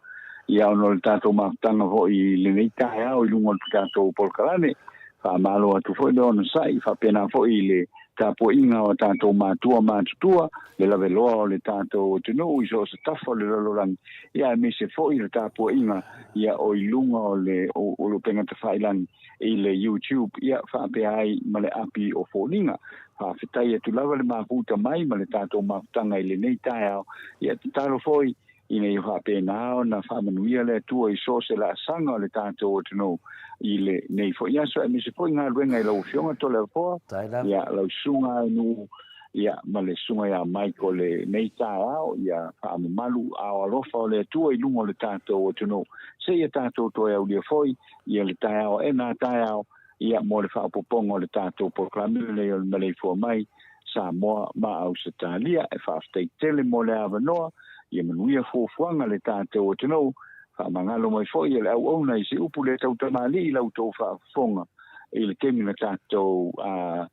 ia ona o le tatou mafutaga foi i lenei taeao i luga o le tatou polokalame. Faamalo atu foi le onosai faapena foi i le tapuaiga o tatou matua matutua, le laveloa o le tatou atunuu i so o se tafa o le lalolagi, ia aemaise foi le tapuaiga ia o i luga o le o le upega tafailagi i le YouTube, ia faapea ai ma le api o foliga. Faafetai atu lava le mafuta mai ma le tatou mafutaga i lenei taeao, ia tatalo foi ina ia faapena ona faamanuia le Atua i so o se laasaga o le tatou atunuu i lenei foi aso, aemaise foi galuega i lau Afioga Toleafoa, ia lau susuga Nuu, ia ma le susuga ia Mike o lenei taeao, ia faamamalu ao alofa o le Atua i luga o le tatou atunuu, seia tatou toe aulia foi ia le taeao e nā taeao, ia mo le faaopoopoga o le tatou polokalame lenei o le maleifua mai Samoa ma Ausetalia. E faafetai tele mo le avanoa, ia manuia fuafuaga le tatou atunuu, faamagalo mai foi e le auauna i se upu le tautamalii i la outou faafofoga i le taimi na tatou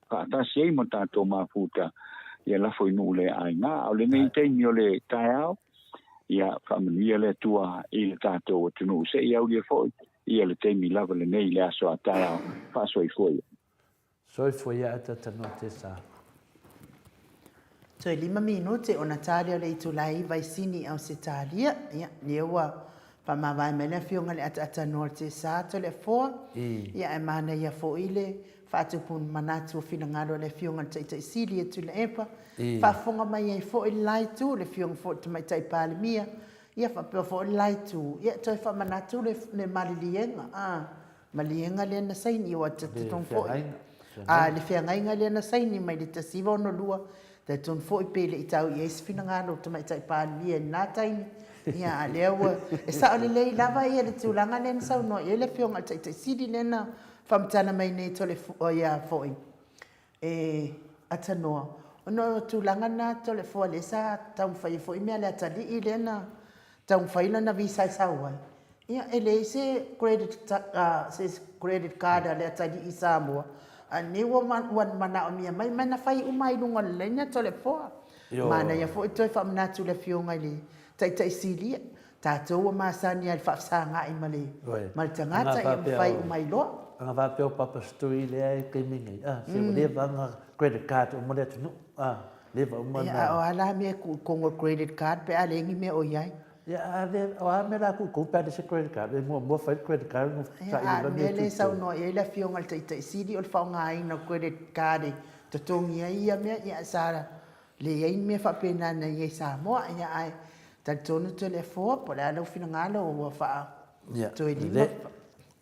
faatasi ai ma tatou mafuta, ia lafo i nuu le aiga. A o lenei taimi o le taeao, ia faamanuia le Atua i le tatou atunuu seia aulia foi ia le taimi lava lenei i le aso a taeao. Faasoifua ia. Soifua ia ata tanoa te sa. Toe lima minute ona ta lea o le itula e iva i Sini, Ausetalia. Ia, lea ua faamavae mai le afioga i le ataatanoa o le Tesa, Toleafoa. Ia, ae manaia foi le faatupu manatu o finagalo o le afioga i le Taitai Sili e Tuilaepa. Faafofoga mai ai foi le la itu, le afioga foi i le Tamaitai Palemia, ia faapea foi le la itu, ia toe faamanatu le maliliega, a, maliega lea na saini, aua e talitonu foi, a, le feagaiga lea na saini mai le 1962, talitonu foi pe le i tau i ai se finagalo o le Tamaitai Palemia i lena taimi, ia, a lea ua, e sao lelei lava ia le tulaga lea na saunoa i ai le afioga i le Taitai Sili lea na faamatala mai nei ia foi, E atanoa, ona o tulaga na Toleafoa lea sa taumafai ai foi mea a le atalii lea na taumafai lana visa e sau ai, ia e leai se credit, se credit card a le atalii i Samoa, a o lenei ua manaomia mai, ma na fai uma lava i luga o le laina Toleafoa. Manaia foi toe faamanatu i le Afioga i le Taitai Silia, Tatou ua masani lava i le faafesagai ma le ma le tagata ia mafai uma ai loa. Ana faapea o Papa Stui lea e taimi nei, a, se ua leva ana credit card uma le atunuu, a, leva uma na. Ia, a o a la mea e tuu i totonu o le credit card pe a leai ni mea o i ai? Ia, a le, o a mea la tuu i totonu pe a leai se credit card? E muamua fai le credit card ona saili loa mea e tuu i totonu. Ia, a o le mea lea e saunoa i ai le Afioga i le Taitai Sili o le faaaogaina o credit card e totogi ai ia mea, ia sa Leai ni mea faapena na i ai i Samoa, ia ae talitonu Toleafoa po o le a lou finagalo ua faa toe lima.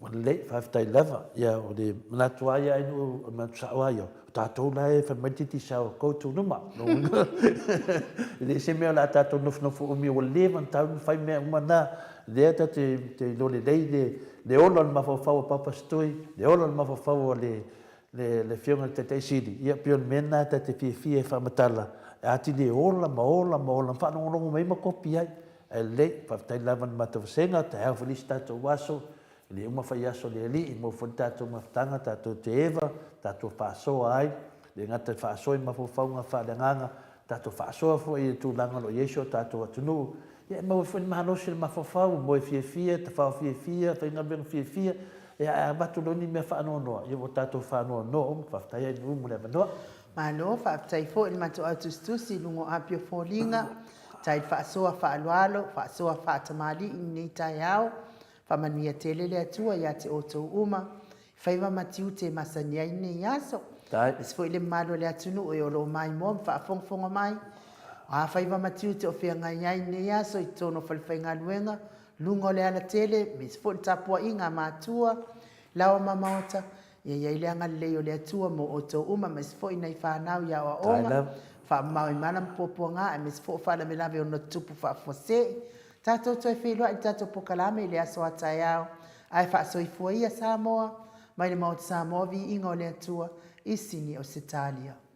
Ua lelei, faafetai lava. Ia, o le manatu lava ia Ainuu, o le manatu sao lava ia, o tatou la e fai mai le Digicel go to luma. E leai se mea o le a tatou nofonofo umi ua leva ona tatau ona fai mea uma na. Lea tatou te iloa lelei le ola o le mafaufau o Papa Stui, le ola o le mafaufau o le le Afioga i le Taitai Sili, ia pei o le mea lena ta te fiafia e faamatala, e atili e ola ma ola ma ola ma faalogologo mai ma kopi ai. Ae lelei, faafetai lava i le matou vasega, taeao foi le isi tatou aso, e le uma fai aso le Alii, maua foi le tatou mafutaga, tatou te eva, tatou faasoa ai, le gata i le faasoa i mafaufauga faaleagaga, tatou faasoa foi i le tulaga o lo o i ai si o tatou atunuu, Ia e maua ai foi le malosi o le mafaufau, moe fiafia, tafao fiafia, faigaluega fiafia, ia ae avatu loa ni mea faanoanoa, ia ua tatou faanoanoa uma. Faafetai ai Nuu mo le avanoa. Malo, faafetai foi i le matou au tusitusi i luga o Apia Foliga, tai faasoa faaaloalo, faasoa faatamalii i lenei taeao. Faamanuia tele le Atua ia te outou uma i faiva ma tiute e masani ai lenei aso. Aemaise foi le mamalu o le atunuu e o lo o maimoa ma faafogafoga mai. O a faiva ma tiute o feagai ai lenei aso i totonu o falefaigaluega, luga o le alatele, aemaise foi le tapuaiga a matua, laoa ma maota. Ia i ai le agalelei o le Atua mo outou uma aemaise foi nai fanau i aoaoga, faamamao i mala ma puapuaga aemaise foi o faalavelave ono tutupu faafuasei. Tatou toe feiloai i le tatou pokalame i le aso a taeao, ae faasoifua ia Samoa, mai le Maota Samoa viiga o le Atua i Sini Ausetalia.